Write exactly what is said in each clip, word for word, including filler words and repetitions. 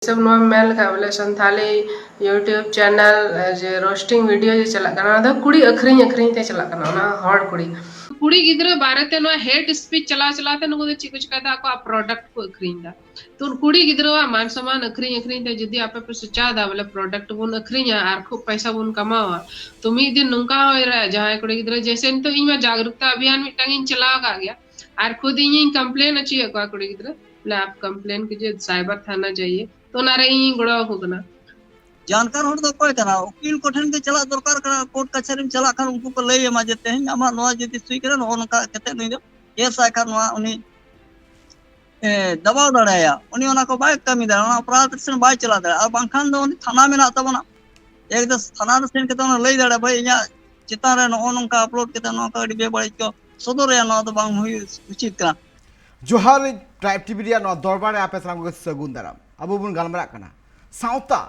ᱦᱤᱥᱟᱹᱵ ᱱᱚᱣᱟ ᱢᱮᱱ ᱞᱮᱠᱷᱟᱱ ᱵᱚᱞᱮ ᱥᱟᱱᱛᱷᱟᱞᱤ YouTube channel ᱡᱮ roasting video ᱡᱮ ᱪᱟᱞᱟᱜ ᱠᱟᱱᱟ, ᱚᱱᱟ ᱫᱚ ᱠᱩᱲᱤ ᱟᱹᱠᱷᱨᱤᱧ ᱟᱹᱠᱷᱨᱤᱧ ᱛᱮ ᱪᱟᱞᱟᱜ ᱠᱟᱱᱟ, ᱚᱱᱟ ᱦᱚᱲ ᱠᱩᱲᱤ᱾ ᱠᱩᱲᱤ ᱜᱤᱫᱽᱨᱟᱹ ᱵᱟᱨᱮᱛᱮ ᱱᱚᱣᱟ hate speech ᱪᱟᱞᱟᱣ ᱪᱟᱞᱟᱣ ᱛᱮ ᱱᱩᱠᱩ ᱫᱚ ᱪᱮᱫ ᱠᱚ ᱪᱤᱠᱟᱹᱭᱮᱫᱟ? ᱟᱠᱚᱣᱟᱜ product ᱠᱚ ᱟᱹᱠᱷᱨᱤᱧ ᱮᱫᱟ᱾ ᱛᱚ ᱠᱩᱲᱤ ᱜᱤᱫᱽᱨᱟᱹᱣᱟᱜ ᱢᱟᱱ ᱥᱚᱢᱢᱟᱱ ᱟᱹᱠᱷᱨᱤᱧ ᱟᱹᱠᱷᱨᱤᱧ ᱛᱮ ᱡᱩᱫᱤ ᱟᱯᱮ ᱯᱮ ᱥᱚᱪᱟᱣ ᱮᱫᱟ ᱵᱚᱞᱮ product ᱵᱚᱱ ᱟᱹᱠᱷᱨᱤᱧᱟ ᱟᱨ ᱠᱷᱩᱵ ᱯᱚᱭᱥᱟ ᱵᱚᱱ ᱠᱟᱢᱟᱣᱟ, ᱛᱚ ᱢᱤᱫ ᱫᱤᱱ ᱱᱚᱝᱠᱟ ᱦᱚᱸ ᱦᱩᱭ ᱫᱟᱲᱮᱭᱟᱜᱼᱟ ᱡᱟᱦᱟᱸᱭ ᱠᱩᱲᱤ ᱜᱤᱫᱽᱨᱟᱹ, ᱡᱮᱭᱥᱮ ᱱᱤᱛᱚᱜ ᱤᱧ ᱢᱟ ᱡᱟᱜᱽᱨᱩᱠᱛᱟ ᱟᱵᱷᱤᱭᱟᱱ ᱢᱤᱫᱴᱟᱝ ᱤᱧ ᱪᱟᱞᱟᱣ ᱟᱠᱟᱫ ᱜᱮᱭᱟ, ᱟᱨ ᱠᱷᱩᱫ ᱤᱧᱤᱧ complain ᱦᱚᱪᱚᱭᱮᱫ ᱠᱚᱣᱟ ᱠᱩᱲᱤ ᱜᱤᱫᱽᱨᱟᱹ, ᱵᱚᱞᱮ ᱟᱯ complain ᱠᱤᱡᱤᱭᱮ, cyber ᱛᱷᱟᱱᱟ ᱡᱟᱭᱮ, ᱛᱚ ᱚᱱᱟᱨᱮ ᱤᱧᱤᱧ ᱜᱚᱲᱚ ᱟᱠᱚ ᱠᱟᱱᱟ᱾ ᱡᱟᱱᱠᱟᱨ ᱦᱚᱲ ᱫᱚ ᱚᱠᱚᱭ ᱠᱟᱱᱟ? ᱩᱠᱤᱞ ᱠᱚᱴᱷᱮᱱ ᱜᱮ ᱪᱟᱞᱟᱜ ᱫᱚᱨᱠᱟᱨ ᱠᱟᱱᱟ᱾ ᱠᱳᱨᱴ ᱠᱟᱪᱷᱟᱨᱤᱢ ᱪᱟᱞᱟᱜ ᱠᱷᱟᱱ ᱩᱱᱠᱩ ᱠᱚ ᱞᱟᱹᱭ ᱟᱢᱟ ᱡᱮ ᱛᱮᱦᱮᱧ ᱟᱢᱟᱜ ᱱᱚᱣᱟ ᱡᱩᱫᱤ ᱥᱩᱭ ᱠᱟᱱᱟ, ᱱᱚᱜᱼᱚ ᱱᱚᱝᱠᱟ ᱠᱟᱛᱮ ᱱᱩᱭ ᱫᱚ ᱠᱮᱥ ᱟᱭ ᱠᱷᱟᱱ ᱱᱚᱣᱟ ᱩᱱᱤ ᱮ, ᱫᱟᱵᱟᱣ ᱫᱟᱲᱮᱭᱟᱭᱟ, ᱩᱱᱤ ᱚᱱᱟ ᱠᱚ ᱵᱟᱭ ᱠᱟᱹᱢᱤ ᱫᱟᱲᱮᱭᱟᱜᱼᱟ, ᱚᱱᱟ ᱚᱯᱨᱟᱫᱷ ᱥᱮᱱ ᱵᱟᱭ ᱪᱟᱞᱟᱣ ᱫᱟᱲᱮᱭᱟᱜᱼᱟ᱾ ᱟᱨ ᱵᱟᱝᱠᱷᱟᱱ ᱫᱚ ᱩᱱᱤ ᱛᱷᱟᱱᱟ ᱢᱮᱱᱟᱜ ᱛᱟᱵᱚᱱᱟ, ᱮᱠᱫᱚᱢ ᱛᱷᱟᱱᱟ ᱨᱮ ᱥᱮᱱ ᱠᱟᱛᱮ ᱚᱱᱟ ᱞᱟᱹᱭ ᱫᱟᱲᱮᱭᱟᱜᱼᱟ, ᱵᱷᱟᱹᱭ ᱤᱧᱟᱹᱜ ᱪᱮᱛᱟᱱ ᱨᱮ ᱱᱚᱜᱼᱚ ᱱᱚᱝᱠᱟ ᱟᱯᱞᱳᱰ ᱠᱟᱛᱮ ᱱᱚᱝᱠᱟ ᱟᱹᱰᱤ ᱵᱮᱵᱟᱹᱲᱤᱡ ᱠᱚ ᱥᱚᱫᱚᱨᱮᱭᱟ, ᱱᱚᱣᱟ ᱫᱚ ᱵᱟᱝ ᱦᱩᱭ ᱩᱪᱤᱛ ᱠᱟᱱᱟ᱾ ᱡᱚᱦᱟᱨ ᱴᱨᱟᱭᱤᱵᱽ ᱴᱤᱵᱷᱤ ᱨᱮᱭᱟᱜ ᱱᱚᱣᱟ ᱫᱚᱨᱵᱟᱨ ᱨᱮ ᱟᱯᱮ ᱥᱟᱱᱟᱢ ᱠᱚᱜᱮ ᱥᱟᱹᱜᱩᱱ ᱫᱟᱨᱟᱢ᱾ ᱟᱵᱚ ᱵᱚᱱ ᱜᱟᱞᱢᱟᱨᱟᱜ ᱠᱟᱱᱟ ᱥᱟᱶᱛᱟ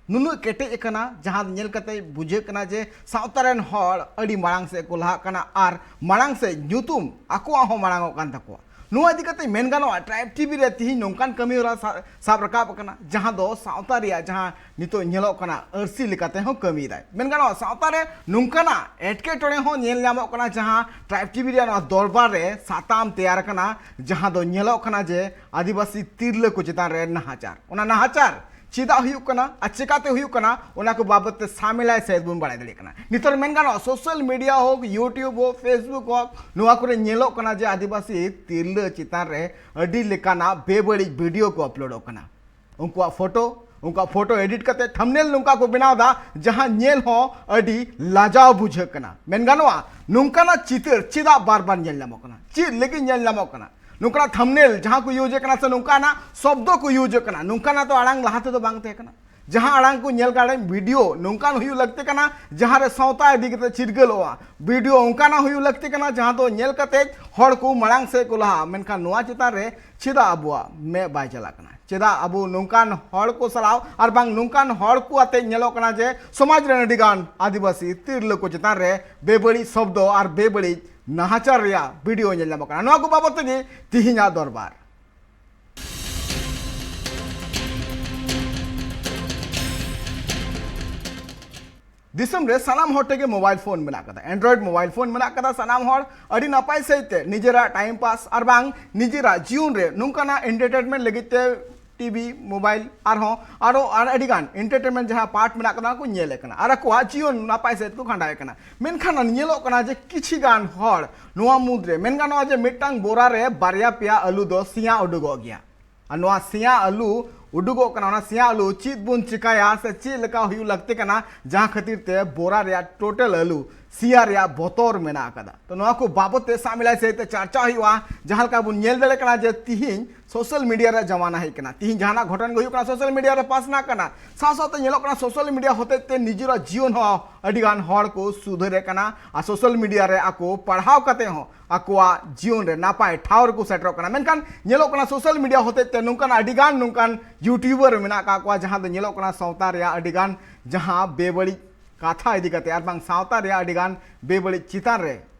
ᱱᱩᱱᱟᱹᱜ ᱠᱮᱴᱮᱡ ᱟᱠᱟᱱᱟ, ᱡᱟᱦᱟᱸ ᱧᱮᱞ ᱠᱟᱛᱮ ᱵᱩᱡᱷᱟᱹᱜ ᱠᱟᱱᱟ ᱡᱮ ᱥᱟᱶᱛᱟ ᱨᱮᱱ ᱦᱚᱲ ᱟᱹᱰᱤ ᱢᱟᱲᱟᱝ ᱥᱮᱫ ᱠᱚ ᱞᱟᱦᱟᱜ ᱠᱟᱱᱟ ᱟᱨ ᱢᱟᱲᱟᱝ ᱥᱮᱫ ᱧᱩᱛᱩᱢ ᱟᱠᱚᱣᱟᱜ ᱦᱚᱸ ᱢᱟᱲᱟᱝ ᱚᱜ ᱠᱟᱱ ᱛᱟᱠᱚᱣᱟ᱾ ᱱᱚᱣᱟ ᱤᱫᱤ ᱠᱟᱛᱮ ᱢᱮᱱ ᱜᱟᱱᱚᱜᱼᱟ, ᱴᱨᱟᱭᱤᱵᱽ ᱴᱤᱵᱷᱤ ᱨᱮ ᱛᱤᱦᱤᱧ ᱱᱚᱝᱠᱟᱱ ᱠᱟᱹᱢᱤ ᱦᱚᱨᱟ ᱥᱟ-, ᱥᱟᱵ ᱨᱟᱠᱟᱵ ᱟᱠᱟᱱᱟ, ᱡᱟᱦᱟᱸ ᱫᱚ ᱥᱟᱶᱛᱟ ᱨᱮᱭᱟᱜ ᱡᱟᱦᱟᱸ ᱱᱤᱛᱚᱜ ᱧᱮᱞᱚᱜ ᱠᱟᱱᱟ ᱟᱹᱨᱥᱤ ᱞᱮᱠᱟᱛᱮ ᱦᱚᱸ ᱠᱟᱹᱢᱤᱭᱮᱫᱟᱭ᱾ ᱢᱮᱱ ᱜᱟᱱᱚᱜᱼᱟ, ᱥᱟᱶᱛᱟ ᱨᱮ ᱱᱚᱝᱠᱟᱱᱟᱜ ᱮᱴᱠᱮᱴᱚᱬᱮ ᱦᱚᱸ ᱧᱮᱞ ᱧᱟᱢᱚᱜ ᱠᱟᱱᱟ, ᱡᱟᱦᱟᱸ ᱴᱨᱟᱭᱤᱵᱽ ᱴᱤᱵᱷᱤ ᱨᱮᱭᱟᱜ ᱱᱚᱣᱟ ᱫᱚᱨᱵᱟᱨ ᱨᱮ ᱥᱟᱛᱟᱢ ᱛᱮᱭᱟᱨ ᱟᱠᱟᱱᱟ, ᱡᱟᱦᱟᱸ ᱫᱚ ᱧᱮᱞᱚᱜ ᱠᱟᱱᱟ ᱡᱮ ᱟᱹᱫᱤᱵᱟᱹᱥᱤ ᱛᱤᱨᱞᱟᱹ ᱠᱚ ᱪᱮᱛᱟᱱ ᱨᱮ ᱱᱟᱦᱟᱪᱟᱨ᱾ ᱚᱱᱟ ᱱᱟᱦᱟᱪᱟᱨ ᱪᱮᱫᱟᱜ ᱦᱩᱭᱩᱜ ᱠᱟᱱᱟ ᱟᱨ ᱪᱮᱠᱟᱛᱮ ᱦᱩᱭᱩᱜ ᱠᱟᱱᱟ, ᱚᱱᱟ ᱠᱚ ᱵᱟᱵᱚᱫ ᱛᱮ ᱥᱟᱢᱮᱞᱟᱭ ᱥᱟᱭᱮᱫ ᱵᱚᱱ ᱵᱟᱲᱟᱭ ᱫᱟᱲᱮᱭᱟᱜ ᱠᱟᱱᱟ᱾ ᱱᱤᱛᱚᱜ ᱢᱮᱱ ᱜᱟᱱᱚᱜᱼᱟ, ᱥᱳᱥᱟᱞ ᱢᱤᱰᱤᱭᱟ ᱦᱳᱠ, YouTube ᱦᱳᱠ, Facebook ᱦᱳᱠ, ᱱᱚᱣᱟ ᱠᱚᱨᱮ ᱧᱮᱞᱚᱜ ᱠᱟᱱᱟ ᱡᱮ ᱟᱹᱫᱤᱵᱟᱹᱥᱤ ᱛᱤᱨᱞᱟᱹ ᱪᱮᱛᱟᱱ ᱨᱮ ᱟᱹᱰᱤ ᱞᱮᱠᱟᱱᱟᱜ ᱵᱮᱵᱟᱹᱲᱤᱡ ᱵᱷᱤᱰᱤᱭᱳ ᱠᱚ ᱟᱯᱞᱳᱰᱚᱜ ᱠᱟᱱᱟ᱾ ᱩᱱᱠᱩᱣᱟᱜ ᱯᱷᱳᱴᱳ, ᱩᱱᱠᱩᱣᱟᱜ ᱯᱷᱳᱴᱳ ᱮᱰᱤᱴ ᱠᱟᱛᱮ ᱛᱷᱟᱢᱵᱱᱮᱞ ᱱᱚᱝᱠᱟ ᱠᱚ ᱵᱮᱱᱟᱣ ᱮᱫᱟ, ᱡᱟᱦᱟᱸ ᱧᱮᱞ ᱦᱚᱸ ᱟᱹᱰᱤ ᱞᱟᱡᱟᱣ ᱵᱩᱡᱷᱟᱹᱜ ᱠᱟᱱᱟ᱾ ᱢᱮᱱ ᱜᱟᱱᱚᱜᱼᱟ, ᱱᱚᱝᱠᱟᱱᱟᱜ ᱪᱤᱛᱟᱹᱨ ᱪᱮᱫᱟᱜ ᱵᱟᱨ ᱵᱟᱨ ᱧᱮᱞ ᱧᱟᱢᱚᱜ ᱠᱟᱱᱟ? ᱪᱮᱫ ᱞᱟᱹᱜᱤᱫ ᱧᱮᱞ ᱧᱟᱢᱚᱜ ᱠᱟᱱᱟ? ᱱᱚᱝᱠᱟᱱᱟᱜ ᱛᱷᱟᱢᱵᱱᱮᱞ ᱡᱟᱦᱟᱸ ᱠᱚ ᱤᱭᱩᱡᱽ ᱮᱫ ᱠᱟᱱᱟ ᱥᱮ ᱱᱚᱝᱠᱟᱱᱟᱜ ᱥᱚᱵᱫᱚ ᱠᱚ ᱤᱭᱩᱡᱽ ᱮᱫ ᱠᱟᱱᱟ, ᱱᱚᱝᱠᱟᱱᱟᱜ ᱛᱚ ᱟᱲᱟᱝ ᱞᱟᱦᱟ ᱛᱮᱫᱚ ᱵᱟᱝ ᱛᱟᱦᱮᱸ ᱠᱟᱱᱟ᱾ ᱡᱟᱦᱟᱸ ᱟᱲᱟᱝ ᱠᱚ ᱧᱮᱞ ᱠᱟᱛᱮ ᱵᱷᱤᱰᱤᱭᱳ ᱱᱚᱝᱠᱟᱱ ᱦᱩᱭᱩᱜ ᱞᱟᱹᱠᱛᱤ ᱠᱟᱱᱟ, ᱡᱟᱦᱟᱸ ᱨᱮ ᱥᱟᱶᱛᱟ ᱤᱫᱤ ᱠᱟᱛᱮ ᱪᱤᱨᱜᱟᱹᱞᱚᱜᱼᱟ᱾ ᱵᱷᱤᱰᱤᱭᱳ ᱚᱱᱠᱟᱱᱟᱜ ᱦᱩᱭᱩᱜ ᱞᱟᱹᱠᱛᱤ ᱠᱟᱱᱟ, ᱡᱟᱦᱟᱸ ᱫᱚ ᱧᱮᱞ ᱠᱟᱛᱮ ᱦᱚᱲ ᱠᱚ ᱢᱟᱲᱟᱝ ᱥᱮᱫ ᱠᱚ ᱞᱟᱦᱟᱜᱼᱟ᱾ ᱢᱮᱱᱠᱷᱟᱱ ᱱᱚᱣᱟ ᱪᱮᱛᱟᱱ ᱨᱮ ᱪᱮᱫᱟᱜ ᱟᱵᱚᱣᱟᱜ ᱢᱮᱫ ᱵᱟᱭ ᱪᱟᱞᱟᱜ ᱠᱟᱱᱟ? ᱪᱮᱫᱟᱜ ᱟᱵᱚ ᱱᱚᱝᱠᱟᱱ ᱦᱚᱲ ᱠᱚ ᱥᱟᱞᱟᱜ ᱟᱨ ᱵᱟᱝ ᱱᱚᱝᱠᱟᱱ ᱦᱚᱲ ᱠᱚ ᱟᱛᱮ ᱧᱮᱞᱚᱜ ᱠᱟᱱᱟ ᱡᱮ ᱥᱚᱢᱟᱡᱽ ᱨᱮᱱ ᱟᱹᱰᱤ ᱜᱟᱱ ᱟᱹᱫᱤᱵᱟᱹᱥᱤ ᱛᱤᱨᱞᱟᱹ ᱠᱚ ᱪᱮᱛᱟᱱ ᱨᱮ ᱵᱮᱵᱟᱹᱲᱤᱡ ᱥᱚᱵᱫᱚ ᱟᱨ ᱵᱮᱵᱟᱹᱲᱤᱡ ᱱᱟᱦᱟᱪᱟᱨ ᱨᱮᱭᱟᱜ ᱵᱷᱤᱰᱤᱭᱳ ᱧᱮᱞ ᱧᱟᱢᱚᱜ ᱠᱟᱱᱟ? ᱱᱚᱣᱟ ᱠᱚ ᱵᱟᱵᱚᱫ ᱛᱮᱜᱮ ᱛᱤᱦᱤᱧᱟᱜ ᱫᱚᱨᱵᱟᱨ᱾ ᱫᱤᱥᱚᱢ ᱨᱮ ᱥᱟᱱᱟᱢ ᱦᱚᱲ ᱴᱷᱮᱱ ᱜᱮ ᱢᱳᱵᱟᱭᱤᱞ ᱯᱷᱳᱱ ᱢᱮᱱᱟᱜ ᱠᱟᱫᱟ, ᱮᱱᱰᱨᱚᱭᱮᱰ ᱢᱳᱵᱟᱭᱤᱞ ᱯᱷᱳᱱ ᱢᱮᱱᱟᱜ ᱠᱟᱫᱟ᱾ ᱥᱟᱱᱟᱢ ᱦᱚᱲ ᱟᱹᱰᱤ ᱱᱟᱯᱟᱭ ᱥᱟᱺᱦᱤᱡ ᱛᱮ ᱱᱤᱡᱮᱨᱟᱜ ᱴᱟᱭᱤᱢ ᱯᱟᱥ ᱟᱨ ᱵᱟᱝ ᱱᱤᱡᱮᱨᱟᱜ ᱡᱤᱭᱚᱱ ᱨᱮ ᱱᱚᱝᱠᱟᱱᱟᱜ ᱮᱱᱴᱟᱨᱴᱮᱱᱢᱮᱱᱴ ᱞᱟᱹᱜᱤᱫ ᱛᱮ ᱴᱤᱵᱷᱤ, ᱢᱳᱵᱟᱭᱤᱞ ᱟᱨᱦᱚᱸ ᱟᱨᱚ ᱟᱨ ᱟᱹᱰᱤ ᱜᱟᱱ ᱮᱱᱴᱟᱨᱴᱮᱱᱢᱮᱱᱴ ᱡᱟᱦᱟᱸ ᱯᱟᱨᱴ ᱢᱮᱱᱟᱜ ᱠᱟᱫᱟ, ᱚᱱᱟ ᱠᱚ ᱧᱮᱞᱮᱫ ᱠᱟᱱᱟ ᱟᱨ ᱟᱠᱚᱣᱟᱜ ᱡᱤᱭᱚᱱ ᱱᱟᱯᱟᱭ ᱥᱟᱺᱦᱤᱡ ᱠᱚ ᱠᱷᱟᱸᱰᱟᱣᱮᱫ ᱠᱟᱱᱟ᱾ ᱢᱮᱱᱠᱷᱟᱱ ᱧᱮᱞᱚᱜ ᱠᱟᱱᱟ ᱡᱮ ᱠᱤᱪᱷᱤ ᱜᱟᱱ ᱦᱚᱲ ᱱᱚᱣᱟ ᱢᱩᱫᱽᱨᱮ ᱢᱮᱱ ᱜᱟᱱᱚᱜᱼᱟ ᱡᱮ ᱢᱤᱫᱴᱟᱝ ᱵᱚᱨᱟ ᱨᱮ ᱵᱟᱨᱭᱟ ᱯᱮᱭᱟ ᱟᱹᱞᱩ ᱫᱚ ᱥᱮᱭᱟ ᱩᱰᱩᱠᱚᱜ ᱜᱮᱭᱟ᱾ ᱟᱨ ᱱᱚᱣᱟ ᱥᱮᱭᱟ ᱟᱹᱞᱩ ᱩᱰᱩᱠᱚᱜ ᱠᱟᱱᱟ, ᱚᱱᱟ ᱥᱮᱭᱟ ᱟᱹᱞᱩ ᱪᱮᱫ ᱵᱚᱱ ᱪᱤᱠᱟᱭᱟ ᱥᱮ ᱪᱮᱫ ᱞᱮᱠᱟ ᱦᱩᱭᱩᱜ ᱞᱟᱹᱠᱛᱤ ᱠᱟᱱᱟ, ᱡᱟᱦᱟᱸ ᱠᱷᱟᱹᱛᱤᱨ ᱛᱮ ᱵᱚᱨᱟ ᱨᱮᱭᱟᱜ ᱴᱳᱴᱟᱞ ᱟᱹᱞᱩ ᱥᱮᱭᱟ ᱨᱮᱭᱟᱜ ᱵᱚᱛᱚᱨ ᱢᱮᱱᱟᱜ ᱟᱠᱟᱫᱟ᱾ ᱛᱚ ᱱᱚᱣᱟ ᱠᱚ ᱵᱟᱵᱚᱛ ᱛᱮ ᱥᱟᱢᱤᱞᱟᱭ ᱥᱟᱹᱦᱤᱡ ᱛᱮ ᱪᱟᱨᱪᱟ ᱦᱩᱭᱩᱜᱼᱟ᱾ ᱡᱟᱦᱟᱸ ᱞᱮᱠᱟ ᱵᱚᱱ ᱧᱮᱞ ᱫᱟᱲᱮᱭᱟᱜ ᱠᱟᱱᱟ ᱡᱮ ᱛᱤᱦᱤᱧ ᱥᱳᱥᱟᱞ ᱢᱤᱰᱤᱭᱟ ᱨᱮᱭᱟᱜ ᱡᱟᱢᱟᱱᱟ ᱦᱮᱡ ᱠᱟᱱᱟ, ᱛᱤᱦᱤᱧ ᱡᱟᱦᱟᱱᱟᱜ ᱜᱷᱚᱴᱚᱱ ᱜᱮ ᱦᱩᱭᱩᱜ ᱠᱟᱱᱟ ᱥᱳᱥᱟᱞ ᱢᱤᱰᱤᱭᱟ ᱨᱮ ᱯᱟᱥᱱᱟᱜ ᱠᱟᱱᱟ᱾ ᱥᱟᱶ ᱥᱟᱶᱛᱮ ᱧᱮᱞᱚᱜ ᱠᱟᱱᱟ ᱥᱳᱥᱟᱞ ᱢᱤᱰᱤᱭᱟ ᱦᱚᱛᱮᱡ ᱛᱮ ᱱᱤᱡᱮᱨᱟᱜ ᱡᱤᱭᱚᱱ ᱦᱚᱸ ᱟᱹᱰᱤ ᱜᱟᱱ ᱦᱚᱲ ᱠᱚ ᱥᱩᱫᱷᱟᱹᱨᱮ ᱠᱟᱱᱟ ᱟᱨ ᱥᱳᱥᱟᱞ ᱢᱤᱰᱤᱭᱟ ᱨᱮ ᱟᱠᱚ ᱯᱟᱲᱦᱟᱣ ᱠᱟᱛᱮ ᱦᱚᱸ ᱟᱠᱚᱣᱟᱜ ᱡᱤᱭᱚᱱ ᱨᱮ ᱱᱟᱯᱟᱭ ᱴᱷᱟᱶ ᱨᱮᱠᱚ ᱥᱮᱴᱮᱨᱚᱜ ᱠᱟᱱᱟ᱾ ᱢᱮᱱᱠᱷᱟᱱ ᱧᱮᱞᱚᱜ ᱠᱟᱱᱟ ᱥᱳᱥᱟᱞ ᱢᱤᱰᱤᱭᱟ ᱦᱚᱛᱮᱡ ᱛᱮ ᱱᱚᱝᱠᱟᱱ ᱟᱹᱰᱤ ᱜᱟᱱ ᱱᱚᱝᱠᱟᱱ ᱭᱩᱴᱩᱵᱟᱨ ᱢᱮᱱᱟᱜ ᱟᱠᱟᱫ ᱠᱚᱣᱟ, ᱡᱟᱦᱟᱸ ᱫᱚ ᱧᱮᱞᱚᱜ ᱠᱟᱱᱟ ᱥᱟᱶᱛᱟ ᱨᱮᱭᱟᱜ ᱟᱹᱰᱤ ᱜᱟᱱ ᱡᱟᱦᱟᱸ ᱵᱮᱵᱟᱹᱲᱤᱡ ᱠᱟᱛᱷᱟ ᱤᱫᱤ ᱠᱟᱛᱮ ᱟᱨ ᱵᱟᱝ ᱥᱟᱶᱛᱟ ᱨᱮᱭᱟᱜ ᱟᱹᱰᱤ ᱜᱟᱱ ᱵᱮᱵᱟᱹᱲᱤᱡ ᱪᱮᱛᱟᱱ ᱨᱮ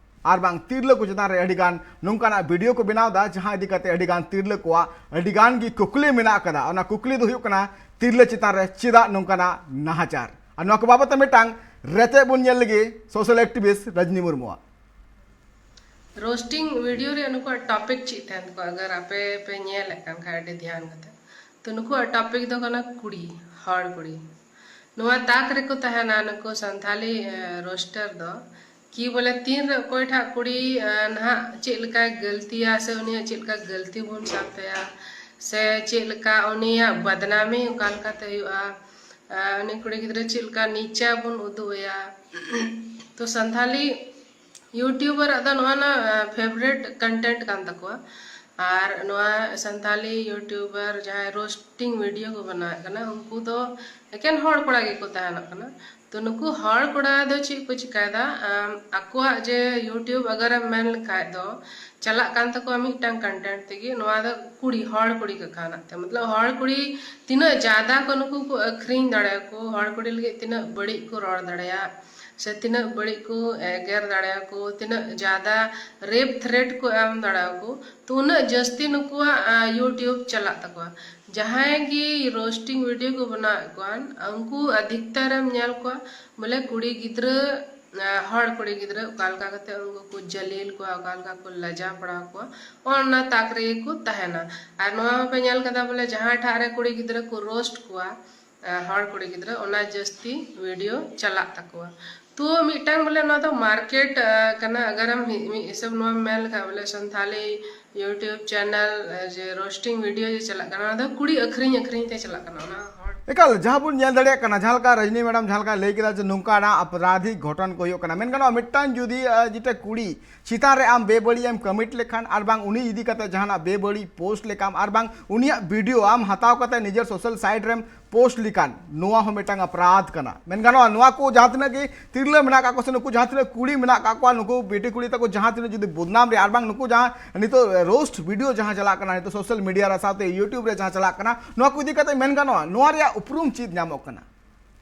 ᱟᱨ ᱵᱟᱝ ᱛᱤᱨᱞᱟᱹ ᱠᱚ ᱪᱮᱛᱟᱱ ᱨᱮ ᱟᱹᱰᱤ ᱜᱟᱱ ᱱᱚᱝᱠᱟᱱᱟᱜ ᱵᱷᱤᱰᱤᱭᱳ ᱠᱚ ᱵᱮᱱᱟᱣ ᱮᱫᱟ, ᱡᱟᱦᱟᱸ ᱤᱫᱤ ᱠᱟᱛᱮ ᱟᱹᱰᱤ ᱜᱟᱱ ᱛᱤᱨᱞᱟᱹ ᱠᱚᱣᱟᱜ ᱟᱹᱰᱤ ᱜᱟᱱ ᱜᱮ ᱠᱩᱠᱞᱤ ᱢᱮᱱᱟᱜ ᱟᱠᱟᱫᱟ᱾ ᱚᱱᱟ ᱠᱩᱠᱞᱤ ᱫᱚ ᱦᱩᱭᱩᱜ ᱠᱟᱱᱟ, ᱛᱤᱨᱞᱟᱹ ᱪᱮᱛᱟᱱ ᱨᱮ ᱪᱮᱫᱟᱜ ᱱᱚᱝᱠᱟᱱᱟᱜ ᱱᱟᱦᱟᱪᱟᱨ? ᱟᱨ ᱱᱚᱣᱟ ᱠᱚ ᱵᱟᱵᱚᱛ ᱛᱮ ᱢᱤᱫᱴᱟᱝ ᱨᱮᱛᱮᱫ ᱵᱚᱱ ᱧᱮᱞ ᱞᱮᱜᱮ ᱥᱳᱥᱟᱞ ᱮᱠᱴᱤᱵᱷᱤᱥᱴ ᱨᱟᱡᱽᱱᱤ ᱢᱩᱨᱢᱩᱣᱟᱜ᱾ ᱨᱳᱥᱴᱤᱝ ᱵᱷᱤᱰᱤᱭᱳ ᱨᱮᱭᱟᱜ ᱱᱩᱠᱩᱣᱟᱜ ᱴᱚᱯᱤᱠ ᱪᱮᱫ ᱛᱟᱦᱮᱱ ᱛᱟᱠᱚᱣᱟ, ᱟᱜᱟᱨ ᱟᱯᱮ ᱯᱮ ᱧᱮᱞᱮᱫ ᱠᱟᱱ ᱠᱷᱟᱱ ᱟᱹᱰᱤ ᱫᱷᱮᱭᱟᱱ ᱠᱟᱛᱮ, ᱛᱚ ᱱᱩᱠᱩᱣᱟᱜ ᱴᱚᱯᱤᱠ ᱫᱚ ᱠᱟᱱᱟ ᱠᱩᱲᱤ, ᱦᱚᱲ ᱠᱩᱲᱤ᱾ ᱱᱚᱣᱟ ᱛᱟᱠ ᱨᱮᱠᱚ ᱛᱟᱦᱮᱱᱟ ᱱᱩᱠᱩ ᱥᱟᱱᱛᱷᱟᱞᱤ ᱨᱳᱥᱴᱟᱨ ᱫᱚ, ᱠᱤ ᱵᱚᱞᱮ ᱛᱤᱱ ᱨᱮ ᱚᱠᱚᱭ ᱴᱷᱟᱜ ᱠᱩᱲᱤ ᱱᱟᱦᱟᱜ ᱪᱮᱫ ᱞᱮᱠᱟᱭ ᱜᱟᱹᱞᱛᱤᱭᱟ ᱥᱮ ᱩᱱᱤᱭᱟᱜ ᱪᱮᱫ ᱞᱮᱠᱟ ᱜᱟᱹᱞᱛᱤ ᱵᱚᱱ ᱥᱟᱵ ᱛᱟᱭᱟ, ᱥᱮ ᱪᱮᱫ ᱞᱮᱠᱟ ᱩᱱᱤᱭᱟᱜ ᱵᱟᱫᱱᱟᱢᱤ ᱚᱠᱟ ᱞᱮᱠᱟᱛᱮ ᱦᱩᱭᱩᱜᱼᱟ, ᱩᱱᱤ ᱠᱩᱲᱤ ᱜᱤᱫᱽᱨᱟᱹ ᱪᱮᱫ ᱞᱮᱠᱟ ᱱᱤᱪᱟ ᱵᱚᱱ ᱩᱫᱩᱜ ᱟᱭᱟ᱾ ᱛᱚ ᱥᱟᱱᱛᱷᱟᱞᱤ ᱭᱩᱴᱤᱭᱩᱵᱟᱨᱟᱜ ᱫᱚ ᱱᱚᱣᱟ ᱱᱟ ᱯᱷᱮᱵᱟᱨᱮᱴ ᱠᱚᱱᱴᱮᱱᱴ ᱠᱟᱱ ᱛᱟᱠᱚᱣᱟ᱾ ᱟᱨ ᱱᱚᱣᱟ ᱥᱟᱱᱛᱷᱟᱞᱤ ᱭᱩᱴᱤᱭᱩᱵᱟᱨ ᱡᱟᱦᱟᱸᱭ ᱨᱳᱥᱴᱤᱝ ᱵᱷᱤᱰᱤᱭᱳ ᱠᱚ ᱵᱮᱱᱟᱣᱮᱫ ᱠᱟᱱᱟ, ᱩᱱᱠᱩ ᱫᱚ ᱮᱠᱮᱱ ᱦᱚᱲ ᱠᱚᱲᱟ ᱜᱮᱠᱚ ᱛᱟᱦᱮᱱᱚᱜ ᱠᱟᱱᱟ᱾ ᱛᱚ ᱱᱩᱠᱩ ᱦᱚᱲ ᱠᱚᱲᱟ ᱫᱚ ᱪᱮᱫ ᱠᱚ ᱪᱤᱠᱟᱭᱮᱫᱟ, ᱟᱠᱚᱣᱟᱜ ᱡᱮ ᱭᱩᱴᱤᱭᱩᱵᱽ ᱟᱜᱟᱨᱮᱢ ᱢᱮᱱ ᱞᱮᱠᱷᱟᱡ ᱫᱚ ᱪᱟᱞᱟᱜ ᱠᱟᱱ ᱛᱟᱠᱚᱣᱟ ᱢᱤᱫᱴᱟᱝ ᱠᱚᱱᱴᱮᱱᱴ ᱛᱮᱜᱮ᱾ ᱱᱚᱣᱟ ᱫᱚ ᱠᱩᱲᱤ, ᱦᱚᱲ ᱠᱩᱲᱤ ᱠᱟᱠᱷᱟᱱᱟᱜ ᱛᱮ, ᱢᱚᱛᱞᱚᱵ ᱦᱚᱲ ᱠᱩᱲᱤ ᱛᱤᱱᱟᱹᱜ ᱡᱟᱫᱟ ᱠᱚ ᱱᱩᱠᱩ ᱠᱚ ᱟᱹᱠᱷᱨᱤᱧ ᱫᱟᱲᱮᱭᱟᱠᱚ, ᱦᱚᱲ ᱠᱩᱲᱤ ᱞᱟᱹᱜᱤᱫ ᱛᱤᱱᱟᱹᱜ ᱵᱟᱹᱲᱤᱡ ᱠᱚ ᱨᱚᱲ ᱫᱟᱲᱮᱭᱟᱜ, ᱥᱮ ᱛᱤᱱᱟᱹᱜ ᱵᱟᱹᱲᱤᱡ ᱠᱚ ᱮᱜᱮᱨ ᱫᱟᱲᱮᱭᱟᱠᱚ, ᱛᱤᱱᱟᱹᱜ ᱡᱟᱫᱟ ᱨᱮᱯ ᱛᱷᱨᱮᱴ ᱠᱚ ᱮᱢ ᱫᱟᱲᱮᱭᱟᱠᱚ, ᱛᱚ ᱩᱱᱟᱹᱜ ᱡᱟᱹᱥᱛᱤ ᱱᱩᱠᱩᱣᱟᱜ ᱭᱩᱴᱤᱭᱩᱵᱽ ᱪᱟᱞᱟᱜ ᱛᱟᱠᱚᱣᱟ᱾ ᱡᱟᱦᱟᱸᱭ ᱜᱮ ᱨᱳᱥᱴᱤᱝ ᱵᱷᱤᱰᱤᱭᱳ ᱠᱚ ᱵᱮᱱᱟᱣᱮᱫ ᱠᱚᱣᱟ, ᱩᱱᱠᱩ ᱟᱫᱷᱤᱠᱛᱟᱨ ᱮᱢ ᱧᱮᱞ ᱠᱚᱣᱟ ᱵᱚᱞᱮ ᱠᱩᱲᱤ ᱜᱤᱫᱽᱨᱟᱹ, ᱦᱚᱲ ᱠᱩᱲᱤ ᱜᱤᱫᱽᱨᱟᱹ ᱚᱠᱟ ᱞᱮᱠᱟ ᱠᱟᱛᱮ ᱩᱱᱠᱩ ᱠᱚ ᱡᱟᱹᱞᱤᱞ ᱠᱚᱣᱟ, ᱚᱠᱟ ᱞᱮᱠᱟ ᱠᱚ ᱞᱟᱡᱟᱣ ᱯᱟᱲᱟᱣ ᱠᱚᱣᱟ, ᱚᱱᱟ ᱛᱟᱠ ᱨᱮᱜᱮ ᱠᱚ ᱛᱟᱦᱮᱱᱟ᱾ ᱟᱨ ᱱᱚᱣᱟ ᱢᱟᱯᱮ ᱧᱮᱞ ᱠᱟᱫᱟ ᱵᱚᱞᱮ ᱡᱟᱦᱟᱸ ᱴᱷᱟᱜ ᱨᱮ ᱠᱩᱲᱤ ᱜᱤᱫᱽᱨᱟᱹ ᱠᱚ ᱨᱳᱥᱴ ᱠᱚᱣᱟ, ᱦᱚᱲ ᱠᱩᱲᱤ ᱜᱤᱫᱽᱨᱟᱹ, ᱚᱱᱟ ᱡᱟᱹᱥᱛᱤ ᱵᱷᱤᱰᱤᱭᱳ ᱪᱟᱞᱟᱜ ᱛᱟᱠᱚᱣᱟ᱾ ᱛᱚ ᱢᱤᱫᱴᱟᱝ ᱵᱚᱞᱮ ᱱᱚᱣᱟ ᱫᱚ ᱢᱟᱨᱠᱮᱴ ᱠᱟᱱᱟ᱾ ᱟᱜᱟᱨ ᱟᱢ ᱢᱤᱫ ᱦᱤᱥᱟᱹᱵ ᱱᱚᱣᱟᱢ ᱢᱮᱱ ᱞᱮᱠᱷᱟᱱ ᱵᱚᱞᱮ ᱥᱟᱱᱛᱷᱟᱞᱤ YouTube ᱪᱮᱱᱮᱞ ᱡᱮ ᱨᱳᱥᱴᱤᱝ ᱵᱷᱤᱰᱤᱭᱳ ᱡᱮ ᱪᱟᱞᱟᱜ ᱠᱟᱱᱟ, ᱚᱱᱟ ᱫᱚ ᱠᱩᱲᱤ ᱟᱹᱠᱷᱨᱤᱧ ᱟᱹᱠᱷᱨᱤᱧ ᱛᱮ ᱪᱟᱞᱟᱜ ᱠᱟᱱᱟ᱾ ᱚᱱᱟ ᱦᱚᱲ ᱮᱠᱟᱞ, ᱡᱟᱦᱟᱸ ᱵᱚᱱ ᱧᱮᱞ ᱫᱟᱲᱮᱭᱟᱜ ᱠᱟᱱᱟ, ᱡᱟᱦᱟᱸ ᱞᱮᱠᱟ ᱨᱚᱡᱽᱱᱤ ᱢᱮᱰᱟᱢ ᱡᱟᱦᱟᱸ ᱞᱮᱠᱟ ᱞᱟᱹᱭ ᱠᱮᱫᱟ ᱡᱮ ᱱᱚᱝᱠᱟᱱᱟᱜ ᱟᱯᱨᱟᱫᱷᱤᱠ ᱜᱷᱚᱴᱚᱱ ᱠᱚ ᱦᱩᱭᱩᱜ ᱠᱟᱱᱟ, ᱢᱮᱱ ᱜᱟᱱᱚᱜᱼᱟ ᱢᱤᱫᱴᱟᱝ ᱡᱩᱫᱤ ᱡᱮᱴᱟ ᱠᱩᱲᱤ ᱪᱮᱛᱟᱱ ᱨᱮ ᱟᱢ ᱵᱮᱵᱟᱹᱲᱤᱡ ᱮᱢ ᱠᱚᱢᱤᱴ ᱞᱮᱠᱷᱟᱱ ᱟᱨ ᱵᱟᱝ ᱩᱱᱤ ᱤᱫᱤ ᱠᱟᱛᱮ ᱡᱟᱦᱟᱱᱟᱜ ᱵᱮᱵᱟᱹᱲᱤᱡ ᱯᱳᱥᱴ ᱞᱮᱠᱟᱢ ᱟᱨ ᱵᱟᱝ ᱩᱱᱤᱭᱟᱜ ᱵᱷᱤᱰᱤᱭᱳ ᱟᱢ ᱦᱟᱛᱟᱣ ᱠᱟᱛᱮ ᱱᱤᱡᱮᱨ ᱥᱳᱥᱟᱞ ᱥᱟᱭᱤᱴ ᱨᱮᱢ ᱯᱳᱥᱴ ᱞᱮᱠᱷᱟᱱ, ᱱᱚᱣᱟ ᱦᱚᱸ ᱢᱤᱫᱴᱟᱝ ᱟᱯᱨᱟᱫᱷ ᱠᱟᱱᱟ᱾ ᱢᱮᱱ ᱜᱟᱱᱚᱜᱼᱟ ᱱᱚᱣᱟ ᱠᱚ ᱡᱟᱦᱟᱸ ᱛᱤᱱᱟᱹᱜ ᱜᱮ ᱛᱤᱨᱞᱟᱹ ᱢᱮᱱᱟᱜ ᱠᱟᱜ ᱠᱚᱣᱟ ᱥᱮ ᱱᱩᱠᱩ ᱡᱟᱦᱟᱸ ᱛᱤᱱᱟᱹᱜ ᱠᱩᱲᱤ ᱢᱮᱱᱟᱜ ᱠᱟᱜ ᱠᱚᱣᱟ, ᱱᱩᱠᱩ ᱵᱤᱴᱤ ᱠᱩᱲᱤ ᱛᱟᱠᱚ ᱡᱟᱦᱟᱸ ᱛᱤᱱᱟᱹᱜ ᱡᱩᱫᱤ ᱵᱚᱫᱱᱟᱢ ᱨᱮ ᱟᱨ ᱵᱟᱝ ᱱᱩᱠᱩ ᱡᱟᱦᱟᱸ ᱱᱤᱛᱚᱜ ᱨᱳᱥᱴ ᱵᱷᱤᱰᱤᱭᱳ ᱡᱟᱦᱟᱸ ᱪᱟᱞᱟᱜ ᱠᱟᱱᱟ, ᱱᱤᱛᱚᱜ ᱥᱳᱥᱟᱞ ᱢᱤᱰᱤᱭᱟ ᱨᱮ ᱥᱟᱶᱛᱮ YouTube ᱨᱮ ᱡᱟᱦᱟᱸ ᱪᱟᱞᱟᱜ ᱠᱟᱱᱟ, ᱱᱚᱣᱟ ᱠᱚ ᱤᱫᱤ ᱠᱟᱛᱮ ᱢᱮᱱ ᱜᱟᱱᱚᱜᱼᱟ ᱱᱚᱣᱟ ᱨᱮᱭᱟᱜ ᱩᱯᱨᱩᱢ ᱪᱮᱫ ᱧᱟᱢᱚᱜ ᱠᱟᱱᱟ?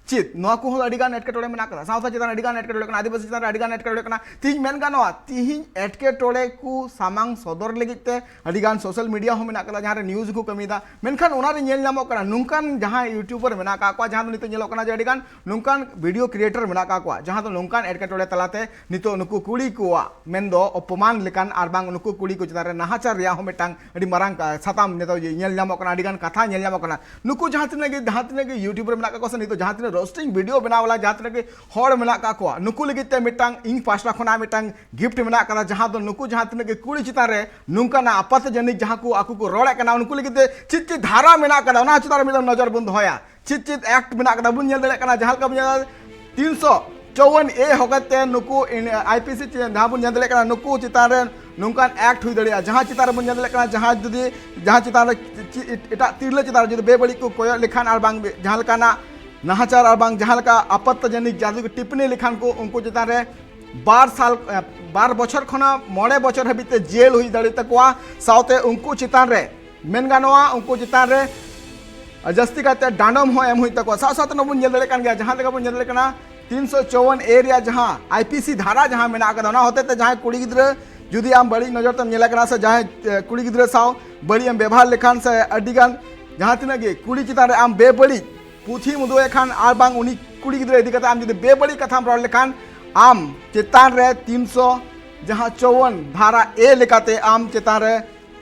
ᱪᱮᱫ ᱱᱚᱣᱟ ᱠᱚᱦᱚᱸ ᱟᱹᱰᱤ ᱜᱟᱱ ᱮᱴᱠᱮᱴᱚᱬᱮ ᱢᱮᱱᱟᱜ ᱠᱟᱫᱟ᱾ ᱥᱟᱶᱛᱟ ᱪᱮᱛᱟᱱ ᱨᱮ ᱟᱹᱰᱤ ᱜᱟᱱ ᱮᱴᱠᱮᱴᱚᱬᱮ ᱠᱟᱱᱟ, ᱟᱹᱫᱤᱵᱟᱹᱥᱤ ᱪᱮᱛᱟᱱ ᱨᱮ ᱟᱹᱰᱤ ᱜᱟᱱ ᱮᱴᱠᱮᱴᱚᱬᱮ ᱠᱟᱱᱟ᱾ ᱛᱤᱦᱤᱧ ᱢᱮᱱ ᱜᱟᱱᱚᱜᱼᱟ, ᱛᱤᱦᱤᱧ ᱮᱴᱠᱮᱴᱚᱬᱮ ᱠᱚ ᱥᱟᱢᱟᱝ ᱥᱚᱫᱚᱨ ᱞᱟᱹᱜᱤᱫ ᱛᱮ ᱟᱹᱰᱤ ᱜᱟᱱ ᱥᱳᱥᱟᱞ ᱢᱤᱰᱤᱭᱟ ᱦᱚᱸ ᱢᱮᱱᱟᱜ ᱠᱟᱫᱟ, ᱡᱟᱦᱟᱸ ᱨᱮ ᱱᱤᱭᱩᱡᱽ ᱠᱚ ᱠᱟᱹᱢᱤᱭᱮᱫᱟ᱾ ᱢᱮᱱᱠᱷᱟᱱ ᱚᱱᱟ ᱨᱮ ᱧᱮᱞ ᱧᱟᱢᱚᱜ ᱠᱟᱱᱟ, ᱱᱚᱝᱠᱟᱱ ᱡᱟᱦᱟᱸᱭ ᱭᱩᱴᱩᱵᱟᱨ ᱢᱮᱱᱟᱜ ᱠᱟᱜ ᱠᱚᱣᱟ, ᱡᱟᱦᱟᱸ ᱫᱚ ᱱᱤᱛᱚᱜ ᱧᱮᱞᱚᱜ ᱠᱟᱱᱟ ᱡᱮ ᱟᱹᱰᱤ ᱜᱟᱱ ᱱᱚᱝᱠᱟᱱ ᱵᱷᱤᱰᱤᱭᱳ ᱠᱨᱤᱭᱮᱴᱟᱨ ᱢᱮᱱᱟᱜ ᱠᱟᱜ ᱠᱚᱣᱟ, ᱡᱟᱦᱟᱸ ᱫᱚ ᱱᱚᱝᱠᱟᱱ ᱮᱴᱠᱮᱴᱚᱬᱮ ᱛᱟᱞᱟᱛᱮ ᱱᱤᱛᱚᱜ ᱱᱩᱠᱩ ᱠᱩᱲᱤ ᱠᱚᱣᱟᱜ ᱢᱮᱱᱫᱚ ᱚᱯᱚᱢᱟᱱ ᱞᱮᱠᱟᱱ ᱟᱨ ᱵᱟᱝ ᱱᱩᱠᱩ ᱠᱩᱲᱤ ᱠᱚ ᱪᱮᱛᱟᱱ ᱨᱮ ᱱᱟᱦᱟᱪᱟᱨ ᱨᱮᱭᱟᱜ ᱦᱚᱸ ᱢᱤᱫᱴᱟᱝ ᱟᱹᱰᱤ ᱢᱟᱨᱟᱝ ᱠᱟ-, ᱥᱟᱛᱟᱢ ᱱᱤᱛᱚᱜ ᱧᱮᱞ ᱧᱟᱢᱚᱜ ᱠᱟᱱᱟ, ᱟᱹᱰᱤ ᱜᱟᱱ ᱠᱟᱛᱷᱟ ᱧᱮᱞ ᱧᱟᱢᱚᱜ ᱠᱟᱱᱟ᱾ ᱱᱩᱠᱩ ᱡᱟᱦᱟᱸ ᱛᱤᱱᱟᱹᱜ ᱜᱮ, ᱡᱟᱦᱟᱸ ᱛᱤᱱᱟᱹᱜ ᱜᱮ ᱭᱩᱴᱩᱵᱟᱨ ᱢᱮᱱᱟᱜ ᱠᱟᱜ ᱠᱚᱣᱟ ᱥᱮ ᱱᱤᱛᱚᱜ ᱡᱟᱦᱟᱸ ᱛᱤᱱᱟᱹᱜ ᱨᱳᱥᱴᱤᱝ ᱵᱷᱤᱰᱤᱭᱳ ᱵᱮᱱᱟᱣ ᱵᱟᱞᱟ ᱡᱟᱦᱟᱸ ᱛᱤᱱᱟᱹᱜ ᱜᱮ ᱦᱚᱲ ᱢᱮᱱᱟᱜ ᱠᱟᱜ ᱠᱚᱣᱟ, ᱱᱩᱠᱩ ᱞᱟᱹᱜᱤᱫ ᱛᱮ ᱢᱤᱫᱴᱟᱝ ᱤᱧ ᱯᱟᱥᱴᱟ ᱠᱷᱚᱱᱟᱜ ᱢᱤᱫᱴᱟᱝ ᱜᱤᱯᱷᱴ ᱢᱮᱱᱟᱜ ᱠᱟᱫᱟ, ᱡᱟᱦᱟᱸ ᱫᱚ ᱱᱩᱠᱩ ᱡᱟᱦᱟᱸ ᱛᱤᱱᱟᱹᱜ ᱜᱮ ᱠᱩᱲᱤ ᱪᱮᱛᱟᱱ ᱨᱮ ᱱᱚᱝᱠᱟᱱᱟᱜ ᱟᱯᱟᱛ ᱡᱟᱹᱱᱤᱡ ᱡᱟᱦᱟᱸ ᱠᱚ ᱟᱠᱚ ᱠᱚ ᱨᱚᱲᱮᱫ ᱠᱟᱱᱟ, ᱩᱱᱠᱩ ᱞᱟᱹᱜᱤᱫ ᱛᱮ ᱪᱮᱫ ᱪᱮᱫ ᱫᱷᱟᱨᱟ ᱢᱮᱱᱟᱜ ᱠᱟᱫᱟ, ᱚᱱᱟ ᱪᱮᱛᱟᱱ ᱨᱮ ᱢᱤᱫᱴᱟᱝ ᱱᱚᱡᱚᱨ ᱵᱚᱱ ᱫᱚᱦᱚᱭᱟ᱾ ᱪᱮᱫ ᱪᱮᱫ ᱮᱠᱴ ᱢᱮᱱᱟᱜ ᱠᱟᱫᱟ ᱵᱚᱱ ᱧᱮᱞ ᱫᱟᱲᱮᱭᱟᱜ ᱠᱟᱱᱟ, ᱡᱟᱦᱟᱸ ᱞᱮᱠᱟ ᱵᱚᱱ ᱧᱮᱞ ᱫᱟ ᱛᱤᱱᱥᱚ ᱪᱚᱣᱚᱱ ᱮ ᱦᱚᱛᱮᱛᱮ ᱱᱩᱠᱩ ᱤᱱ-, IPC ᱪᱮ-, ᱡᱟᱦᱟᱸ ᱵᱚᱱ ᱧᱮᱞ ᱫᱟᱲᱮᱭᱟᱜ ᱠᱟᱱᱟ, ᱱᱩᱠᱩ ᱪᱮᱛᱟᱱ ᱨᱮ ᱱᱚᱝᱠᱟᱱ ᱮᱠᱴ ᱦᱩᱭ ᱫᱟᱲᱮᱭᱟᱜᱼᱟ, ᱡᱟᱦᱟᱸ ᱪᱮᱛᱟᱱ ᱨᱮᱵᱚᱱ ᱧᱮᱞ ᱫᱟᱲᱮᱭᱟᱜ ᱠᱟᱱᱟ, ᱡᱟᱦᱟᱸ ᱡᱩᱫᱤ, ᱡᱟᱦᱟᱸ ᱪᱮᱛᱟᱱ ᱨᱮ ᱪᱮ-, ᱮᱴᱟᱜ ᱛᱤᱨᱞᱟᱹ ᱪᱮᱛᱟᱱ ᱨᱮ ᱡᱩᱫᱤ ᱵᱮᱵᱟᱹᱲᱤᱡ ᱠᱚ ᱠᱚᱭᱚᱜ ᱞᱮᱠᱷᱟᱱ ᱟᱨ ᱵᱟᱝ ᱵᱮ-, ᱡᱟᱦᱟᱸ ᱞᱮᱠᱟᱱᱟᱜ ᱱᱟᱦᱟᱪᱟᱨ ᱟᱨ ᱵᱟᱝ ᱡᱟᱦᱟᱸ ᱞᱮᱠᱟ ᱟᱯᱚᱛᱛᱟᱡᱚᱱᱤᱠ ᱡᱟᱫᱩ ᱴᱤᱯᱯᱚᱱᱤ ᱞᱮᱠᱷᱟᱱ ᱠᱚ, ᱩᱱᱠᱩ ᱪᱮᱛᱟᱱ ᱨᱮ ᱵᱟᱨ ᱥᱟᱞ, ᱮ, ᱵᱟᱨ ᱵᱚᱪᱷᱚᱨ ᱠᱷᱚᱱᱟᱜ ᱢᱚᱬᱮ ᱵᱚᱪᱷᱚᱨ ᱦᱟᱹᱵᱤᱡ ᱛᱮ ᱡᱮᱞ ᱦᱩᱭ ᱫᱟᱲᱮ ᱛᱟᱠᱚᱣᱟ, ᱥᱟᱶᱛᱮ ᱩᱱᱠᱩ ᱪᱮᱛᱟᱱ ᱨᱮ ᱢᱮᱱ ᱜᱟᱱᱚᱜᱼᱟ ᱩᱱᱠᱩ ᱪᱮᱛᱟᱱ ᱨᱮ ᱡᱟᱹᱥᱛᱤ ᱠᱟᱭᱛᱮ ᱰᱟᱸᱰᱚᱢ ᱦᱚᱸ ᱮᱢ ᱦᱩᱭᱩᱜ ᱛᱟᱠᱚᱣᱟ᱾ ᱥᱟᱶ ᱥᱟᱶᱛᱮ ᱱᱚᱣᱟ ᱵᱚᱱ ᱧᱮᱞ ᱫᱟᱲᱮᱭᱟᱜ ᱠᱟᱱ ᱜᱮᱭᱟ, ᱡᱟᱦᱟᱸ ᱞᱮᱠᱟ ᱵᱚᱱ ᱧᱮᱞ ᱫᱟᱲᱮᱭᱟᱜ ᱠᱟᱱᱟ ᱛᱤᱱᱥᱚ ᱪᱚᱣᱚᱱ ᱮ ᱨᱮᱭᱟᱜ ᱡᱟᱦᱟᱸ IPC ᱫᱷᱟᱨᱟ ᱡᱟᱦᱟᱸ ᱢᱮᱱᱟᱜ ᱟᱠᱟᱫᱟ, ᱚᱱᱟ ᱦᱚᱛᱮᱛᱮ ᱡᱟᱦᱟᱸᱭ ᱠᱩᱲᱤ ᱜᱤᱫᱽᱨᱟᱹ ᱡᱩᱫᱤ ᱟᱢ ᱵᱟᱹᱲᱤᱡ ᱱᱚᱡᱚᱨ ᱛᱮᱢ ᱧᱮᱞᱮ ᱠᱟᱱᱟ ᱥᱮ ᱡᱟᱦᱟᱸᱭ, ᱮ, ᱠᱩᱲᱤ ᱜᱤᱫᱽᱨᱟᱹ ᱥᱟᱶ ᱵᱟᱹᱲᱤᱡ ᱮᱢ ᱵᱮᱵᱚᱦᱟᱨ ᱞᱮᱠᱷᱟᱱ ᱥᱮ ᱟᱹᱰᱤ ᱜᱟᱱ ᱡᱟᱦᱟᱸ ᱛᱤᱱᱟᱹᱜ ᱜᱮ ᱠᱩᱲᱤ ᱪᱮᱛᱟᱱ ᱨᱮ ᱟᱢ ᱵᱮᱵᱟᱹᱲᱤᱡ ᱯᱩᱛᱷᱤᱢ ᱩᱫᱩᱜ ᱮᱫ ᱠᱷᱟᱱ ᱟᱨ ᱵᱟᱝ ᱩᱱᱤ ᱠᱩᱲᱤ ᱜᱤᱫᱽᱨᱟᱹ ᱤᱫᱤ ᱠᱟᱛᱮ ᱟᱢ ᱡᱩᱫᱤ ᱵᱮᱵᱟᱹᱲᱤᱡ ᱠᱟᱛᱷᱟᱢ ᱨᱚᱲ ᱞᱮᱠᱷᱟᱱ, ᱟᱢ ᱪᱮᱛᱟᱱ ᱨᱮ ᱛᱤᱱᱥᱚ ᱡᱟᱦᱟᱸ ᱪᱚᱣᱚᱱ ᱫᱷᱟᱨᱟ ᱮ ᱞᱮᱠᱟᱛᱮ ᱟᱢ ᱪᱮᱛᱟᱱ ᱨᱮ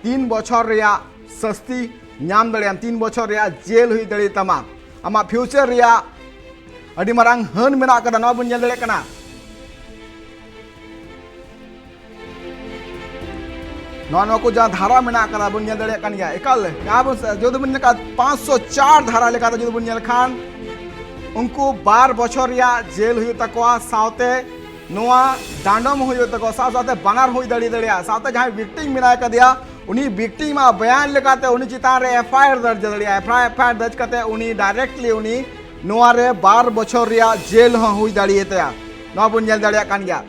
ᱛᱤᱱ ᱵᱚᱪᱷᱚᱨ ᱨᱮᱭᱟᱜ ᱥᱟᱹᱥᱛᱤ ᱧᱟᱢ ᱫᱟᱲᱮᱭᱟᱜᱼᱟᱢ, ᱛᱤᱱ ᱵᱚᱪᱷᱚᱨ ᱨᱮᱭᱟᱜ ᱡᱮᱞ ᱦᱩᱭ ᱫᱟᱲᱮᱭᱟᱜ ᱛᱟᱢᱟ᱾ ᱟᱢᱟᱜ ᱯᱷᱤᱭᱩᱪᱟᱨ ᱨᱮᱭᱟᱜ ᱟᱹᱰᱤ ᱢᱟᱨᱟᱝ ᱦᱟᱹᱱ ᱢᱮᱱᱟᱜ ᱟᱠᱟᱫᱟ, ᱱᱚᱣᱟ ᱵᱚᱱ ᱧᱮᱞ ᱫᱟᱲᱮᱭᱟᱜ ᱠᱟᱱᱟ᱾ ᱱᱚᱣᱟ ᱱᱚᱣᱟ ᱠᱚ ᱡᱟᱦᱟᱸ ᱫᱷᱟᱨᱟ ᱢᱮᱱᱟᱜ ᱟᱠᱟᱫᱟ ᱵᱚᱱ ᱧᱮᱞ ᱫᱟᱲᱮᱭᱟᱜ ᱠᱟᱱ ᱜᱮᱭᱟ᱾ ᱮᱠᱟᱞ ᱡᱟᱦᱟᱸ ᱵᱚᱱ ᱡᱩᱫᱤ ᱵᱚᱱ ᱧᱮᱞ ᱠᱷᱟᱱ ᱯᱟᱸᱪᱥᱚ ᱪᱟᱨ ᱫᱷᱟᱨᱟ ᱞᱮᱠᱟᱛᱮ ᱡᱩᱫᱤ ᱵᱚᱱ ᱧᱮᱞ ᱠᱷᱟᱱ ᱩᱱᱠᱩ ᱵᱟᱨ ᱵᱚᱪᱷᱚᱨ ᱨᱮᱭᱟᱜ ᱡᱮᱞ ᱦᱩᱭᱩᱜ ᱛᱟᱠᱚᱣᱟ, ᱥᱟᱶᱛᱮ ᱱᱚᱣᱟ ᱰᱟᱸᱰᱚᱢ ᱦᱩᱭᱩᱜ ᱛᱟᱠᱚᱣᱟ, ᱥᱟᱶ ᱥᱟᱶᱛᱮ ᱵᱟᱱᱟᱨ ᱦᱩᱭ ᱫᱟᱲᱮ ᱫᱟᱲᱮᱭᱟᱜᱼᱟ, ᱥᱟᱶᱛᱮ ᱡᱟᱦᱟᱸᱭ ᱵᱷᱤᱠᱴᱤᱢ ᱢᱮᱱᱟᱭ ᱠᱟᱫᱮᱭᱟ ᱩᱱᱤ ᱵᱷᱤᱠᱴᱤᱢ ᱟᱜ ᱵᱚᱭᱟᱱ ᱞᱮᱠᱟᱛᱮ ᱩᱱᱤ ᱪᱮᱛᱟᱱ ᱨᱮ ᱮᱯᱷ ᱟᱭ ᱟᱨ ᱫᱚᱨᱡᱽ ᱫᱟᱲᱮᱭᱟᱜᱼᱟ᱾ ᱮᱯᱷ ᱟᱭ ᱟᱨ ᱫᱚᱨᱡᱽ ᱠᱟᱛᱮ ᱩᱱᱤ ᱰᱟᱭᱨᱮᱠᱴᱞᱤ ᱩᱱᱤ ᱱᱚᱣᱟ ᱨᱮ ᱵᱟᱨ ᱵᱚᱪᱷᱚᱨ ᱨᱮᱭᱟᱜ ᱡᱮᱞ ᱦᱚᱸ ᱦᱩᱭ ᱫᱟᱲᱮᱭᱟᱛᱟᱭᱟ᱾ ᱱᱚᱣᱟ ᱵᱚᱱ ᱧᱮᱞ ᱫᱟᱲᱮᱭᱟᱜ ᱠᱟᱱ ᱜᱮᱭᱟ᱾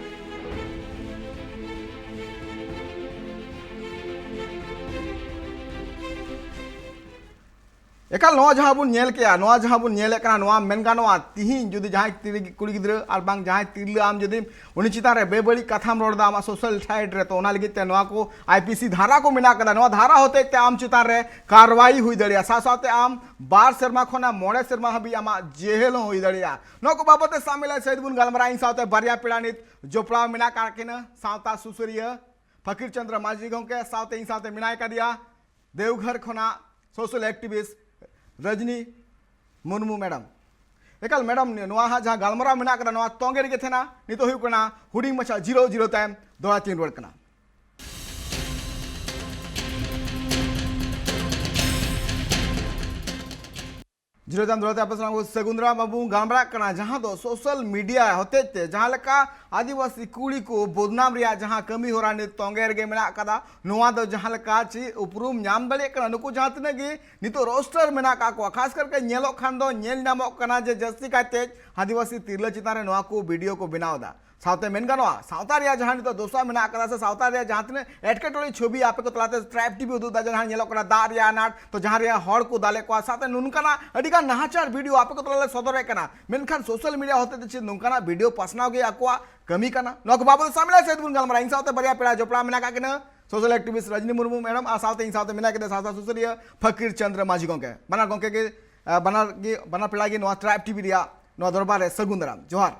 ᱮᱠᱟᱞ ᱱᱚᱣᱟ ᱡᱟᱦᱟᱸ ᱵᱚᱱ ᱧᱮᱞ ᱠᱮᱜᱼᱟ, ᱱᱚᱣᱟ ᱡᱟᱦᱟᱸ ᱵᱚᱱ ᱧᱮᱞᱮᱫ ᱠᱟᱱᱟ, ᱱᱚᱣᱟ ᱢᱮᱱ ᱜᱟᱱᱚᱜᱼᱟ, ᱛᱤᱦᱤᱧ ᱡᱩᱫᱤ ᱡᱟᱦᱟᱸᱭ ᱛᱤᱨᱤ-, ᱠᱩᱲᱤ ᱜᱤᱫᱽᱨᱟᱹ ᱟᱨ ᱵᱟᱝ ᱡᱟᱦᱟᱸᱭ ᱛᱤᱨᱞᱟᱹ ᱟᱢ ᱡᱩᱫᱤ ᱩᱱᱤ ᱪᱮᱛᱟᱱ ᱨᱮ ᱵᱮᱵᱟᱹᱲᱤᱡ ᱠᱟᱛᱷᱟᱢ ᱨᱚᱲ ᱮᱫᱟ ᱟᱢᱟᱜ ᱥᱳᱥᱟᱞ ᱥᱟᱭᱤᱴ ᱨᱮ, ᱛᱚ ᱚᱱᱟ ᱞᱟᱹᱜᱤᱫ ᱛᱮ ᱱᱚᱣᱟ ᱠᱚ ᱟᱭ ᱯᱤ ᱥᱤ ᱫᱷᱟᱨᱟ ᱠᱚ ᱢᱮᱱᱟᱜ ᱠᱟᱫᱟ᱾ ᱱᱚᱣᱟ ᱫᱷᱟᱨᱟ ᱦᱚᱛᱮᱡ ᱛᱮ ᱟᱢ ᱪᱮᱛᱟᱱ ᱨᱮ ᱠᱟᱨᱣᱟᱭ ᱦᱩᱭ ᱫᱟᱲᱮᱭᱟᱜᱼᱟ, ᱥᱟᱶ ᱥᱟᱶᱛᱮ ᱟᱢ ᱵᱟᱨ ᱥᱮᱨᱢᱟ ᱠᱷᱚᱱᱟᱜ ᱢᱚᱬᱮ ᱥᱮᱨᱢᱟ ᱦᱟᱹᱵᱤᱡ ᱟᱢᱟᱜ ᱡᱮᱦᱮᱞ ᱦᱚᱸ ᱦᱩᱭ ᱫᱟᱲᱮᱭᱟᱜᱼᱟ᱾ ᱱᱚᱣᱟ ᱠᱚ ᱵᱟᱵᱚᱫ ᱛᱮ ᱥᱟᱢᱤᱞᱟ ᱥᱟᱹᱦᱤᱡ ᱵᱚᱱ ᱜᱟᱞᱢᱟᱨᱟᱜᱼᱟ᱾ ᱤᱧ ᱥᱟᱶᱛᱮ ᱵᱟᱨᱭᱟ ᱯᱮᱲᱟ ᱱᱤᱛ ᱡᱚᱯᱲᱟᱣ ᱢᱮᱱᱟᱜ ᱟᱠᱟᱫ ᱠᱤᱱᱟ, ᱥᱟᱶᱛᱟ ᱥᱩᱥᱟᱹᱨᱤᱭᱟᱹ ᱯᱷᱟᱹᱠᱤᱨ ᱪᱚᱸᱫᱽᱨᱚ ᱢᱟᱹᱡᱷᱤ ᱜᱚᱢᱠᱮ, ᱥᱟᱶᱛᱮ ᱤᱧ ᱥᱟᱶᱛᱮ ᱢᱮᱱᱟᱭ ᱠᱟᱫᱮᱭᱟ ᱫᱮᱣᱜᱷᱚᱨ ᱠᱷᱚᱱᱟᱜ ᱥᱳᱥᱟᱞ ᱮᱠᱴᱤᱵᱷᱤᱥᱴ ᱨᱚᱡᱽᱱᱤ ᱢᱩᱨᱢᱩ ᱢᱮᱰᱟᱢ᱾ ᱮᱠᱟᱞ ᱢᱮᱰᱟᱢ, ᱱᱚᱣᱟ ᱦᱟᱸᱜ ᱡᱟᱦᱟᱸ ᱜᱟᱞᱢᱟᱨᱟᱣ ᱢᱮᱱᱟᱜ ᱠᱟᱫᱟ, ᱱᱚᱣᱟ ᱛᱚᱸᱜᱮ ᱨᱮᱜᱮ ᱛᱟᱦᱮᱱᱟ᱾ ᱱᱤᱛᱚᱜ ᱦᱩᱭᱩᱜ ᱠᱟᱱᱟ ᱦᱩᱰᱤᱧ ᱢᱟᱪᱷᱟ ᱡᱤᱨᱟᱹᱣ, ᱡᱤᱨᱟᱹᱣ ᱛᱟᱭᱚᱢ ᱫᱚᱦᱲᱟ ᱛᱤᱧ ᱨᱩᱣᱟᱹᱲ ᱠᱟᱱᱟ᱾ ᱡᱤᱨᱟᱹᱣ ᱛᱟᱭᱚᱢ ᱫᱚᱦᱲᱟ ᱛᱮ ᱟᱯᱮ ᱥᱟᱱᱟᱢ ᱠᱚ ᱥᱟᱹᱜᱩᱱ ᱫᱟᱨᱟᱢ᱾ ᱟᱵᱚ ᱵᱚᱱ ᱜᱟᱞᱢᱟᱨᱟᱜ ᱠᱟᱱᱟ ᱡᱟᱦᱟᱸ ᱫᱚ ᱥᱳᱥᱟᱞ ᱢᱤᱰᱤᱭᱟ ᱦᱚᱛᱮᱡ ᱛᱮ ᱡᱟᱦᱟᱸ ᱞᱮᱠᱟ ᱟᱹᱫᱤᱵᱟᱹᱥᱤ ᱠᱩᱲᱤ ᱠᱚ ᱵᱚᱫᱱᱟᱢ ᱨᱮᱭᱟᱜ ᱡᱟᱦᱟᱸ ᱠᱟᱹᱢᱤ ᱦᱚᱨᱟ ᱱᱤᱛ ᱛᱚᱸᱜᱮ ᱨᱮᱜᱮ ᱢᱮᱱᱟᱜ ᱠᱟᱫᱟ, ᱱᱚᱣᱟ ᱫᱚ ᱡᱟᱦᱟᱸ ᱞᱮᱠᱟ ᱪᱮᱫ ᱩᱯᱨᱩᱢ ᱧᱟᱢ ᱫᱟᱲᱮᱭᱟᱜ ᱠᱟᱱᱟ, ᱱᱩᱠᱩ ᱡᱟᱦᱟᱸ ᱛᱤᱱᱟᱹᱜ ᱜᱮ ᱱᱤᱛᱚᱜ ᱨᱳᱥᱴᱟᱨ ᱢᱮᱱᱟᱜ ᱟᱠᱟᱫ ᱠᱚᱣᱟ, ᱠᱷᱟᱥ ᱠᱟᱨᱛᱮ ᱧᱮᱞᱚᱜ ᱠᱷᱟᱱ ᱫᱚ ᱧᱮᱞ ᱧᱟᱢᱚᱜ ᱠᱟᱱᱟ ᱡᱮ ᱡᱟᱹᱥᱛᱤ ᱠᱟᱭᱛᱮ ᱟᱹᱫᱤᱵᱟᱹᱥᱤ ᱛᱤᱨᱞᱟᱹ ᱪᱮᱛᱟᱱ ᱨᱮ ᱱᱚᱣᱟ ᱠᱚ ᱵᱷᱤᱰᱤᱭᱳ ᱠᱚ ᱵᱮᱱᱟᱣ ᱮᱫᱟ᱾ ᱥᱟᱶᱛᱮ ᱢᱮᱱ ᱜᱟᱱᱚᱜᱼᱟ, ᱥᱟᱶᱛᱟ ᱨᱮᱭᱟᱜ ᱡᱟᱦᱟᱸ ᱱᱤᱛᱚᱜ ᱫᱚᱥᱟ ᱢᱮᱱᱟᱜ ᱟᱠᱟᱫᱟ ᱥᱮ ᱥᱟᱶᱛᱟ ᱨᱮᱭᱟᱜ ᱡᱟᱦᱟᱸ ᱛᱤᱱᱟᱹᱜ ᱮᱴᱠᱮᱴᱚᱬᱮ ᱪᱷᱚᱵᱤ ᱟᱯᱮ ᱠᱚ ᱛᱟᱞᱟᱛᱮ ᱴᱨᱟᱭᱤᱵᱽ ᱴᱤᱵᱷᱤ ᱩᱫᱩᱜ ᱮᱫᱟ, ᱡᱟᱦᱟᱸ ᱧᱮᱞᱚᱜ ᱠᱟᱱᱟ ᱫᱟᱜ ᱨᱮᱭᱟᱜ ᱟᱱᱟᱴ, ᱛᱚ ᱡᱟᱦᱟᱸ ᱨᱮᱭᱟᱜ ᱦᱚᱲ ᱠᱚ ᱫᱟᱞᱮᱫ ᱠᱚᱣᱟ, ᱥᱟᱶᱛᱮ ᱱᱚᱝᱠᱟᱱᱟᱜ ᱟᱹᱰᱤᱜᱟᱱ ᱱᱟᱦᱟᱪᱟᱨ ᱵᱷᱤᱰᱤᱭᱳ ᱟᱯᱮ ᱠᱚ ᱛᱟᱞᱟᱞᱮ ᱥᱚᱫᱚᱨᱮᱫ ᱠᱟᱱᱟ, ᱢᱮᱱᱠᱷᱟᱱ ᱥᱳᱥᱟᱞ ᱢᱤᱰᱤᱭᱟ ᱦᱚᱛᱮ ᱛᱮ ᱪᱮᱫ ᱱᱚᱝᱠᱟᱱᱟᱜ ᱵᱷᱤᱰᱤᱭᱳ ᱯᱟᱥᱱᱟᱣ ᱜᱮ ᱟᱠᱚᱣᱟᱜ ᱠᱟᱹᱢᱤ ᱠᱟᱱᱟ? ᱱᱚᱣᱟ ᱠᱚ ᱵᱟᱵᱚᱫ ᱥᱟᱢᱤᱞᱟ ᱥᱮᱫ ᱵᱚᱱ ᱜᱟᱞᱢᱟᱨᱟᱣᱟ᱾ ᱤᱧ ᱥᱟᱶᱛᱮ ᱵᱟᱨᱭᱟ ᱯᱮᱲᱟ ᱡᱚᱯᱲᱟᱣ ᱢᱮᱱᱟᱜ ᱟᱠᱟᱫ ᱠᱤᱱᱟ᱾ ᱥᱳᱥᱟᱞ ᱮᱠᱴᱤᱵᱷᱤᱥᱴ ᱨᱚᱡᱽᱱᱤ ᱢᱩᱨᱢᱩ ᱢᱮᱰᱟᱢ ᱟᱨ ᱥᱟᱶᱛᱮ ᱤᱧ ᱥᱟᱶᱛᱮ ᱢᱮᱱᱟᱭ ᱠᱟᱫᱮᱭᱟ ᱥᱟᱶᱛᱟ ᱥᱩᱥᱟᱹᱨᱤᱭᱟᱹ ᱯᱷᱟᱹᱠᱤᱨ ᱪᱚᱸᱫᱽᱨᱚ ᱢᱟᱹᱡᱷᱤ ᱜᱚᱢᱠᱮ᱾ ᱵᱟᱱᱟᱨ ᱜᱚᱢᱠᱮ ᱜᱮ, ᱟᱸ, ᱵᱟᱱᱟᱨ ᱜᱮ, ᱵᱟᱱᱟᱨ ᱯᱮᱲᱟ ᱜᱮ ᱱᱚᱣᱟ ᱴᱨᱟᱭᱤᱵᱽ ᱴᱤᱵᱷᱤ ᱨᱮᱭᱟᱜ ᱱᱚᱣᱟ ᱫᱚᱨᱵᱟᱨ ᱨᱮ ᱥᱟᱹᱜᱩᱱ ᱫᱟᱨᱟᱢ᱾ ᱡᱚᱦᱟᱨ᱾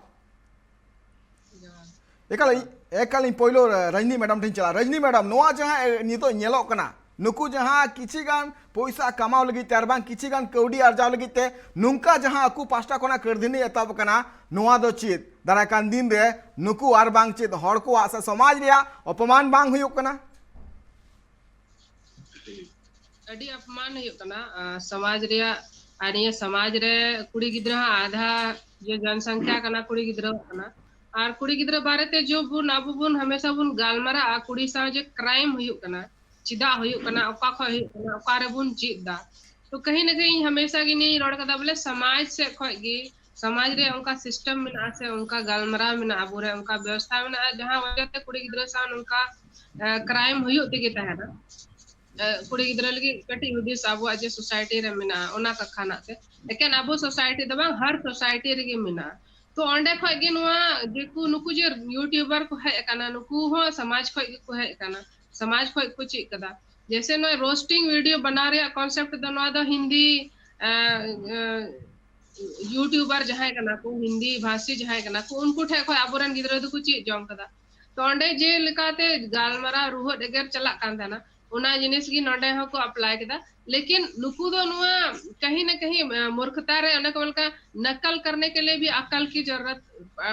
ᱮᱠᱟᱞ ᱤᱧ, ᱮᱠᱟᱞ ᱤᱧ ᱯᱳᱭᱞᱳ ᱨᱚᱡᱽᱱᱤ ᱢᱮᱰᱟᱢ ᱴᱷᱮᱱ ᱪᱟᱞᱟᱜᱼᱟ᱾ ᱨᱚᱡᱽᱱᱤ ᱢᱮᱰᱟᱢ, ᱱᱚᱣᱟ ᱡᱟᱦᱟᱸ, ᱮ, ᱱᱤᱛᱚᱜ ᱧᱮᱞᱚᱜ ᱠᱟᱱᱟ, ᱱᱩᱠᱩ ᱡᱟᱦᱟᱸ ᱠᱤᱪᱷᱤ ᱜᱟᱱ ᱯᱚᱭᱥᱟ ᱠᱟᱢᱟᱣ ᱞᱟᱹᱜᱤᱫ ᱛᱮ ᱟᱨ ᱵᱟᱝ ᱠᱤᱪᱷᱤ ᱜᱟᱱ ᱠᱟᱹᱣᱰᱤ ᱟᱨᱡᱟᱣ ᱞᱟᱹᱜᱤᱫ ᱛᱮ ᱱᱚᱝᱠᱟ ᱡᱟᱦᱟᱸ ᱟᱠᱚ ᱯᱟᱥᱴᱟ ᱠᱷᱚᱱᱟᱜ ᱠᱟᱹᱨᱫᱷᱟᱹᱱᱤ ᱮᱛᱚᱦᱚᱵ ᱟᱠᱟᱱᱟ, ᱱᱚᱣᱟ ᱫᱚ ᱪᱮᱫ ᱫᱟᱨᱟᱭ ᱠᱟᱱ ᱫᱤᱱ ᱨᱮ ᱱᱩᱠᱩ ᱟᱨ ᱵᱟᱝ ᱪᱮᱫ ᱦᱚᱲ ᱠᱚᱣᱟᱜ ᱥᱮ ᱥᱚᱢᱟᱡᱽ ᱨᱮᱭᱟᱜ ᱚᱯᱚᱢᱟᱱ ᱵᱟᱝ ᱦᱩᱭᱩᱜ ᱠᱟᱱᱟ? ᱟᱹᱰᱤ ᱚᱯᱚᱢᱟᱱ ᱦᱩᱭᱩᱜ ᱠᱟᱱᱟ, ᱟᱸ, ᱥᱚᱢᱟᱡᱽ ᱨᱮᱭᱟᱜ᱾ ᱟᱨ ᱱᱤᱭᱟᱹ ᱥᱚᱢᱟᱡᱽ ᱨᱮ ᱠᱩᱲᱤ ᱜᱤᱫᱽᱨᱟᱹ ᱦᱚᱸ ᱟᱫᱷᱟ ᱡᱮ ᱡᱚᱱᱥᱚᱝᱠᱷᱟ ᱠᱟᱱᱟ ᱠᱩᱲᱤ ᱜᱤᱫᱽᱨᱟᱹ ᱠᱟᱱᱟ᱾ ᱟᱨ ᱠᱩᱲᱤ ᱜᱤᱫᱽᱨᱟᱹ ᱵᱟᱨᱮᱛᱮ ᱡᱚ ᱵᱚᱱ, ᱟᱵᱚ ᱵᱚᱱ ᱦᱟᱢᱮᱥᱟ ᱵᱚᱱ ᱜᱟᱞᱢᱟᱨᱟᱜᱼᱟ ᱠᱩᱲᱤ ᱥᱟᱶ ᱡᱮ ᱠᱨᱟᱭᱤᱢ ᱦᱩᱭᱩᱜ ᱠᱟᱱᱟ, ᱪᱮᱫᱟᱜ ᱦᱩᱭᱩᱜ ᱠᱟᱱᱟ, ᱚᱠᱟ ᱠᱷᱚᱱ ᱦᱩᱭᱩᱜ ᱠᱟᱱᱟ, ᱚᱠᱟ ᱨᱮᱵᱚᱱ ᱪᱮᱫ ᱫᱟ᱾ ᱛᱚ ᱠᱟᱹᱦᱤ ᱱᱟ ᱠᱟᱹᱦᱤ ᱤᱧ ᱦᱟᱢᱮᱥᱟ ᱜᱮ ᱱᱤᱭᱟᱹᱧ ᱨᱚᱲ ᱠᱟᱫᱟ, ᱵᱚᱞᱮ ᱥᱚᱢᱟᱡᱽ ᱥᱮᱫ ᱠᱷᱚᱱ ᱜᱮ, ᱥᱚᱢᱟᱡᱽ ᱨᱮ ᱚᱱᱠᱟ ᱥᱤᱥᱴᱮᱢ ᱢᱮᱱᱟᱜᱼᱟ ᱥᱮ ᱚᱱᱠᱟ ᱜᱟᱞᱢᱟᱨᱟᱣ ᱢᱮᱱᱟᱜᱼᱟ, ᱟᱵᱚᱨᱮ ᱚᱱᱠᱟ ᱵᱮᱵᱚᱥᱛᱷᱟ ᱢᱮᱱᱟᱜᱼᱟ, ᱡᱟᱦᱟᱸ ᱚᱡᱮ ᱛᱮ ᱠᱩᱲᱤ ᱜᱤᱫᱽᱨᱟᱹ ᱥᱟᱶ ᱱᱚᱝᱠᱟ ᱠᱨᱟᱭᱤᱢ ᱦᱩᱭᱩᱜ ᱛᱮᱜᱮ ᱛᱟᱦᱮᱱᱟ᱾ ᱠᱩᱲᱤ ᱜᱤᱫᱽᱨᱟᱹ ᱞᱟᱹᱜᱤᱫ ᱠᱟᱹᱴᱤᱡ ᱦᱩᱫᱤᱥ ᱟᱵᱚᱣᱟᱜ ᱡᱮ ᱥᱳᱥᱟᱭᱴᱤ ᱨᱮ ᱢᱮᱱᱟᱜᱼᱟ, ᱚᱱᱟ ᱠᱟᱛᱷᱟ ᱱᱟᱜ ᱛᱮ ᱮᱠᱮᱱ ᱟᱵᱚ ᱥᱳᱥᱟᱭᱴᱤ ᱫᱚ ᱵᱟᱝ, ᱦᱟᱨ ᱥᱳᱥᱟᱭᱴᱤ ᱨᱮᱜᱮ ᱢᱮᱱᱟᱜᱼᱟ᱾ ᱛᱚ ᱚᱸᱰᱮ ᱠᱷᱚᱡ ᱜᱮ ᱱᱚᱣᱟ ᱡᱮᱠᱩ ᱱᱩᱠᱩ ᱡᱮ ᱭᱩᱴᱩᱵᱟᱨ ᱠᱚ ᱦᱮᱡ ᱟᱠᱟᱱᱟ, ᱱᱩᱠᱩ ᱦᱚᱸ ᱥᱚᱢᱟᱡᱽ ᱠᱷᱚᱡ ᱜᱮᱠᱚ ᱦᱮᱡ ᱟᱠᱟᱱᱟ, ᱥᱚᱢᱟᱡᱽ ᱠᱷᱚᱡ ᱠᱚ ᱪᱮᱫ ᱠᱟᱫᱟ᱾ ᱡᱮᱭᱥᱮ ᱱᱚᱜᱼᱚᱭ ᱨᱳᱥᱴᱤᱝ ᱵᱷᱤᱰᱤᱭᱳ ᱵᱮᱱᱟᱣ ᱨᱮᱭᱟᱜ ᱠᱚᱱᱥᱮᱯᱴ ᱫᱚ ᱱᱚᱣᱟ ᱫᱚ ᱦᱤᱱᱫᱤ, ᱟᱸ, ᱟᱸ, ᱭᱩᱴᱩᱵᱟᱨ ᱡᱟᱦᱟᱸᱭ ᱠᱟᱱᱟ ᱠᱚ, ᱦᱤᱱᱫᱤ ᱵᱷᱟᱥᱤ ᱡᱟᱦᱟᱸᱭ ᱠᱟᱱᱟ ᱠᱚ, ᱩᱱᱠᱩ ᱴᱷᱮᱡ ᱠᱷᱚᱡ ᱟᱵᱚᱨᱮᱱ ᱜᱤᱫᱽᱨᱟᱹ ᱫᱚᱠᱚ ᱪᱮᱫ ᱡᱚᱝ ᱠᱟᱫᱟ᱾ ᱛᱚ ᱚᱸᱰᱮ ᱡᱮᱞᱮᱠᱟᱛᱮ ᱜᱟᱞᱢᱟᱨᱟᱣ ᱨᱩᱦᱚᱫ ᱮᱜᱮᱨ ᱪᱟᱞᱟᱜ ᱠᱟᱱ ᱛᱟᱦᱮᱱᱟ, ᱚᱱᱟ ᱡᱤᱱᱤᱥ ᱜᱮ ᱱᱚᱰᱮ ᱦᱚᱸᱠᱚ ᱟᱯᱞᱟᱭ ᱠᱮᱫᱟ᱾ ᱞᱮᱠᱤᱱ ᱱᱩᱠᱩ ᱫᱚ ᱱᱚᱣᱟ ᱠᱟᱹᱦᱤ ᱱᱟ ᱠᱟᱹᱦᱤ, ᱟᱸ, ᱢᱩᱨᱠᱷᱛᱟ ᱨᱮ, ᱚᱱᱮ ᱠᱚ ᱢᱮᱱ ᱞᱮᱠᱟ, ᱱᱟᱠᱟᱞ ᱠᱟᱨᱱᱮ ᱠᱮ ᱞᱤᱭᱮ ᱵᱷᱤ ᱟᱠᱟᱞ ᱠᱤ ᱡᱟᱨᱩᱨᱟᱛ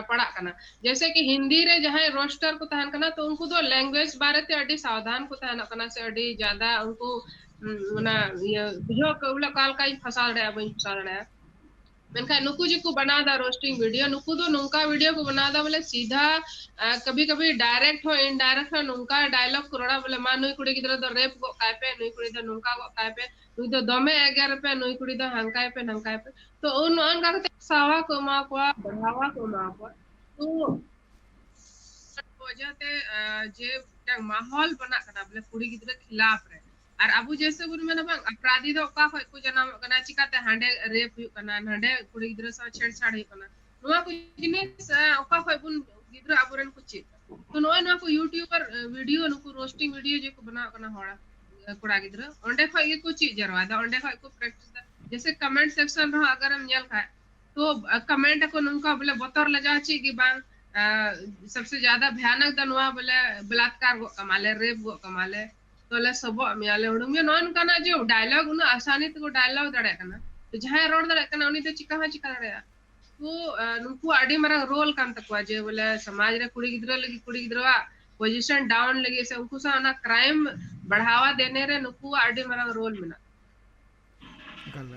ᱯᱟᱲᱟᱜ ᱠᱟᱱᱟ᱾ ᱡᱮᱭᱥᱮ ᱠᱤ ᱦᱤᱱᱫᱤ ᱨᱮ ᱡᱟᱦᱟᱸᱭ ᱨᱳᱥᱴᱟᱨ ᱠᱚ ᱛᱟᱦᱮᱱ ᱠᱟᱱᱟ, ᱛᱚ ᱩᱱᱠᱩ ᱫᱚ ᱞᱮᱝᱜᱩᱭᱮᱡᱽ ᱵᱟᱨᱮᱛᱮ ᱟᱹᱰᱤ ᱥᱟᱵᱫᱷᱟᱱ ᱠᱚ ᱛᱟᱦᱮᱱᱚᱜ ᱠᱟᱱᱟ ᱥᱮ ᱟᱹᱰᱤ ᱡᱟᱫᱟ ᱩᱱᱠᱩ, ᱩᱢ, ᱚᱱᱟ ᱤᱭᱟᱹ ᱵᱩᱡᱷᱟᱹᱣ ᱠᱚ ᱵᱚᱞᱮ ᱚᱠᱟ ᱞᱮᱠᱟᱧ ᱯᱷᱟᱥᱟᱣ ᱫᱟᱲᱮᱭᱟᱜᱼᱟ, ᱵᱟᱹᱧ ᱯᱷᱟᱥᱟᱣ ᱫᱟᱲᱮᱭᱟᱜᱼᱟ᱾ ᱢᱮᱱᱠᱷᱟᱱ ᱱᱩᱠᱩ ᱡᱮᱠᱚ ᱵᱮᱱᱟᱣ ᱮᱫᱟ ᱨᱳᱥᱴᱤᱝ ᱵᱷᱤᱰᱤᱭᱳ, ᱱᱩᱠᱩ ᱫᱚ ᱱᱚᱝᱠᱟ ᱵᱷᱤᱰᱤᱭᱳ ᱠᱚ ᱵᱮᱱᱟᱣ ᱮᱫᱟ ᱵᱚᱞᱮ ᱥᱤᱫᱷᱟ, ᱟᱸ, ᱠᱟᱵᱷᱤ ᱠᱟᱵᱷᱤ ᱰᱟᱭᱨᱮᱠᱴ ᱦᱚᱸ ᱤᱱᱰᱟᱭᱨᱮᱠᱴ ᱦᱚᱸ ᱱᱚᱝᱠᱟ ᱰᱟᱭᱞᱚᱜ ᱠᱚ ᱨᱚᱲᱟ ᱵᱚᱞᱮ, "ᱢᱟ ᱱᱩᱭ ᱠᱩᱲᱤ ᱜᱤᱫᱽᱨᱟᱹ ᱫᱚ ᱨᱮᱯ ᱜᱚᱫ ᱠᱟᱭ ᱯᱮ, ᱱᱩᱭ ᱠᱩᱲᱤ ᱫᱚ ᱱᱚᱝᱠᱟ ᱜᱚᱫ ᱠᱟᱭ ᱯᱮ, ᱱᱩᱭ ᱫᱚ ᱫᱚᱢᱮ ᱮᱜᱮᱨ ᱯᱮ, ᱱᱩᱭ ᱠᱩᱲᱤ ᱫᱚ ᱦᱟᱝᱠᱟᱭ ᱯᱮ, ᱱᱟᱝᱠᱟᱭ ᱯᱮ᱾" ᱛᱚ ᱩᱱ ᱱᱚᱜᱼᱚ ᱱᱚᱝᱠᱟ ᱠᱟᱛᱮ ᱥᱟᱦᱟ ᱠᱚ ᱮᱢᱟ ᱠᱚᱣᱟ, ᱵᱟᱲᱦᱟᱣᱟ ᱠᱚ ᱮᱢᱟ ᱠᱚᱣᱟ᱾ ᱛᱚ ᱚᱡᱮ ᱛᱮ, ᱟᱸ, ᱡᱮ ᱢᱤᱫᱴᱟᱝ ᱢᱟᱦᱚᱞ ᱵᱮᱱᱟᱜ ᱠᱟᱱᱟ ᱵᱚᱞᱮ ᱠᱩᱲᱤ ᱜᱤᱫᱽᱨᱟᱹ ᱠᱷᱤᱞᱟᱯ ᱨᱮ᱾ ᱟᱨ ᱟᱵᱚ ᱡᱮᱭᱥᱮ ᱵᱚᱱ ᱢᱮᱱᱟ ᱵᱟᱝ, ᱟᱯᱨᱟᱫᱷᱤ ᱫᱚ ᱚᱠᱟ ᱠᱷᱚᱡ ᱠᱚ ᱡᱟᱱᱟᱢᱚᱜ ᱠᱟᱱᱟ, ᱪᱤᱠᱟᱛᱮ ᱦᱟᱸᱰᱮ ᱨᱮᱯ ᱦᱩᱭᱩᱜ ᱠᱟᱱᱟ, ᱱᱟᱸᱰᱮ ᱠᱩᱲᱤ ᱜᱤᱫᱽᱨᱟᱹ ᱥᱟᱶ ᱪᱷᱮᱲᱪᱷᱟᱲ ᱦᱩᱭᱩᱜ ᱠᱟᱱᱟ, ᱱᱚᱣᱟ ᱠᱚ ᱡᱤᱱᱤᱥ, ᱟᱸ, ᱚᱠᱟ ᱠᱷᱚᱡ ᱵᱚᱱ ᱜᱤᱫᱽᱨᱟᱹ ᱟᱵᱚᱨᱮᱱ ᱠᱚ ᱪᱮᱫ ᱫᱟ? ᱛᱚ ᱱᱚᱜᱼᱚᱭ ᱱᱚᱣᱟ ᱠᱚ YouTuber video, ᱱᱩᱠᱩ roasting video ᱡᱮ ᱠᱚ ᱵᱮᱱᱟᱣ ᱠᱟᱱᱟ ᱦᱚᱲ, ᱠᱚᱲᱟ ᱜᱤᱫᱽᱨᱟᱹ, ᱚᱸᱰᱮ ᱠᱷᱚᱡ ᱜᱮᱠᱚ ᱪᱮᱫ ᱡᱟᱨᱣᱟ ᱫᱟ, ᱚᱸᱰᱮ ᱠᱷᱚᱡ ᱠᱚ practice ᱫᱟ᱾ ᱡᱮᱭᱥᱮ comment section ᱨᱮᱦᱚᱸ ᱟᱜᱟᱨ ᱮᱢ ᱧᱮᱞ ᱠᱷᱟᱡ, ᱛᱚ comment ᱟᱠᱚ ᱱᱚᱝᱠᱟ ᱵᱚᱞᱮ ᱵᱚᱛᱚᱨ ᱞᱟᱡᱟᱣ ᱪᱮᱫ ᱜᱮ ᱵᱟᱝ᱾ ᱥᱚᱵᱥᱮ ᱡᱟᱫᱟ ᱵᱷᱟᱭᱟᱱᱚᱠ ᱫᱚ ᱱᱚᱣᱟ ᱵᱚᱞᱮ ᱵᱟᱞᱟᱛᱠᱟᱨ ᱜᱚᱜ ᱠᱟᱢᱟᱞᱮ, rape ᱜᱚᱜ ᱠᱟᱢᱟᱞᱮ, ᱛᱚᱞᱮ ᱥᱚᱵᱚᱜ ᱢᱮᱭᱟᱞᱮ, ᱦᱩᱲᱩᱝ ᱢᱮᱭᱟ, ᱱᱚᱜᱼᱚ ᱱᱚᱝᱠᱟᱱᱟᱜ ᱡᱮ dialogue ᱩᱱᱟᱹᱜ ᱟᱥᱟᱱᱤ ᱛᱮᱠᱚ dialogue ᱫᱟᱲᱮᱭᱟᱜ ᱠᱟᱱᱟ᱾ ᱛᱚ ᱡᱟᱦᱟᱸᱭ ᱨᱚᱲ ᱫᱟᱲᱮᱭᱟᱜ ᱠᱟᱱᱟ ᱩᱱᱤ ᱫᱚ ᱪᱤᱠᱟ ᱦᱚᱸ ᱪᱤᱠᱟ ᱫᱟᱲᱮᱭᱟᱜᱼᱟ᱾ ᱛᱚ ᱱᱩᱠᱩᱣᱟᱜ ᱟᱹᱰᱤ ᱢᱟᱨᱟᱝ role ᱠᱟᱱ ᱛᱟᱠᱚᱣᱟ ᱡᱮ ᱵᱚᱞᱮ ᱥᱚᱢᱟᱡᱽ ᱨᱮ ᱠᱩᱲᱤ ᱜᱤᱫᱽᱨᱟᱹ ᱞᱟᱹᱜᱤᱫ, ᱠᱩᱲᱤ ᱜᱤᱫᱽᱨᱟᱹᱣᱟᱜ position down ᱞᱟᱹᱜᱤᱫ ᱥᱮ ᱩᱱᱠᱩ ᱥᱟᱶ ᱚᱱᱟ crime ᱵᱟᱲᱦᱟᱣᱟ ᱫᱮᱱᱮ ᱨᱮ ᱱᱩᱠᱩᱣᱟᱜ ᱟᱹᱰᱤ ᱢᱟᱨᱟᱝ role ᱢᱮᱱᱟᱜᱼᱟ᱾ ᱮᱠᱟᱞ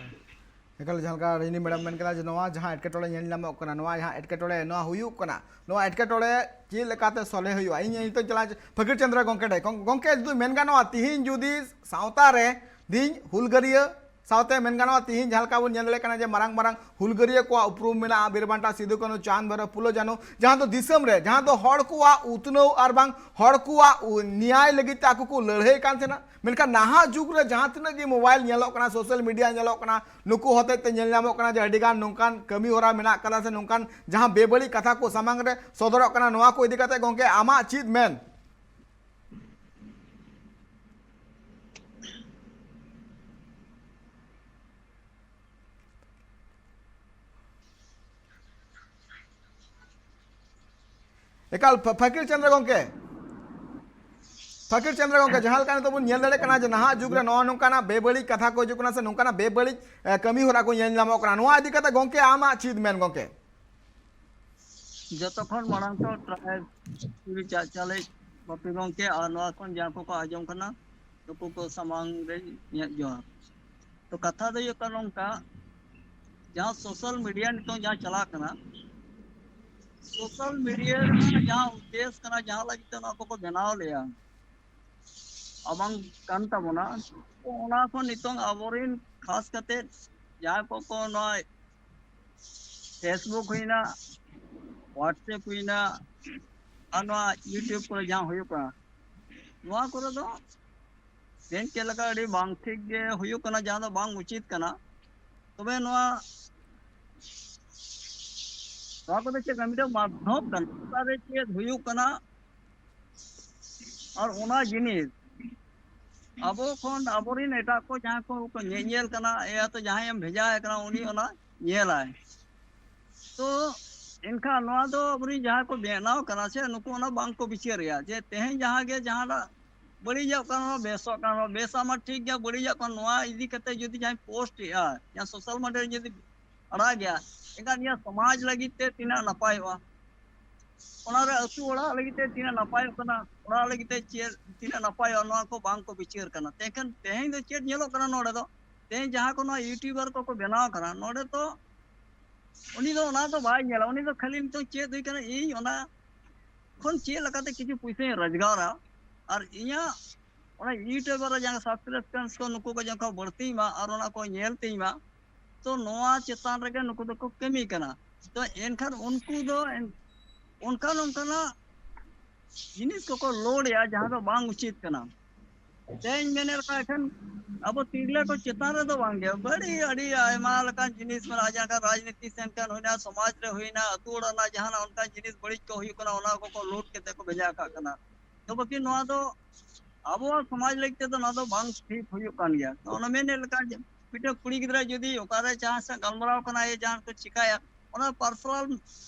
ᱮᱠᱟᱞ, ᱡᱟᱦᱟᱸ ᱞᱮᱠᱟ ᱨᱤᱱᱤ ᱢᱮᱰᱟᱢ ᱢᱮᱱ ᱠᱮᱫᱟ ᱡᱮ ᱱᱚᱣᱟ ᱡᱟᱦᱟᱸ ᱮᱴᱠᱮᱴᱚᱬᱮ ᱧᱮᱞ ᱧᱟᱢᱚᱜ ᱠᱟᱱᱟ, ᱱᱚᱣᱟ ᱡᱟᱦᱟᱸ ᱮᱴᱠᱮᱴᱚᱬᱮ ᱱᱚᱣᱟ ᱦᱩᱭᱩᱜ ᱠᱟᱱᱟ, ᱱᱚᱣᱟ ᱮᱴᱠᱮᱴᱚᱬᱮ ᱪᱮᱫ ᱞᱮᱠᱟᱛᱮ ᱥᱚᱞᱦᱮ ᱦᱩᱭᱩᱜᱼᱟ? ᱤᱧ ᱱᱤᱛᱚᱜ ᱪᱟᱞᱟᱣ ᱯᱷᱟᱹᱠᱤᱨ ᱪᱚᱸᱫᱽᱨᱚ ᱜᱚᱢᱠᱮ ᱴᱷᱮᱱ᱾ ᱜᱚᱢ-, ᱜᱚᱢᱠᱮ, ᱡᱩᱫᱤ ᱢᱮᱱ ᱜᱟᱱᱚᱜᱼᱟ, ᱛᱤᱦᱤᱧ ᱡᱩᱫᱤ ᱥᱟᱶᱛᱟ ᱨᱮ ᱛᱤᱦᱤᱧ ᱦᱩᱞᱜᱟᱹᱨᱤᱭᱟᱹ ᱥᱟᱶᱛᱮ ᱢᱮᱱ ᱜᱟᱱᱚᱜᱼᱟ, ᱛᱤᱦᱤᱧ ᱡᱟᱦᱟᱸ ᱞᱮᱠᱟ ᱵᱚᱱ ᱧᱮᱞ ᱫᱟᱲᱮᱭᱟᱜ ᱠᱟᱱᱟ ᱡᱮ ᱢᱟᱨᱟᱝ ᱢᱟᱨᱟᱝ ᱦᱩᱞᱜᱟᱹᱨᱤᱭᱟᱹ ᱠᱚᱣᱟᱜ ᱩᱯᱨᱩᱢ ᱢᱮᱱᱟᱜᱼᱟ, ᱵᱤᱨ ᱵᱟᱱᱴᱟ ᱥᱤᱫᱩ ᱠᱟᱹᱱᱦᱩ ᱪᱟᱸᱫᱽ ᱵᱷᱟᱭᱨᱚ ᱯᱷᱩᱞᱳ ᱡᱷᱟᱱᱳ, ᱡᱟᱦᱟᱸ ᱫᱚ ᱫᱤᱥᱚᱢ ᱨᱮ, ᱡᱟᱦᱟᱸ ᱫᱚ ᱦᱚᱲ ᱠᱚᱣᱟᱜ ᱩᱛᱱᱟᱹᱣ ᱟᱨ ᱵᱟᱝ ᱦᱚᱲ ᱠᱚᱣᱟᱜ ᱩ-, ᱱᱮᱭᱟᱭ ᱞᱟᱹᱜᱤᱫ ᱛᱮ ᱟᱠᱚ ᱠᱚ ᱞᱟᱹᱲᱦᱟᱹᱭ ᱠᱟᱱ ᱛᱟᱦᱮᱱᱟ᱾ ᱢᱮᱱᱠᱷᱟᱱ ᱱᱟᱦᱟᱜ ᱡᱩᱜᱽ ᱨᱮ ᱡᱟᱦᱟᱸ ᱛᱤᱱᱟᱹᱜ ᱜᱮ mobile ᱧᱮᱞᱚᱜ ᱠᱟᱱᱟ, social media ᱧᱮᱞᱚᱜ ᱠᱟᱱᱟ, ᱱᱩᱠᱩ ᱦᱚᱛᱮᱡ ᱛᱮ ᱧᱮᱞ ᱧᱟᱢᱚᱜ ᱠᱟᱱᱟ ᱡᱮ ᱟᱹᱰᱤ ᱜᱟᱱ ᱱᱚᱝᱠᱟᱱ ᱠᱟᱹᱢᱤ ᱦᱚᱨᱟ ᱢᱮᱱᱟᱜ ᱠᱟᱫᱟ ᱥᱮ ᱱᱚᱝᱠᱟᱱ ᱡᱟᱦᱟᱸ ᱵᱮᱵᱟᱹᱲᱤᱡ ᱠᱟᱛᱷᱟ ᱠᱚ ᱥᱟᱢᱟᱝ ᱨᱮ ᱥᱚᱫᱚᱨᱚᱜ ᱠᱟᱱᱟ᱾ ᱱᱚᱣᱟ ᱠᱚ ᱤᱫᱤ ᱠᱟᱛᱮ ᱜᱚᱢᱠᱮ ᱟᱢᱟᱜ ᱪᱮᱫ ᱢᱮᱱ? ᱮᱠᱟᱞ, ᱯᱷᱟ-, ᱯᱷᱟᱹᱠᱤᱨ ᱪᱚᱸᱫᱽᱨᱚ ᱜᱚᱢᱠᱮ, ᱯᱷᱟᱹᱠᱤᱨ ᱪᱚᱸᱫᱽᱨᱚ ᱜᱚᱢᱠᱮ, ᱡᱟᱦᱟᱸ ᱞᱮᱠᱟ ᱱᱤᱛᱚᱜ ᱵᱚᱱ ᱧᱮᱞ ᱫᱟᱲᱮᱭᱟᱜ ᱠᱟᱱᱟ ᱡᱮ ᱱᱟᱦᱟᱜ ᱡᱩᱜᱽ ᱨᱮ ᱱᱚᱜᱼᱚ ᱱᱚᱝᱠᱟᱱᱟᱜ ᱵᱮᱵᱟᱹᱲᱤᱡ ᱠᱟᱛᱷᱟ ᱠᱚ ᱦᱤᱡᱩᱜ ᱠᱟᱱᱟ ᱥᱮ ᱱᱚᱝᱠᱟᱱᱟᱜ ᱵᱮᱵᱟᱹᱲᱤᱡ, ᱮ, ᱠᱟᱹᱢᱤ ᱦᱚᱨᱟ ᱠᱚ ᱧᱮᱞ ᱧᱟᱢᱚᱜ ᱠᱟᱱᱟ, ᱱᱚᱣᱟ ᱤᱫᱤ ᱠᱟᱛᱮ ᱜᱚᱢᱠᱮ ᱟᱢᱟᱜ ᱪᱮᱫ ᱢᱮᱱ ᱜᱚᱢᱠᱮ? ᱡᱚᱛᱚ ᱠᱷᱚᱱ ᱢᱟᱲᱟᱝ ᱫᱚ ᱴᱨᱟᱭ ᱪᱟᱪᱟᱞᱟᱭᱤᱡ ᱵᱟᱯᱤ ᱜᱚᱢᱠᱮ ᱟᱨ ᱱᱚᱣᱟ ᱠᱷᱚᱱ ᱡᱟᱦᱟᱸ ᱠᱚᱠᱚ ᱟᱸᱡᱚᱢ ᱠᱟᱱᱟ, ᱱᱩᱠᱩ ᱠᱚ ᱥᱟᱢᱟᱝ ᱨᱮ ᱤᱧᱟᱹᱜ ᱡᱚᱦᱟᱨ᱾ ᱛᱚ ᱠᱟᱛᱷᱟ ᱫᱚ ᱦᱩᱭᱩᱜ ᱠᱟᱱᱟ ᱱᱚᱝᱠᱟ, ᱡᱟᱦᱟᱸ social media ᱱᱤᱛᱚᱝ ᱡᱟᱦᱟᱸ ᱪᱟᱞᱟᱜ ᱠᱟᱱᱟ, social media ᱨᱮᱱᱟᱜ ᱡᱟᱦᱟᱸ ᱩᱫᱽᱫᱮᱥ ᱠᱟᱱᱟ, ᱡᱟᱦᱟᱸ ᱞᱟᱹᱜᱤᱫ ᱛᱮ ᱱᱚᱣᱟ ᱠᱚᱠᱚ ᱵᱮᱱᱟᱣ ᱞᱮᱜᱼᱟ, ᱟᱵᱟᱝ ᱠᱟᱱ ᱛᱟᱵᱚᱱᱟ, ᱛᱚ ᱚᱱᱟ ᱠᱷᱚᱱ ᱱᱤᱛᱚᱝ ᱟᱵᱚᱨᱮᱱ ᱠᱷᱟᱥ ᱠᱟᱛᱮ ᱡᱟᱦᱟᱸᱭ ᱠᱚᱠᱚ ᱱᱚᱣᱟ Facebook ᱦᱩᱭᱱᱟ, WhatsApp ᱦᱩᱭᱱᱟ, ᱟᱨ ᱱᱚᱣᱟ YouTube ᱠᱚᱨᱮ ᱡᱟᱦᱟᱸ ᱦᱩᱭᱩᱜ ᱠᱟᱱᱟ, ᱱᱚᱣᱟ ᱠᱚᱨᱮ ᱫᱚ ᱢᱮᱱ ᱪᱮᱫ ᱞᱮᱠᱟ ᱟᱹᱰᱤ ᱵᱟᱝ ᱴᱷᱤᱠ ᱜᱮ ᱦᱩᱭᱩᱜ ᱠᱟᱱᱟ, ᱡᱟᱦᱟᱸ ᱫᱚ ᱵᱟᱝ ᱩᱪᱤᱛ ᱠᱟᱱᱟ᱾ ᱛᱚᱵᱮ ᱱᱚᱣᱟ ᱱᱚᱣᱟ ᱠᱚᱫᱚ ᱪᱮᱫ ᱠᱟᱱᱟ? ᱢᱤᱫᱴᱟᱝ ᱢᱟᱫᱽᱫᱷᱚᱢ ᱠᱟᱱᱟ, ᱚᱠᱟᱨᱮ ᱪᱮᱫ ᱦᱩᱭᱩᱜ ᱠᱟᱱᱟ᱾ ᱟᱨ ᱚᱱᱟ ᱡᱤᱱᱤᱥ ᱟᱵᱚ ᱠᱷᱚᱱ ᱟᱵᱚᱨᱮᱱ ᱮᱴᱟᱜ ᱠᱚ ᱡᱟᱦᱟᱸᱭ ᱠᱚ ᱠᱚ ᱧᱮᱧᱮᱞ ᱠᱟᱱᱟ, ᱮᱭᱟᱛᱚ ᱡᱟᱦᱟᱸᱭ ᱮᱢ ᱵᱷᱮᱡᱟ ᱟᱭ ᱠᱟᱱᱟ, ᱩᱱᱤ ᱚᱱᱟ ᱧᱮᱞᱟᱭ᱾ ᱛᱚ ᱮᱱᱠᱷᱟᱱ ᱱᱚᱣᱟ ᱫᱚ ᱟᱵᱚᱨᱮᱱ ᱡᱟᱦᱟᱸᱭ ᱠᱚ ᱵᱮᱱᱟᱣ ᱠᱟᱱᱟ ᱥᱮ, ᱱᱩᱠᱩ ᱚᱱᱟ ᱵᱟᱝ ᱠᱚ ᱵᱤᱪᱟᱹᱨᱮᱜᱼᱟ ᱡᱮ ᱛᱮᱦᱮᱧ ᱡᱟᱦᱟᱸ ᱜᱮ ᱡᱟᱦᱟᱸᱴᱟᱜ ᱵᱟᱹᱲᱤᱡᱚᱜ ᱠᱟᱱ ᱨᱮᱦᱚᱸ, ᱵᱮᱥᱚᱜ ᱠᱟᱱ ᱨᱮᱦᱚᱸ, ᱵᱮᱥᱟᱜ ᱢᱟ ᱴᱷᱤᱠ ᱜᱮᱭᱟ, ᱵᱟᱹᱲᱤᱡᱚᱜ ᱠᱟᱱ, ᱱᱚᱣᱟ ᱤᱫᱤ ᱠᱟᱛᱮ ᱡᱩᱫᱤ ᱡᱟᱦᱟᱸᱭ ᱯᱳᱥᱴ ᱮᱜᱼᱟ, ᱡᱟᱦᱟᱸ ᱥᱳᱥᱟᱞ ᱢᱤᱰᱤᱭᱟ ᱨᱮ ᱡᱩᱫᱤ ᱟᱲᱟᱜᱮᱜᱼᱟ, ᱮᱱᱠᱷᱟᱱ ᱱᱤᱭᱟᱹ ᱥᱚᱢᱟᱡᱽ ᱞᱟᱹᱜᱤᱫ ᱛᱮ ᱛᱤᱱᱟᱹᱜ ᱱᱟᱯᱟᱭᱚᱜᱼᱟ, ᱚᱱᱟᱨᱮ ᱟᱹᱛᱩ ᱚᱲᱟᱜ ᱞᱟᱹᱜᱤᱫ ᱛᱮ ᱛᱤᱱᱟᱹᱜ ᱱᱟᱯᱟᱭᱚᱜ ᱠᱟᱱᱟ, ᱚᱲᱟᱜ ᱞᱟᱹᱜᱤᱫ ᱛᱮ ᱪᱮᱫ ᱛᱤᱱᱟᱹᱜ ᱱᱟᱯᱟᱭᱚᱜᱼᱟ, ᱱᱚᱣᱟ ᱠᱚ ᱵᱟᱝ ᱠᱚ ᱵᱤᱪᱟᱹᱨ ᱠᱟᱱᱟ᱾ ᱛᱮᱠᱷᱟᱱ ᱛᱮᱦᱮᱧ ᱫᱚ ᱪᱮᱫ ᱧᱮᱞᱚᱜ ᱠᱟᱱᱟ ᱱᱚᱰᱮ ᱫᱚ? ᱛᱮᱦᱮᱧ ᱡᱟᱦᱟᱸ ᱠᱚ ᱱᱚᱣᱟ ᱤᱭᱩᱴᱩᱵᱟᱨ ᱠᱚᱠᱚ ᱵᱮᱱᱟᱣ ᱠᱟᱱᱟ, ᱱᱚᱰᱮ ᱫᱚ ᱩᱱᱤ ᱫᱚ ᱚᱱᱟ ᱫᱚ ᱵᱟᱭ ᱧᱮᱞᱟ᱾ ᱩᱱᱤ ᱫᱚ ᱠᱷᱟᱹᱞᱤ ᱱᱤᱛᱚᱝ ᱪᱮᱫ ᱦᱩᱭ ᱠᱟᱱᱟ, ᱤᱧ ᱚᱱᱟ ᱠᱷᱚᱱ ᱪᱮᱫ ᱞᱮᱠᱟᱛᱮ ᱠᱤᱪᱷᱩ ᱯᱩᱭᱥᱟᱹᱧ ᱨᱳᱡᱽᱜᱟᱨᱟ ᱟᱨ ᱤᱧᱟᱹᱜ ᱚᱱᱟ ᱤᱭᱩᱴᱩᱵᱟᱨ ᱨᱮ ᱡᱟᱦᱟᱸ ᱥᱟᱵᱥᱠᱨᱟᱭᱤᱵ ᱠᱚ ᱱᱩᱠᱩ ᱠᱚ ᱡᱚᱠᱷᱚᱱ ᱵᱟᱹᱲᱛᱤᱭ ᱢᱟ ᱟᱨ ᱚᱱᱟ ᱠᱚ ᱧᱮᱞ ᱛᱤᱧ ᱢᱟ, ᱛᱚ ᱱᱚᱣᱟ ᱪᱮᱛᱟᱱ ᱨᱮᱜᱮ ᱱᱩᱠᱩ ᱫᱚᱠᱚ ᱠᱟᱹᱢᱤ ᱠᱟᱱᱟ᱾ ᱛᱚ ᱮᱱᱠᱷᱟᱱ ᱩᱱᱠᱩ ᱫᱚ ᱮᱱ-, ᱚᱱᱠᱟᱱ ᱚᱱᱠᱟᱱᱟᱜ ᱡᱤᱱᱤᱥ ᱠᱚᱠᱚ ᱞᱳᱰ ᱮᱜᱼᱟ, ᱡᱟᱦᱟᱸ ᱫᱚ ᱵᱟᱝ ᱩᱪᱤᱛ ᱠᱟᱱᱟ᱾ ᱛᱮᱦᱮᱧ ᱢᱮᱱᱮᱫ ᱞᱮᱠᱟ ᱮᱠᱷᱟᱱ ᱟᱵᱚ ᱛᱤᱨᱞᱟᱹ ᱠᱚ ᱪᱮᱛᱟᱱ ᱨᱮᱫᱚ ᱵᱟᱝᱜᱮ, ᱵᱟᱹᱲᱤᱡ ᱟᱹᱰᱤ ᱟᱭᱢᱟ ᱞᱮᱠᱟᱱ ᱡᱤᱱᱤᱥ ᱢᱮᱱᱟᱜᱼᱟ, ᱡᱟᱦᱟᱸ ᱞᱮᱠᱟ ᱨᱟᱡᱽᱱᱤᱛᱤ ᱥᱮᱱ ᱠᱷᱟᱱ ᱦᱩᱭᱱᱟ, ᱥᱚᱢᱟᱡᱽ ᱨᱮ ᱦᱩᱭᱱᱟ, ᱟᱹᱛᱩ ᱚᱲᱟᱜ ᱨᱮᱱᱟᱜ ᱡᱟᱦᱟᱱᱟᱜ ᱚᱱᱠᱟᱱ ᱡᱤᱱᱤᱥ ᱵᱟᱹᱲᱤᱡ ᱠᱚ ᱦᱩᱭᱩᱜ ᱠᱟᱱᱟ, ᱚᱱᱟ ᱠᱚᱠᱚ ᱞᱳᱰ ᱠᱟᱛᱮ ᱠᱚ ᱵᱷᱮᱡᱟ ᱠᱟᱜ ᱠᱟᱱᱟ᱾ ᱛᱚ ᱵᱟᱹᱠᱤ ᱱᱚᱣᱟ ᱫᱚ ᱟᱵᱚᱣᱟᱜ ᱥᱚᱢᱟᱡᱽ ᱞᱟᱹᱜᱤᱫ ᱛᱮᱫᱚ ᱱᱚᱣᱟ ᱫᱚ ᱵᱟᱝ ᱴᱷᱤᱠ ᱦᱩᱭᱩᱜ ᱠᱟᱱ ᱜᱮᱭᱟ᱾ ᱛᱚ ᱚᱱᱟ ᱢᱮᱱᱮᱫ ᱞᱮᱠᱟ ᱡᱮ ᱢᱤᱫᱴᱮᱱ ᱠᱩᱲᱤ ᱜᱤᱫᱽᱨᱟᱹ ᱡᱩᱫᱤ ᱚᱠᱟᱨᱮ ᱡᱟᱦᱟᱸ ᱥᱟᱶ ᱜᱟᱞᱢᱟᱨᱟᱣ ᱠᱟᱱᱟᱭ, ᱡᱟᱦᱟᱸ ᱠᱚ ᱪᱤᱠᱟᱭᱟ, ᱚᱱᱟ ᱯᱟᱨᱥᱚᱱᱟᱞ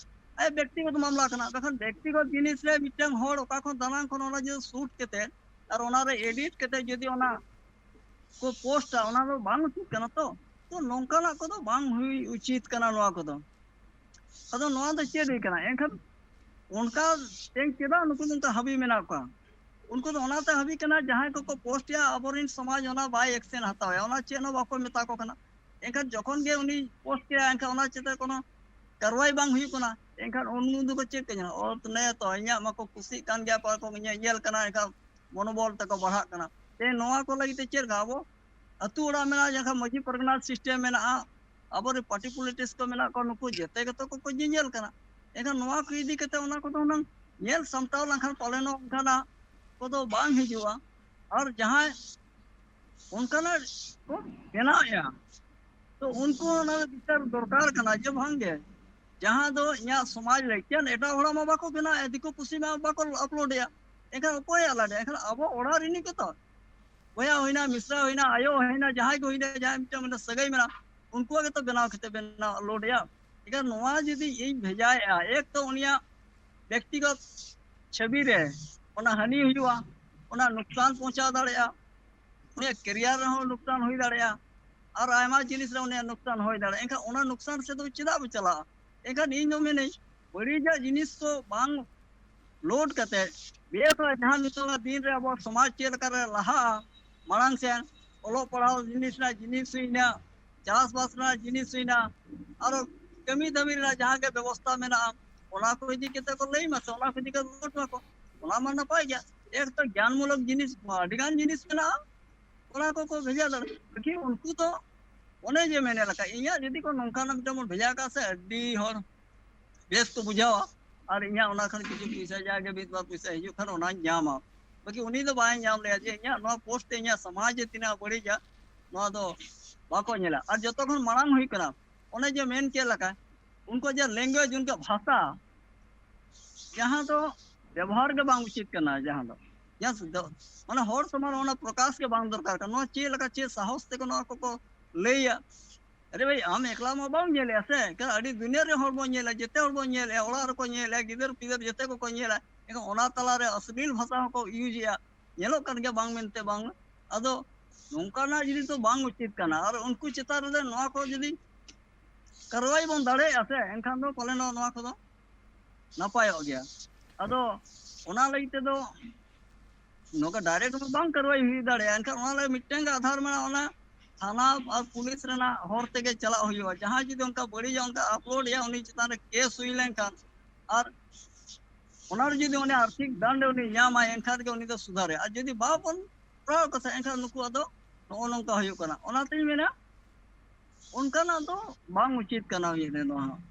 ᱟᱡ ᱵᱮᱠᱛᱤᱜᱚᱛ ᱢᱟᱢᱞᱟ ᱠᱟᱱᱟ᱾ ᱢᱮᱱᱠᱷᱟᱱ ᱵᱮᱠᱛᱤᱜᱚᱛ ᱡᱤᱱᱤᱥ ᱨᱮ ᱢᱤᱫᱴᱟᱝ ᱦᱚᱲ ᱚᱠᱟ ᱠᱷᱚᱱ ᱫᱟᱱᱟᱝ ᱠᱷᱚᱱ ᱚᱱᱟ ᱡᱩᱫᱤ ᱥᱩᱴ ᱠᱟᱛᱮ ᱟᱨ ᱚᱱᱟᱨᱮ ᱮᱰᱤᱴ ᱠᱟᱛᱮ ᱡᱩᱫᱤ ᱚᱱᱟ ᱠᱚ ᱯᱳᱥᱴᱟ, ᱚᱱᱟ ᱫᱚ ᱵᱟᱝ ᱩᱪᱤᱛ ᱠᱟᱱᱟ᱾ ᱛᱚ, ᱛᱚ ᱱᱚᱝᱠᱟᱱᱟᱜ ᱠᱚᱫᱚ ᱵᱟᱝ ᱦᱩᱭ ᱩᱪᱤᱛ ᱠᱟᱱᱟ ᱱᱚᱣᱟ ᱠᱚᱫᱚ᱾ ᱟᱫᱚ ᱱᱚᱣᱟ ᱫᱚ ᱪᱮᱫ ᱦᱩᱭ ᱠᱟᱱᱟ? ᱮᱱᱠᱷᱟᱱ ᱚᱱᱠᱟ ᱛᱮᱦᱮᱧ ᱪᱮᱫᱟᱜ ᱱᱩᱠᱩ ᱱᱚᱝᱠᱟ ᱦᱟᱹᱵᱤ ᱢᱮᱱᱟᱜ ᱠᱚᱣᱟ? ᱩᱱᱠᱩ ᱫᱚ ᱚᱱᱟᱛᱮ ᱦᱟᱹᱵᱤ ᱠᱟᱱᱟ, ᱡᱟᱦᱟᱸᱭ ᱠᱚᱠᱚ ᱯᱳᱥᱴ ᱮᱜᱼᱟ, ᱟᱵᱚᱨᱮᱱ ᱥᱚᱢᱟᱡᱽ ᱚᱱᱟ ᱵᱟᱭ ᱮᱠᱥᱮᱱ ᱦᱟᱛᱟᱣᱮᱜᱼᱟ, ᱚᱱᱟ ᱪᱮᱫ ᱦᱚᱸ ᱵᱟᱠᱚ ᱢᱮᱛᱟ ᱠᱚ ᱠᱟᱱᱟ᱾ ᱮᱱᱠᱷᱟᱱ ᱡᱚᱠᱷᱚᱱ ᱜᱮ ᱩᱱᱤ ᱯᱳᱥᱴ ᱠᱮᱜᱼᱟ, ᱮᱱᱠᱷᱟᱱ ᱚᱱᱟ ᱪᱮᱛᱟᱱ ᱠᱳᱱᱳ ᱠᱟᱨᱣᱟᱭ ᱵᱟᱝ ᱦᱩᱭᱩᱜ ᱠᱟᱱᱟ, ᱮᱱᱠᱷᱟᱱ ᱩᱱᱠᱩ ᱫᱚᱠᱚ ᱪᱮᱫ ᱠᱚ ᱧᱮᱞᱟ? ᱚ, ᱱᱮ ᱛᱚ ᱤᱧᱟᱹᱜ ᱢᱟᱠᱚ ᱠᱩᱥᱤᱜ ᱠᱟᱱ ᱜᱮᱭᱟ, ᱯᱟᱲᱦᱟᱣ ᱠᱚ ᱧᱮ-, ᱧᱮᱞ ᱠᱟᱱᱟ, ᱮᱱᱠᱷᱟᱱ ᱢᱚᱱᱳᱵᱚᱞ ᱛᱟᱠᱚ ᱵᱟᱲᱦᱟᱜ ᱠᱟᱱᱟ᱾ ᱛᱮ ᱱᱚᱣᱟ ᱠᱚ ᱞᱟᱹᱜᱤᱫ ᱛᱮ ᱪᱮᱫ ᱞᱮᱠᱟ ᱟᱵᱚ ᱟᱹᱛᱩ ᱚᱲᱟᱜ ᱢᱮᱱᱟᱜᱼᱟ, ᱡᱟᱦᱟᱸ ᱢᱟᱹᱡᱷᱤ ᱯᱟᱨᱜᱟᱱᱟ ᱥᱤᱥᱴᱮᱢ ᱢᱮᱱᱟᱜᱼᱟ, ᱟᱵᱚᱨᱮᱱ ᱯᱟᱨᱴᱤ ᱯᱚᱞᱤᱴᱤᱠᱥ ᱠᱚ ᱢᱮᱱᱟᱜ ᱠᱚᱣᱟ, ᱱᱩᱠᱩ ᱡᱮᱛᱮ ᱜᱮᱛᱚ ᱠᱚᱠᱚ ᱧᱮᱧᱮᱞ ᱠᱟᱱᱟ᱾ ᱮᱱᱠᱷᱟᱱ ᱱᱚᱣᱟ ᱠᱚ ᱤᱫᱤ ᱠᱟᱛᱮ ᱚᱱᱟ ᱠᱚᱫᱚ ᱦᱩᱱᱟᱹᱝ ᱧᱮᱞ ᱥᱟᱢᱴᱟᱣ ᱞᱮᱱᱠᱷᱟᱱ ᱯᱟᱞᱮᱱᱚᱜ ᱚᱱᱠᱟᱱᱟᱜ ᱠᱚᱫᱚ ᱵᱟᱝ ᱦᱤᱡᱩᱜᱼᱟ᱾ ᱟᱨ ᱡᱟᱦᱟᱸᱭ ᱚᱱᱠᱟᱱᱟᱜ ᱠᱚ ᱵᱮᱱᱟᱣᱮᱜᱼᱟ, ᱛᱚ ᱩᱱᱠᱩ ᱦᱚᱸ ᱚᱱᱟ ᱵᱤᱪᱟᱨ ᱫᱚᱨᱠᱟᱨ ᱠᱟᱱᱟ ᱡᱮ ᱵᱟᱝ ᱜᱮ ᱡᱟᱦᱟᱸ ᱫᱚ ᱤᱧᱟᱹᱜ ᱥᱚᱢᱟᱡᱽ ᱞᱟᱹᱜᱤᱫ, ᱮᱴᱟᱜ ᱦᱚᱲᱟᱜ ᱢᱟ ᱵᱟᱠᱚ ᱵᱮᱱᱟᱣᱮᱫ, ᱫᱤᱠᱩ ᱯᱩᱥᱤ ᱢᱟ ᱵᱟᱠᱚ ᱟᱯᱞᱳᱰᱮᱜᱼᱟ᱾ ᱮᱱᱠᱷᱟᱱ ᱚᱠᱚᱭᱟᱜ ᱞᱟᱹᱜᱤᱫ? ᱮᱱᱠᱷᱟᱱ ᱟᱵᱚ ᱚᱲᱟᱜ ᱨᱤᱱᱤᱡ ᱜᱮᱛᱚ, ᱵᱚᱭᱦᱟ ᱦᱩᱭᱱᱟ, ᱢᱤᱥᱨᱟ ᱦᱩᱭᱱᱟ, ᱟᱭᱳ ᱦᱩᱭᱱᱟ, ᱡᱟᱦᱟᱸᱭ ᱜᱮ ᱦᱩᱭᱱᱟ, ᱡᱟᱦᱟᱸᱭ ᱢᱤᱫᱴᱟᱝ ᱢᱤᱫᱴᱟᱝ ᱥᱟᱹᱜᱟᱹᱭ ᱢᱮᱱᱟᱜᱼᱟ, ᱩᱱᱠᱩᱣᱟᱜ ᱜᱮᱛᱚ ᱵᱮᱱᱟᱣ ᱠᱟᱛᱮ ᱵᱮᱱᱟᱣ ᱟᱯᱞᱳᱰᱮᱜᱼᱟ᱾ ᱮᱱᱠᱷᱟᱱ ᱱᱚᱣᱟ ᱡᱩᱫᱤ ᱤᱧ ᱵᱷᱮᱡᱟᱭᱮᱜᱼᱟ, ᱮᱠ ᱛᱚ ᱩᱱᱤᱭᱟᱜ ᱵᱮᱠᱛᱤᱜᱚᱛ ᱪᱷᱚᱵᱤ ᱨᱮ ᱚᱱᱟ ᱦᱟᱹᱱᱤ ᱦᱩᱭᱩᱜᱼᱟ, ᱚᱱᱟ ᱱᱩᱠᱥᱟᱱ ᱯᱚᱦᱪᱟᱣ ᱫᱟᱲᱮᱭᱟᱜᱼᱟ, ᱩᱱᱤᱭᱟᱜ ᱠᱮᱨᱤᱭᱟᱨ ᱨᱮᱦᱚᱸ ᱱᱩᱠᱥᱟᱱ ᱦᱩᱭ ᱫᱟᱲᱮᱭᱟᱜᱼᱟ, ᱟᱨ ᱟᱭᱢᱟ ᱡᱤᱱᱤᱥ ᱨᱮ ᱩᱱᱤᱭᱟᱜ ᱱᱩᱠᱥᱟᱱ ᱦᱩᱭ ᱫᱟᱲᱮᱭᱟᱜᱼᱟ᱾ ᱮᱱᱠᱷᱟᱱ ᱚᱱᱟ ᱱᱩᱠᱥᱟᱱ ᱥᱮᱫ ᱫᱚ ᱪᱮᱫᱟᱜ ᱵᱚ ᱪᱟᱞᱟᱜᱼᱟ? ᱮᱱᱠᱷᱟᱱ ᱤᱧ ᱫᱚ ᱢᱮᱱᱟᱹᱧ, ᱵᱟᱹᱲᱤᱡᱟᱜ ᱡᱤᱱᱤᱥ ᱠᱚ ᱵᱟᱝ ᱞᱳᱰ ᱠᱟᱛᱮ, ᱵᱮᱥᱟᱜ ᱡᱟᱦᱟᱸ ᱱᱤᱛᱚᱜᱟᱜ ᱫᱤᱱ ᱨᱮ ᱟᱵᱚᱣᱟᱜ ᱥᱚᱢᱟᱡᱽ ᱪᱮᱫ ᱞᱮᱠᱟᱨᱮ ᱞᱟᱦᱟᱜᱼᱟ ᱢᱟᱲᱟᱝ ᱥᱮᱱ, ᱚᱞᱚᱜ ᱯᱟᱲᱦᱟᱣ ᱡᱤᱱᱤᱥ ᱨᱮᱱᱟᱜ ᱡᱤᱱᱤᱥ ᱦᱩᱭᱱᱟ, ᱪᱟᱥᱵᱟᱥ ᱨᱮᱱᱟᱜ ᱡᱤᱱᱤᱥ ᱦᱩᱭᱱᱟ, ᱟᱨᱚ ᱠᱟᱹᱢᱤ ᱫᱟᱹᱢᱤ ᱨᱮᱱᱟᱜ ᱡᱟᱦᱟᱸ ᱜᱮ ᱵᱮᱵᱚᱥᱛᱷᱟ ᱢᱮᱱᱟᱜᱼᱟ, ᱚᱱᱟ ᱠᱚ ᱤᱫᱤ ᱠᱟᱛᱮ ᱠᱚ ᱞᱟᱹᱭ ᱢᱟᱥᱮ, ᱚᱱᱟ ᱠᱚ ᱤᱫᱤ ᱠᱟᱛᱮ ᱞᱳᱰ ᱢᱟᱠᱚ, ᱚᱱᱟ ᱢᱟ ᱱᱟᱯᱟᱭ ᱜᱮᱭᱟ᱾ ᱮᱠ ᱛᱚ ᱜᱮᱭᱟᱱᱢᱩᱞᱚᱠ ᱡᱤᱱᱤᱥ ᱢᱟ ᱟᱹᱰᱤ ᱜᱟᱱ ᱡᱤᱱᱤᱥ ᱢᱮᱱᱟᱜᱼᱟ, ᱚᱱᱟ ᱠᱚᱠᱚ ᱵᱷᱮᱡᱟ ᱫᱟᱲᱮᱭᱟᱜᱼᱟ᱾ ᱵᱟᱠᱤ ᱩᱱᱠᱩ ᱫᱚ ᱚᱱᱮ ᱡᱮ ᱢᱮᱱᱮᱫ ᱞᱮᱠᱟ, ᱤᱧᱟᱹᱜ ᱡᱩᱫᱤ ᱠᱚ ᱱᱚᱝᱠᱟᱱᱟᱜ ᱢᱤᱫᱴᱟᱝ ᱵᱚᱱ ᱵᱷᱮᱡᱟ ᱠᱟᱜᱼᱟ ᱥᱮ, ᱟᱹᱰᱤ ᱦᱚᱲ ᱵᱮᱥ ᱠᱚ ᱵᱩᱡᱷᱟᱹᱣᱟ, ᱟᱨ ᱤᱧᱟᱹᱜ ᱚᱱᱟ ᱠᱷᱚᱱ ᱠᱤᱪᱷᱩ ᱯᱚᱭᱥᱟ, ᱡᱟᱜᱮ ᱢᱤᱫ ᱵᱟᱨ ᱯᱚᱭᱥᱟ ᱦᱤᱡᱩᱜ ᱠᱷᱟᱱ, ᱚᱱᱟᱧ ᱧᱟᱢᱟ᱾ ᱵᱟᱠᱤ ᱩᱱᱤ ᱫᱚ ᱵᱟᱭ ᱧᱟᱢ ᱞᱮᱭᱟ ᱡᱮ ᱤᱧᱟᱹᱜ ᱱᱚᱣᱟ ᱯᱳᱥᱴ ᱛᱮ ᱤᱧᱟᱹᱜ ᱥᱚᱢᱟᱡᱽ ᱮ ᱛᱤᱱᱟᱹᱜ ᱵᱟᱹᱲᱤᱡᱟ, ᱱᱚᱣᱟ ᱫᱚ ᱵᱟᱠᱚ ᱧᱮᱞᱟ᱾ ᱟᱨ ᱡᱚᱛᱚ ᱠᱷᱚᱱ ᱢᱟᱲᱟᱝ ᱦᱩᱭᱩᱜ ᱠᱟᱱᱟ, ᱚᱱᱮ ᱡᱮ ᱢᱮᱱ ᱠᱮᱫ ᱞᱮᱠᱟ, ᱩᱱᱠᱩ ᱡᱮ ᱞᱮᱝᱜᱩᱭᱮᱡᱽ, ᱩᱱᱠᱩ ᱵᱷᱟᱥᱟ, ᱡᱟᱦᱟᱸ ᱫᱚ ᱵᱮᱵᱚᱦᱟᱨ ᱜᱮ ᱵᱟᱝ ᱩᱪᱤᱛ ᱠᱟᱱᱟ, ᱡᱟᱦᱟᱸ ᱫᱚ ᱡᱟᱦᱟᱸ ᱥᱩᱫᱽᱫᱷᱟᱹ, ᱢᱟᱱᱮ ᱦᱚᱲ ᱥᱟᱢᱟᱝ ᱨᱮ ᱚᱱᱟ ᱯᱨᱚᱠᱟᱥ ᱜᱮ ᱵᱟᱝ ᱫᱚᱨᱠᱟᱨ ᱠᱟᱱᱟ᱾ ᱱᱚᱣᱟ ᱪᱮᱫ ᱞᱮᱠᱟ, ᱪᱮᱫ ᱥᱟᱦᱚᱥ ᱛᱮᱠᱚ ᱱᱚᱣᱟ ᱠᱚᱠᱚ ᱞᱟᱹᱭᱟ? ᱟᱨᱮ ᱵᱷᱟᱹᱭ, ᱟᱢ ᱮᱠᱞᱟ ᱢᱟ ᱵᱟᱢ ᱧᱮᱞᱮᱜᱼᱟ ᱥᱮ, ᱮᱱᱠᱷᱟᱱ ᱟᱹᱰᱤ ᱫᱩᱱᱤᱭᱟᱹ ᱨᱮ ᱦᱚᱲ ᱵᱚᱱ ᱧᱮᱞᱟ, ᱡᱮᱛᱮ ᱦᱚᱲ ᱵᱚᱱ ᱧᱮᱞᱮᱜᱼᱟ, ᱚᱲᱟᱜ ᱨᱮᱠᱚ ᱧᱮᱞᱮᱜᱼᱟ, ᱜᱤᱫᱟᱹᱨ ᱯᱤᱫᱟᱹᱨ ᱡᱮᱛᱮ ᱠᱚᱠᱚ ᱧᱮᱞᱟ᱾ ᱮᱱᱠᱷᱟᱱ ᱚᱱᱟ ᱛᱟᱞᱟᱨᱮ ᱚᱥᱞᱤᱞ ᱵᱷᱟᱥᱟ ᱦᱚᱸᱠᱚ ᱤᱭᱩᱡᱮᱜᱼᱟ, ᱧᱮᱞᱚᱜ ᱠᱟᱱ ᱜᱮᱭᱟ, ᱵᱟᱝ ᱢᱮᱱᱛᱮ ᱵᱟᱝ᱾ ᱟᱫᱚ ᱱᱚᱝᱠᱟᱱᱟᱜ ᱡᱤᱱᱤᱥ ᱫᱚ ᱵᱟᱝ ᱩᱪᱤᱛ ᱠᱟᱱᱟ᱾ ᱟᱨ ᱩᱱᱠᱩ ᱪᱮᱛᱟᱱ ᱨᱮ ᱱᱚᱣᱟ ᱠᱚ ᱡᱩᱫᱤ ᱠᱟᱨᱣᱟᱭ ᱵᱚᱱ ᱫᱟᱲᱮᱭᱟᱜᱼᱟ ᱥᱮ, ᱮᱱᱠᱷᱟᱱ ᱫᱚ ᱯᱟᱞᱮᱱ ᱱᱚᱣᱟ ᱠᱚᱫᱚ ᱱᱟᱯᱟᱭᱚᱜ ᱜᱮᱭᱟ᱾ ᱟᱫᱚ ᱚᱱᱟ ᱞᱟᱹᱜᱤᱫ ᱛᱮᱫᱚ ᱱᱚᱝᱠᱟ ᱰᱟᱭᱨᱮᱠᱴ ᱢᱟ ᱵᱟᱝ ᱠᱟᱨᱣᱟᱭ ᱦᱩᱭ ᱫᱟᱲᱮᱭᱟᱜᱼᱟ, ᱮᱱᱠᱷᱟᱱ ᱚᱱᱟ ᱞᱟᱹᱜᱤᱫ ᱢᱤᱫᱴᱟᱝ ᱜᱮ ᱟᱫᱷᱟᱨ ᱢᱮᱱᱟᱜᱼᱟ, ᱚᱱᱟ ᱛᱷᱟᱱᱟ ᱟᱨ ᱯᱩᱞᱤᱥ ᱨᱮᱱᱟᱜ ᱦᱚᱨ ᱛᱮᱜᱮ ᱪᱟᱞᱟᱜ ᱦᱩᱭᱩᱜᱼᱟ᱾ ᱡᱟᱦᱟᱸᱭ ᱡᱩᱫᱤ ᱚᱱᱠᱟ ᱵᱟᱹᱲᱤᱡᱟᱜ ᱚᱱᱠᱟ ᱟᱯᱞᱳᱰ ᱮᱭᱟ, ᱩᱱᱤ ᱪᱮᱛᱟᱱ ᱨᱮ ᱠᱮᱥ ᱦᱩᱭ ᱞᱮᱱᱠᱷᱟᱱ, ᱟᱨ ᱚᱱᱟ ᱨᱮ ᱡᱩᱫᱤ ᱩᱱᱤ ᱟᱨᱛᱷᱤᱠ ᱫᱟᱱᱰ ᱩᱱᱤ ᱧᱟᱢᱟᱭ, ᱮᱱᱠᱷᱟᱱ ᱜᱮ ᱩᱱᱤ ᱫᱚ ᱥᱩᱫᱷᱟᱹᱨᱮ᱾ ᱟᱨ ᱡᱩᱫᱤ ᱵᱟᱵᱚᱱ ᱠᱚᱨᱟᱣ ᱠᱟᱛᱷᱟ, ᱮᱱᱠᱷᱟᱱ ᱱᱩᱠᱩᱣᱟᱜ ᱫᱚ ᱱᱚᱜᱼᱚ ᱱᱚᱝᱠᱟ ᱦᱩᱭᱩᱜ ᱠᱟᱱᱟ᱾ ᱚᱱᱟᱛᱤᱧ ᱢᱮᱱᱟ, ᱚᱱᱠᱟᱱᱟᱜ ᱫᱚ ᱵᱟᱝ ᱩᱪᱤᱛ ᱠᱟᱱᱟ ᱩᱭᱦᱟᱹᱨ ᱫᱚ ᱦᱟᱸᱜ᱾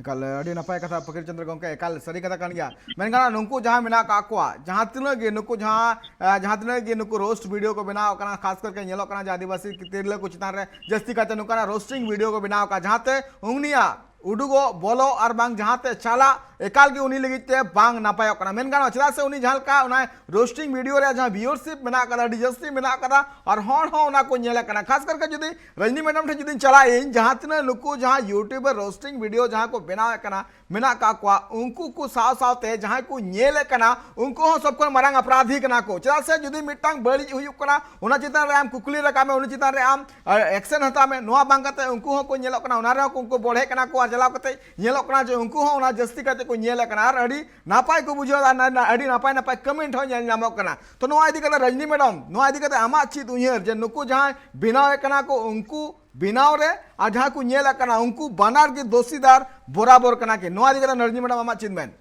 ᱮᱠᱟᱞ ᱟᱹᱰᱤ ᱱᱟᱯᱟᱭ ᱠᱟᱛᱷᱟ ᱯᱷᱚᱠᱤᱨ ᱪᱚᱸᱫᱽᱨᱚ ᱜᱚᱢᱠᱮ, ᱮᱠᱟᱞ ᱥᱟᱹᱨᱤ ᱠᱟᱛᱷᱟ ᱠᱟᱱ ᱜᱮᱭᱟ᱾ ᱢᱮᱱ ᱜᱟᱱᱚᱜᱼᱟ, ᱱᱩᱠᱩ ᱡᱟᱦᱟᱸ ᱢᱮᱱᱟᱜ ᱠᱟᱜ ᱠᱚᱣᱟ, ᱡᱟᱦᱟᱸ ᱛᱤᱱᱟᱹᱜ ᱜᱮ ᱱᱩᱠᱩ ᱡᱟᱦᱟᱸ ᱮ, ᱡᱟᱦᱟᱸ ᱛᱤᱱᱟᱹᱜ ᱜᱮ ᱱᱩᱠᱩ ᱨᱳᱥᱴ ᱵᱷᱤᱰᱤᱭᱳ ᱠᱚ ᱵᱮᱱᱟᱣ ᱠᱟᱱᱟ, ᱠᱷᱟᱥ ᱠᱟᱨ ᱧᱮᱞᱚᱜ ᱠᱟᱱᱟ ᱡᱮ ᱟᱹᱫᱤᱵᱟᱹᱥᱤ ᱛᱤᱨᱞᱟᱹ ᱠᱚ ᱪᱮᱛᱟᱱ ᱨᱮ ᱡᱟᱹᱥᱛᱤ ᱠᱟᱭᱛᱮ ᱱᱚᱝᱠᱟᱱᱟᱜ ᱨᱳᱥᱴᱤᱝ ᱵᱷᱤᱰᱤᱭᱳ ᱠᱚ ᱵᱮᱱᱟᱣ ᱠᱟᱜᱼᱟ, ᱡᱟᱦᱟᱸᱛᱮ ᱩᱱᱤᱭᱟᱜ ᱩᱰᱩᱠᱚᱜ, ᱵᱚᱞᱚᱜ ᱟᱨ ᱵᱟᱝ ᱡᱟᱦᱟᱸ ᱛᱮ ᱪᱟᱞᱟᱜ ᱮᱠᱟᱞ ᱜᱮ ᱩᱱᱤ ᱞᱟᱹᱜᱤᱫ ᱛᱮ ᱵᱟᱝ ᱱᱟᱯᱟᱭᱚᱜ ᱠᱟᱱᱟ ᱢᱮᱱ ᱜᱟᱱᱚᱜᱼᱟ᱾ ᱪᱮᱫᱟᱜ ᱥᱮ ᱩᱱᱤ ᱡᱟᱦᱟᱸ ᱞᱮᱠᱟ ᱚᱱᱟ ᱨᱳᱥᱴᱤᱝ ᱵᱷᱤᱰᱤᱭᱳ ᱨᱮᱭᱟᱜ ᱡᱟᱦᱟᱸ ᱵᱷᱤᱭᱩᱣᱟᱨᱥᱤᱯ ᱢᱮᱱᱟᱜ ᱟᱠᱟᱫᱟ, ᱟᱹᱰᱤ ᱡᱟᱹᱥᱛᱤ ᱢᱮᱱᱟᱜ ᱟᱠᱟᱫᱟ, ᱟᱨ ᱦᱚᱲ ᱦᱚᱸ ᱚᱱᱟ ᱠᱚ ᱧᱮᱞᱮᱫ ᱠᱟᱱᱟ᱾ ᱠᱷᱟᱥ ᱠᱟᱨᱠᱮ ᱡᱩᱫᱤ ᱨᱚᱡᱽᱱᱤ ᱢᱮᱰᱟᱢ ᱴᱷᱮᱱ ᱡᱩᱫᱤᱧ ᱪᱟᱞᱟᱜ ᱤᱧ, ᱡᱟᱦᱟᱸ ᱛᱤᱱᱟᱹᱜ ᱱᱩᱠᱩ ᱡᱟᱦᱟᱸ ᱭᱩᱴᱩᱵᱟᱨ ᱨᱳᱥᱴᱤᱝ ᱵᱷᱤᱰᱤᱭᱳ ᱡᱟᱦᱟᱸ ᱠᱚ ᱵᱮᱱᱟᱣᱮᱫ ᱠᱟᱱᱟ, ᱢᱮᱱᱟᱜ ᱠᱟᱜ ᱠᱚᱣᱟ, ᱩᱱᱠᱩ ᱠᱚ ᱥᱟᱶ ᱥᱟᱶᱛᱮ ᱡᱟᱦᱟᱸᱭ ᱠᱚ ᱧᱮᱞᱮᱫ ᱠᱟᱱᱟ, ᱩᱱᱠᱩ ᱦᱚᱸ ᱥᱚᱵ ᱠᱷᱚᱱ ᱢᱟᱨᱟᱝ ᱚᱯᱨᱟᱫᱷᱤ ᱠᱟᱱᱟ ᱠᱚ᱾ ᱪᱮᱫᱟᱜ ᱥᱮ ᱡᱩᱫᱤ ᱢᱤᱫᱴᱟᱝ ᱵᱟᱹᱲᱤᱡ ᱦᱩᱭᱩᱜ ᱠᱟᱱᱟ, ᱚᱱᱟ ᱪᱮᱛᱟᱱ ᱨᱮ ᱟᱢ ᱠᱩᱠᱞᱤ ᱨᱟᱠᱟᱵ ᱢᱮ, ᱚᱱᱟ ᱪᱮᱛᱟᱱ ᱨᱮ ᱟᱢ ᱮᱠᱥᱮᱱ ᱦᱟᱛᱟᱣ ᱢᱮ, ᱱᱚᱣᱟ ᱵᱟᱝ ᱠᱟᱛᱮ ᱩᱱᱠᱩ ᱦᱚᱸᱠᱚ ᱧᱮᱞᱚᱜ ᱠᱟᱱᱟ, ᱚᱱᱟ ᱨᱮᱦᱚᱸ ᱩᱱᱠᱩ ᱵᱚᱲᱦᱮᱜ ᱠᱟᱱᱟ ᱠᱚ ᱟᱨ ᱪᱟᱞᱟᱣ ᱠᱟᱛᱮ ᱧᱮᱞᱚᱜ ᱠᱟᱱᱟ ᱡᱮ ᱩᱱᱠᱩ ᱦᱚᱸ ᱚᱱᱟ ᱡᱟᱹᱥᱛᱤ ᱠᱟᱛᱮ ᱠᱚ ᱧᱮᱞᱮᱫ ᱠᱟᱱᱟ ᱟᱨ ᱟᱹᱰᱤ ᱱᱟᱯᱟᱭ ᱠᱚ ᱵᱩᱡᱷᱟᱹᱣ ᱮᱫᱟ, ᱱᱟ-, ᱱᱟ-, ᱟᱹᱰᱤ ᱱᱟᱯᱟᱭ ᱱᱟᱯᱟᱭ ᱠᱚᱢᱮᱱᱴ ᱦᱚᱸ ᱧᱮᱞ ᱧᱟᱢᱚᱜ ᱠᱟᱱᱟ᱾ ᱛᱚ ᱱᱚᱣᱟ ᱤᱫᱤ ᱠᱟᱛᱮ ᱨᱚᱡᱽᱱᱤ ᱢᱮᱰᱟᱢ, ᱱᱚᱣᱟ ᱤᱫᱤ ᱠᱟᱛᱮ ᱟᱢᱟᱜ ᱪᱮᱫ ᱩᱭᱦᱟᱹᱨ ᱡᱮ ᱱᱩᱠᱩ ᱡᱟᱦᱟᱸᱭ ᱵᱮᱱᱟᱣᱮᱫ ᱠᱟᱱᱟ ᱠᱚ ᱩᱱᱠᱩ ᱵᱮᱱᱟᱣ ᱨᱮ ᱟᱨ ᱡᱟᱦᱟᱸ ᱠᱚ ᱧᱮᱞᱮᱫ ᱠᱟᱱᱟ ᱩᱱᱠᱩ ᱵᱟᱱᱟᱨ ᱜᱮ ᱫᱳᱥᱤᱫᱟᱨ ᱵᱚᱨᱟᱵᱚᱨ ᱠᱟᱱᱟ ᱠᱤ? ᱱᱚᱣᱟ ᱤᱫᱤ ᱠᱟᱛᱮ ᱨᱚᱡᱽᱱᱤ ᱢᱮᱰᱟᱢ ᱟᱢᱟᱜ ᱪᱮᱫ ᱢᱮᱱ?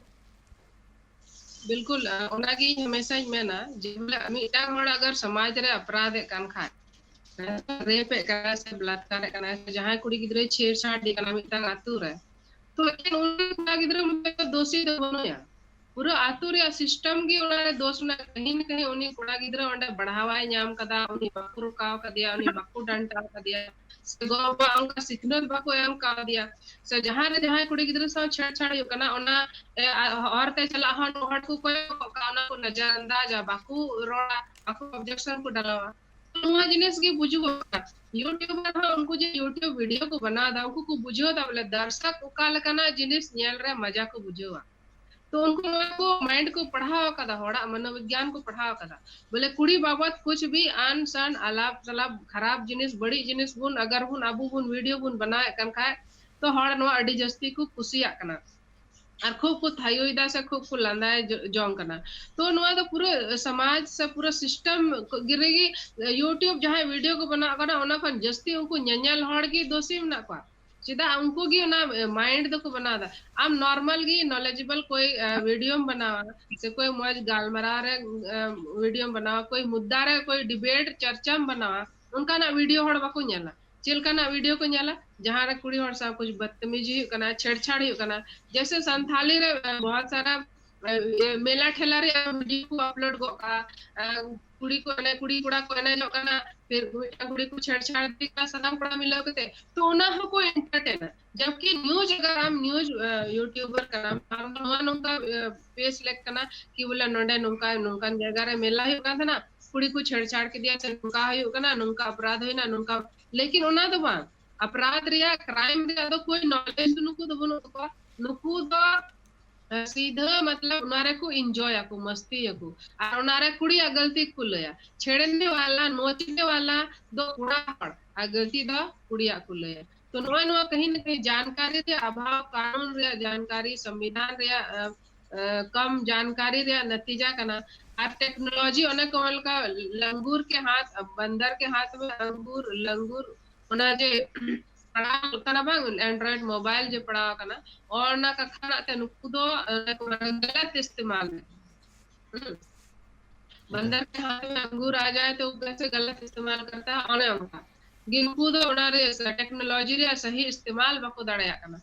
ᱵᱤᱞᱠᱩᱞ, ᱚᱱᱟᱜᱮ ᱤᱧ ᱦᱟᱢᱮᱥᱟᱧ ᱢᱮᱱᱟ ᱡᱮ ᱵᱚᱞᱮ ᱢᱤᱫᱴᱟᱝ ᱦᱚᱲ ᱟᱜᱟᱨ ᱥᱚᱢᱟᱡᱽ ᱨᱮ ᱚᱯᱨᱟᱫᱷ ᱮᱫ ᱠᱟᱱ ᱠᱷᱟᱡ, ᱨᱮᱯ ᱮᱫ ᱠᱟᱱᱟᱭ ᱥᱮ ᱵᱞᱟᱛᱠᱟᱨ ᱮᱫ ᱠᱟᱱᱟᱭ ᱥᱮ ᱡᱟᱦᱟᱸᱭ ᱠᱩᱲᱤ ᱜᱤᱫᱽᱨᱟᱹᱭ ᱪᱷᱮᱲᱪᱷᱟᱲ ᱮᱫ ᱠᱟᱱᱟ ᱢᱤᱫᱴᱟᱝ ᱟᱛᱳ ᱨᱮ, ᱛᱚ ᱮᱠᱮᱱ ᱩᱱᱤ ᱠᱚᱲᱟ ᱜᱤᱫᱽᱨᱟᱹ ᱢᱚᱛᱚ ᱫᱳᱥᱤ ᱫᱚ ᱵᱟᱹᱱᱩᱭᱟ᱾ ᱯᱩᱨᱟᱹ ᱟᱛᱳ ᱨᱮᱭᱟᱜ ᱥᱤᱥᱴᱮᱢ ᱜᱮ ᱚᱱᱟ ᱨᱮ ᱫᱳᱥ ᱢᱮᱱᱟᱜᱼᱟ᱾ ᱠᱟᱹᱦᱤ ᱱᱟ ᱠᱟᱹᱦᱤ ᱩᱱᱤ ᱠᱚᱲᱟ ᱜᱤᱫᱽᱨᱟᱹ ᱚᱸᱰᱮ ᱵᱟᱲᱦᱟᱣᱟᱭ ᱧᱟᱢ ᱠᱟᱫᱟ, ᱩᱱᱤ ᱵᱟᱠᱚ ᱨᱚᱠᱟᱣ ᱠᱟᱫᱮᱭᱟ, ᱩᱱᱤ ᱵᱟᱠᱚ ᱰᱟᱱᱴᱟᱣ ᱠᱟᱫᱮᱭᱟ, ᱥᱮ ᱜᱚ ᱵᱟᱵᱟ ᱚᱱᱠᱟ ᱥᱤᱠᱷᱱᱟᱹᱛ ᱵᱟᱠᱚ ᱮᱢ ᱠᱟᱣᱫᱮᱭᱟ, ᱥᱮ ᱡᱟᱦᱟᱸ ᱨᱮ ᱡᱟᱦᱟᱸᱭ ᱠᱩᱲᱤ ᱜᱤᱫᱽᱨᱟᱹ ᱥᱟᱶ ᱪᱷᱮᱲᱪᱷᱟᱲ ᱦᱩᱭᱩᱜ ᱠᱟᱱᱟ, ᱚᱱᱟ ᱮ, ᱟ, ᱦᱚᱨ ᱛᱮ ᱪᱟᱞᱟᱜ ᱦᱚᱸ ᱦᱚᱲ ᱠᱚ ᱠᱚᱭᱚᱜ ᱠᱟᱜ ᱠᱟᱱᱟ, ᱚᱱᱟ ᱠᱚ ᱱᱚᱡᱚᱨ ᱟᱱᱫᱟᱡᱟ, ᱵᱟᱠᱚ ᱨᱚᱲᱟ, ᱵᱟᱠᱚ ᱚᱵᱡᱮᱠᱥᱚᱱ ᱠᱚ ᱰᱟᱞᱟᱣᱟ᱾ ᱱᱚᱣᱟ ᱡᱤᱱᱤᱥ ᱜᱮ ᱵᱩᱡᱩᱜᱚᱜ ᱠᱟᱱᱟ᱾ ᱤᱭᱩᱴᱩᱵᱟᱨ ᱦᱚᱸ ᱩᱱᱠᱩ ᱡᱮ ᱤᱭᱩᱴᱩᱵᱽ ᱵᱷᱤᱰᱤᱭᱳ ᱠᱚ ᱵᱮᱱᱟᱣ ᱮᱫᱟ, ᱩᱱᱠᱩ ᱠᱚ ᱵᱩᱡᱷᱟᱹᱣ ᱮᱫᱟ ᱵᱚᱞᱮ ᱫᱟᱨᱥᱚᱠ ᱚᱠᱟ ᱞᱮᱠᱟᱱᱟᱜ ᱡᱤᱱᱤᱥ ᱧᱮᱞ ᱨᱮ ᱢᱟᱡᱟ ᱠᱚ ᱵᱩᱡᱷᱟᱹᱣᱟ᱾ ᱛᱚ ᱩᱱᱠᱩ ᱱᱚᱣᱟ ᱠᱚ ᱢᱟᱭᱤᱱᱰ ᱠᱚ ᱯᱟᱲᱦᱟᱣ ᱟᱠᱟᱫᱟ, ᱦᱚᱲᱟᱜ ᱢᱚᱱᱳᱵᱤᱜᱽᱜᱟᱱ ᱠᱚ ᱯᱟᱲᱦᱟᱣ ᱟᱠᱟᱫᱟ᱾ ᱵᱚᱞᱮ ᱠᱩᱲᱤ ᱵᱟᱵᱚᱛ ᱠᱩᱪ ᱵᱷᱤ ᱟᱱ ᱥᱟᱱ ᱟᱞᱟᱯ ᱥᱟᱞᱟᱯ ᱠᱷᱟᱨᱟᱯ ᱡᱤᱱᱤᱥ, ᱵᱟᱹᱲᱤᱡ ᱡᱤᱱᱤᱥ ᱵᱚᱱ ᱟᱜᱟᱨ ᱵᱚᱱ ᱟᱵᱚ ᱵᱚᱱ ᱵᱷᱤᱰᱤᱭᱳ ᱵᱚᱱ ᱵᱮᱱᱟᱣᱮᱫ ᱠᱟᱱ ᱠᱷᱟᱡ, ᱛᱚ ᱦᱚᱲ ᱱᱚᱣᱟ ᱟᱹᱰᱤ ᱡᱟᱹᱥᱛᱤ ᱠᱚ ᱠᱩᱥᱤᱭᱟᱜ ᱠᱟᱱᱟ᱾ ᱟᱨ ᱠᱷᱩᱵ ᱠᱚ ᱛᱷᱟᱭᱚᱭᱮᱫᱟ ᱥᱮ ᱠᱷᱩᱵ ᱠᱚ ᱞᱟᱸᱫᱟᱭ ᱡᱚ-, ᱡᱚᱝ ᱠᱟᱱᱟ᱾ ᱛᱚ ᱱᱚᱣᱟ ᱫᱚ ᱯᱩᱨᱟᱹ ᱥᱚᱢᱟᱡᱽ ᱥᱮ ᱯᱩᱨᱟᱹ ᱥᱤᱥᱴᱮᱢ ᱨᱮᱜᱮ YouTube ᱡᱟᱦᱟᱸᱭ ᱵᱷᱤᱰᱤᱭᱳ ᱠᱚ ᱵᱮᱱᱟᱣ ᱠᱟᱱᱟ, ᱚᱱᱟ ᱠᱷᱚᱱ ᱡᱟᱹᱥᱛᱤ ᱩᱱᱠᱩ ᱧᱮᱧᱮᱞ ᱦᱚᱲ ᱜᱮ ᱫᱳᱥᱤ ᱢᱮᱱᱟᱜ ᱠᱚᱣᱟ᱾ ᱪᱮᱫᱟᱜ ᱩᱱᱠᱩ ᱜᱮ ᱚᱱᱟ ᱢᱟᱭᱤᱱᱰ ᱫᱚᱠᱚ ᱵᱮᱱᱟᱣ ᱮᱫᱟ᱾ ᱟᱢ ᱱᱚᱨᱢᱟᱞ ᱜᱮ ᱱᱚᱞᱮᱡᱮᱵᱚᱞ ᱠᱚᱭ ᱵᱷᱤᱰᱤᱭᱳᱢ ᱵᱮᱱᱟᱣᱟ ᱥᱮ ᱠᱚᱭ ᱢᱚᱡᱽ ᱜᱟᱞᱢᱟᱨᱟᱣ ᱨᱮ ᱵᱷᱤᱰᱤᱭᱳᱢ ᱵᱮᱱᱟᱣᱟ, ᱠᱚᱭ ᱢᱩᱫᱽᱫᱟ ᱨᱮ ᱠᱚᱭ ᱰᱤᱵᱮᱴ ᱪᱟᱨᱪᱟᱢ ᱵᱮᱱᱟᱣᱟ, ᱚᱱᱠᱟᱱᱟᱜ ᱵᱷᱤᱰᱤᱭᱳ ᱦᱚᱲ ᱵᱟᱠᱚ ᱧᱮᱞᱟ᱾ ᱪᱮᱫ ᱞᱮᱠᱟᱱᱟᱜ ᱵᱷᱤᱰᱤᱭᱳ ᱠᱚ ᱧᱮᱞᱟ? ᱡᱟᱦᱟᱸ ᱨᱮ ᱠᱩᱲᱤ ᱦᱚᱲ ᱥᱟᱶ ᱠᱩᱪ ᱵᱚᱫᱛᱟᱢᱤᱡᱤ ᱦᱩᱭᱩᱜ ᱠᱟᱱᱟ, ᱪᱷᱮᱲᱪᱷᱟᱲ ᱦᱩᱭᱩᱜ ᱠᱟᱱᱟ᱾ ᱡᱮᱭᱥᱮ ᱥᱟᱱᱛᱷᱟᱞᱤ ᱨᱮ ᱵᱚᱦᱚᱛ ᱥᱟᱨᱟ ᱢᱮᱞᱟ ᱴᱷᱮᱞᱟ ᱨᱮᱭᱟᱜ ᱵᱷᱤᱰᱤᱭᱳ ᱠᱚ ᱟᱯᱞᱳᱰ ᱜᱚᱜ ᱠᱟᱜᱼᱟ᱾ ᱠᱩᱲᱤ ᱠᱚ ᱮᱱᱮᱡ, ᱠᱩᱲᱤ ᱠᱚᱲᱟ ᱠᱚ ᱮᱱᱮᱡᱚᱜ ᱠᱟᱱᱟ, ᱯᱷᱤᱨ ᱢᱤᱫᱴᱟᱝ ᱠᱩᱲᱤ ᱠᱚ ᱪᱷᱮᱲᱪᱷᱟᱲ ᱤᱫᱤ ᱠᱟᱱᱟ ᱥᱟᱱᱟᱢ ᱠᱚᱲᱟ ᱢᱤᱞᱟᱹᱣ ᱠᱟᱛᱮ, ᱛᱚ ᱚᱱᱟ ᱦᱚᱸᱠᱚ ᱮᱱᱴᱟᱨᱴᱮᱱᱟ᱾ ᱡᱟᱵᱠᱤ ᱱᱤᱭᱩᱡ, ᱟᱜᱟᱨ ᱟᱢ ᱱᱤᱭᱩᱡ ᱭᱩᱴᱩᱵᱟᱨ ᱠᱟᱱᱟᱢ, ᱟᱢ ᱫᱚ ᱱᱚᱣᱟ ᱱᱚᱝᱠᱟ ᱯᱮᱥ ᱞᱮᱠ ᱠᱟᱱᱟ ᱠᱤ ᱵᱚᱞᱮ ᱱᱚᱰᱮ ᱱᱚᱝᱠᱟ, ᱱᱚᱝᱠᱟᱱ ᱡᱟᱭᱜᱟ ᱨᱮ ᱢᱮᱞᱟ ᱦᱩᱭᱩᱜ ᱠᱟᱱ ᱛᱟᱦᱮᱱᱟ, ᱠᱩᱲᱤ ᱠᱚ ᱪᱷᱮᱲᱪᱷᱟᱲ ᱠᱮᱫᱮᱭᱟ ᱥᱮ ᱱᱚᱝᱠᱟ ᱦᱩᱭᱩᱜ ᱠᱟᱱᱟ, ᱱᱚᱝᱠᱟ ᱚᱯᱨᱟᱫᱷ ᱦᱩᱭᱱᱟ, ᱱᱚᱝᱠᱟ᱾ ᱞᱮᱠᱤᱱ ᱚᱱᱟ ᱫᱚ ᱵᱟᱝ, ᱚᱯᱨᱟᱫᱷ ᱨᱮᱭᱟᱜ, ᱠᱨᱟᱭᱤᱢ ᱨᱮᱭᱟᱜ ᱫᱚ ᱠᱳᱭ ᱱᱚᱞᱮᱡᱽ ᱫᱚ ᱱᱩᱠᱩ ᱫᱚ ᱵᱟᱹᱱᱩᱜ ᱛᱟᱠᱚᱣᱟ᱾ ᱱᱩᱠᱩ ᱫᱚ ᱥᱤᱫᱷᱟᱹ ᱢᱚᱛᱞᱚᱵ ᱚᱱᱟ ᱨᱮᱠᱚ ᱤᱱᱡᱚᱭ ᱟᱠᱚ, ᱢᱟᱥᱛᱤ ᱟᱠᱚ, ᱟᱨ ᱚᱱᱟ ᱨᱮ ᱠᱩᱲᱤᱭᱟᱜ ᱜᱟᱹᱞᱛᱤ ᱠᱚ ᱞᱟᱹᱭᱟ᱾ ᱪᱷᱮᱲᱱᱮ ᱣᱟᱞᱟ, ᱱᱚᱪᱱᱮ ᱣᱟᱞᱟ ᱫᱚ ᱠᱚᱲᱟ ᱦᱚᱲ, ᱟᱨ ᱜᱟᱹᱞᱛᱤ ᱫᱚ ᱠᱩᱲᱤᱭᱟᱜ ᱠᱚ ᱞᱟᱹᱭᱟ᱾ ᱛᱚ ᱱᱚᱜᱼᱚᱭ ᱱᱚᱣᱟ ᱠᱟᱹᱦᱤ ᱱᱟ ᱠᱟᱹᱦᱤ ᱡᱟᱱᱠᱟᱨᱤ ᱨᱮᱭᱟᱜ ᱚᱵᱷᱟᱵ, ᱠᱟᱱᱩᱱ ᱨᱮᱭᱟᱜ ᱡᱟᱱᱠᱟᱨᱤ, ᱥᱚᱝᱵᱤᱫᱷᱟᱱ ᱨᱮᱭᱟᱜ ᱠᱚᱢ ᱡᱟᱱᱠᱟᱨᱤ ᱨᱮᱭᱟᱜ ᱱᱟᱛᱤᱡᱟ ᱠᱟᱱᱟ᱾ ᱟᱨ ᱴᱮᱠᱱᱳᱞᱚᱡᱤ, ᱚᱱᱮ ᱠᱚ ᱢᱮᱱ ᱞᱮᱠᱟ, ᱞᱟᱝᱜᱩᱨ ᱠᱮ ᱦᱟᱛ, ᱵᱟᱱᱫᱟᱨ ᱠᱮ ᱦᱟᱛ ᱢᱮ ᱟᱝᱜᱩᱨ, ᱞᱟᱝᱜᱩᱨ, ᱚᱱᱟ ᱡᱮ ᱯᱟᱲᱟᱣ ᱠᱟᱱᱟ ᱵᱟᱝ, ᱮᱱᱰᱨᱚᱭᱮᱰ ᱢᱳᱵᱟᱭᱤᱞ ᱡᱮ ᱯᱟᱲᱟᱣ ᱠᱟᱱᱟ, ᱚᱱᱟ ᱠᱟᱛᱷᱟ ᱨᱮᱱᱟᱜ ᱛᱮ ᱱᱩᱠᱩ ᱫᱚ ᱚᱱᱮ ᱠᱚ ᱢᱮᱱᱟ ᱜᱟᱞᱟᱛ ᱤᱥᱛᱮᱢᱟᱞ ᱫᱟ᱾ ᱦᱩᱸ᱾ ᱵᱟᱱᱫᱟᱨ ᱠᱮ ᱦᱟᱛ ᱢᱮ ᱟᱝᱜᱩᱨ ᱟ ᱡᱟᱭ ᱛᱚ ᱠᱮᱥᱮ ᱜᱟᱞᱟᱛ ᱤᱥᱛᱮᱢᱟᱞ ᱠᱟᱨᱛᱟ ᱦᱮ, ᱚᱱᱮ ᱚᱱᱠᱟ ᱜᱮ ᱱᱩᱠᱩ ᱫᱚ ᱚᱱᱟ ᱨᱮ ᱴᱮᱠᱱᱳᱞᱚᱡᱤ ᱨᱮᱭᱟᱜ ᱥᱟᱦᱤ ᱤᱥᱛᱮᱢᱟᱞ ᱵᱟᱠᱚ ᱫᱟᱲᱮᱭᱟᱜ ᱠᱟᱱᱟ᱾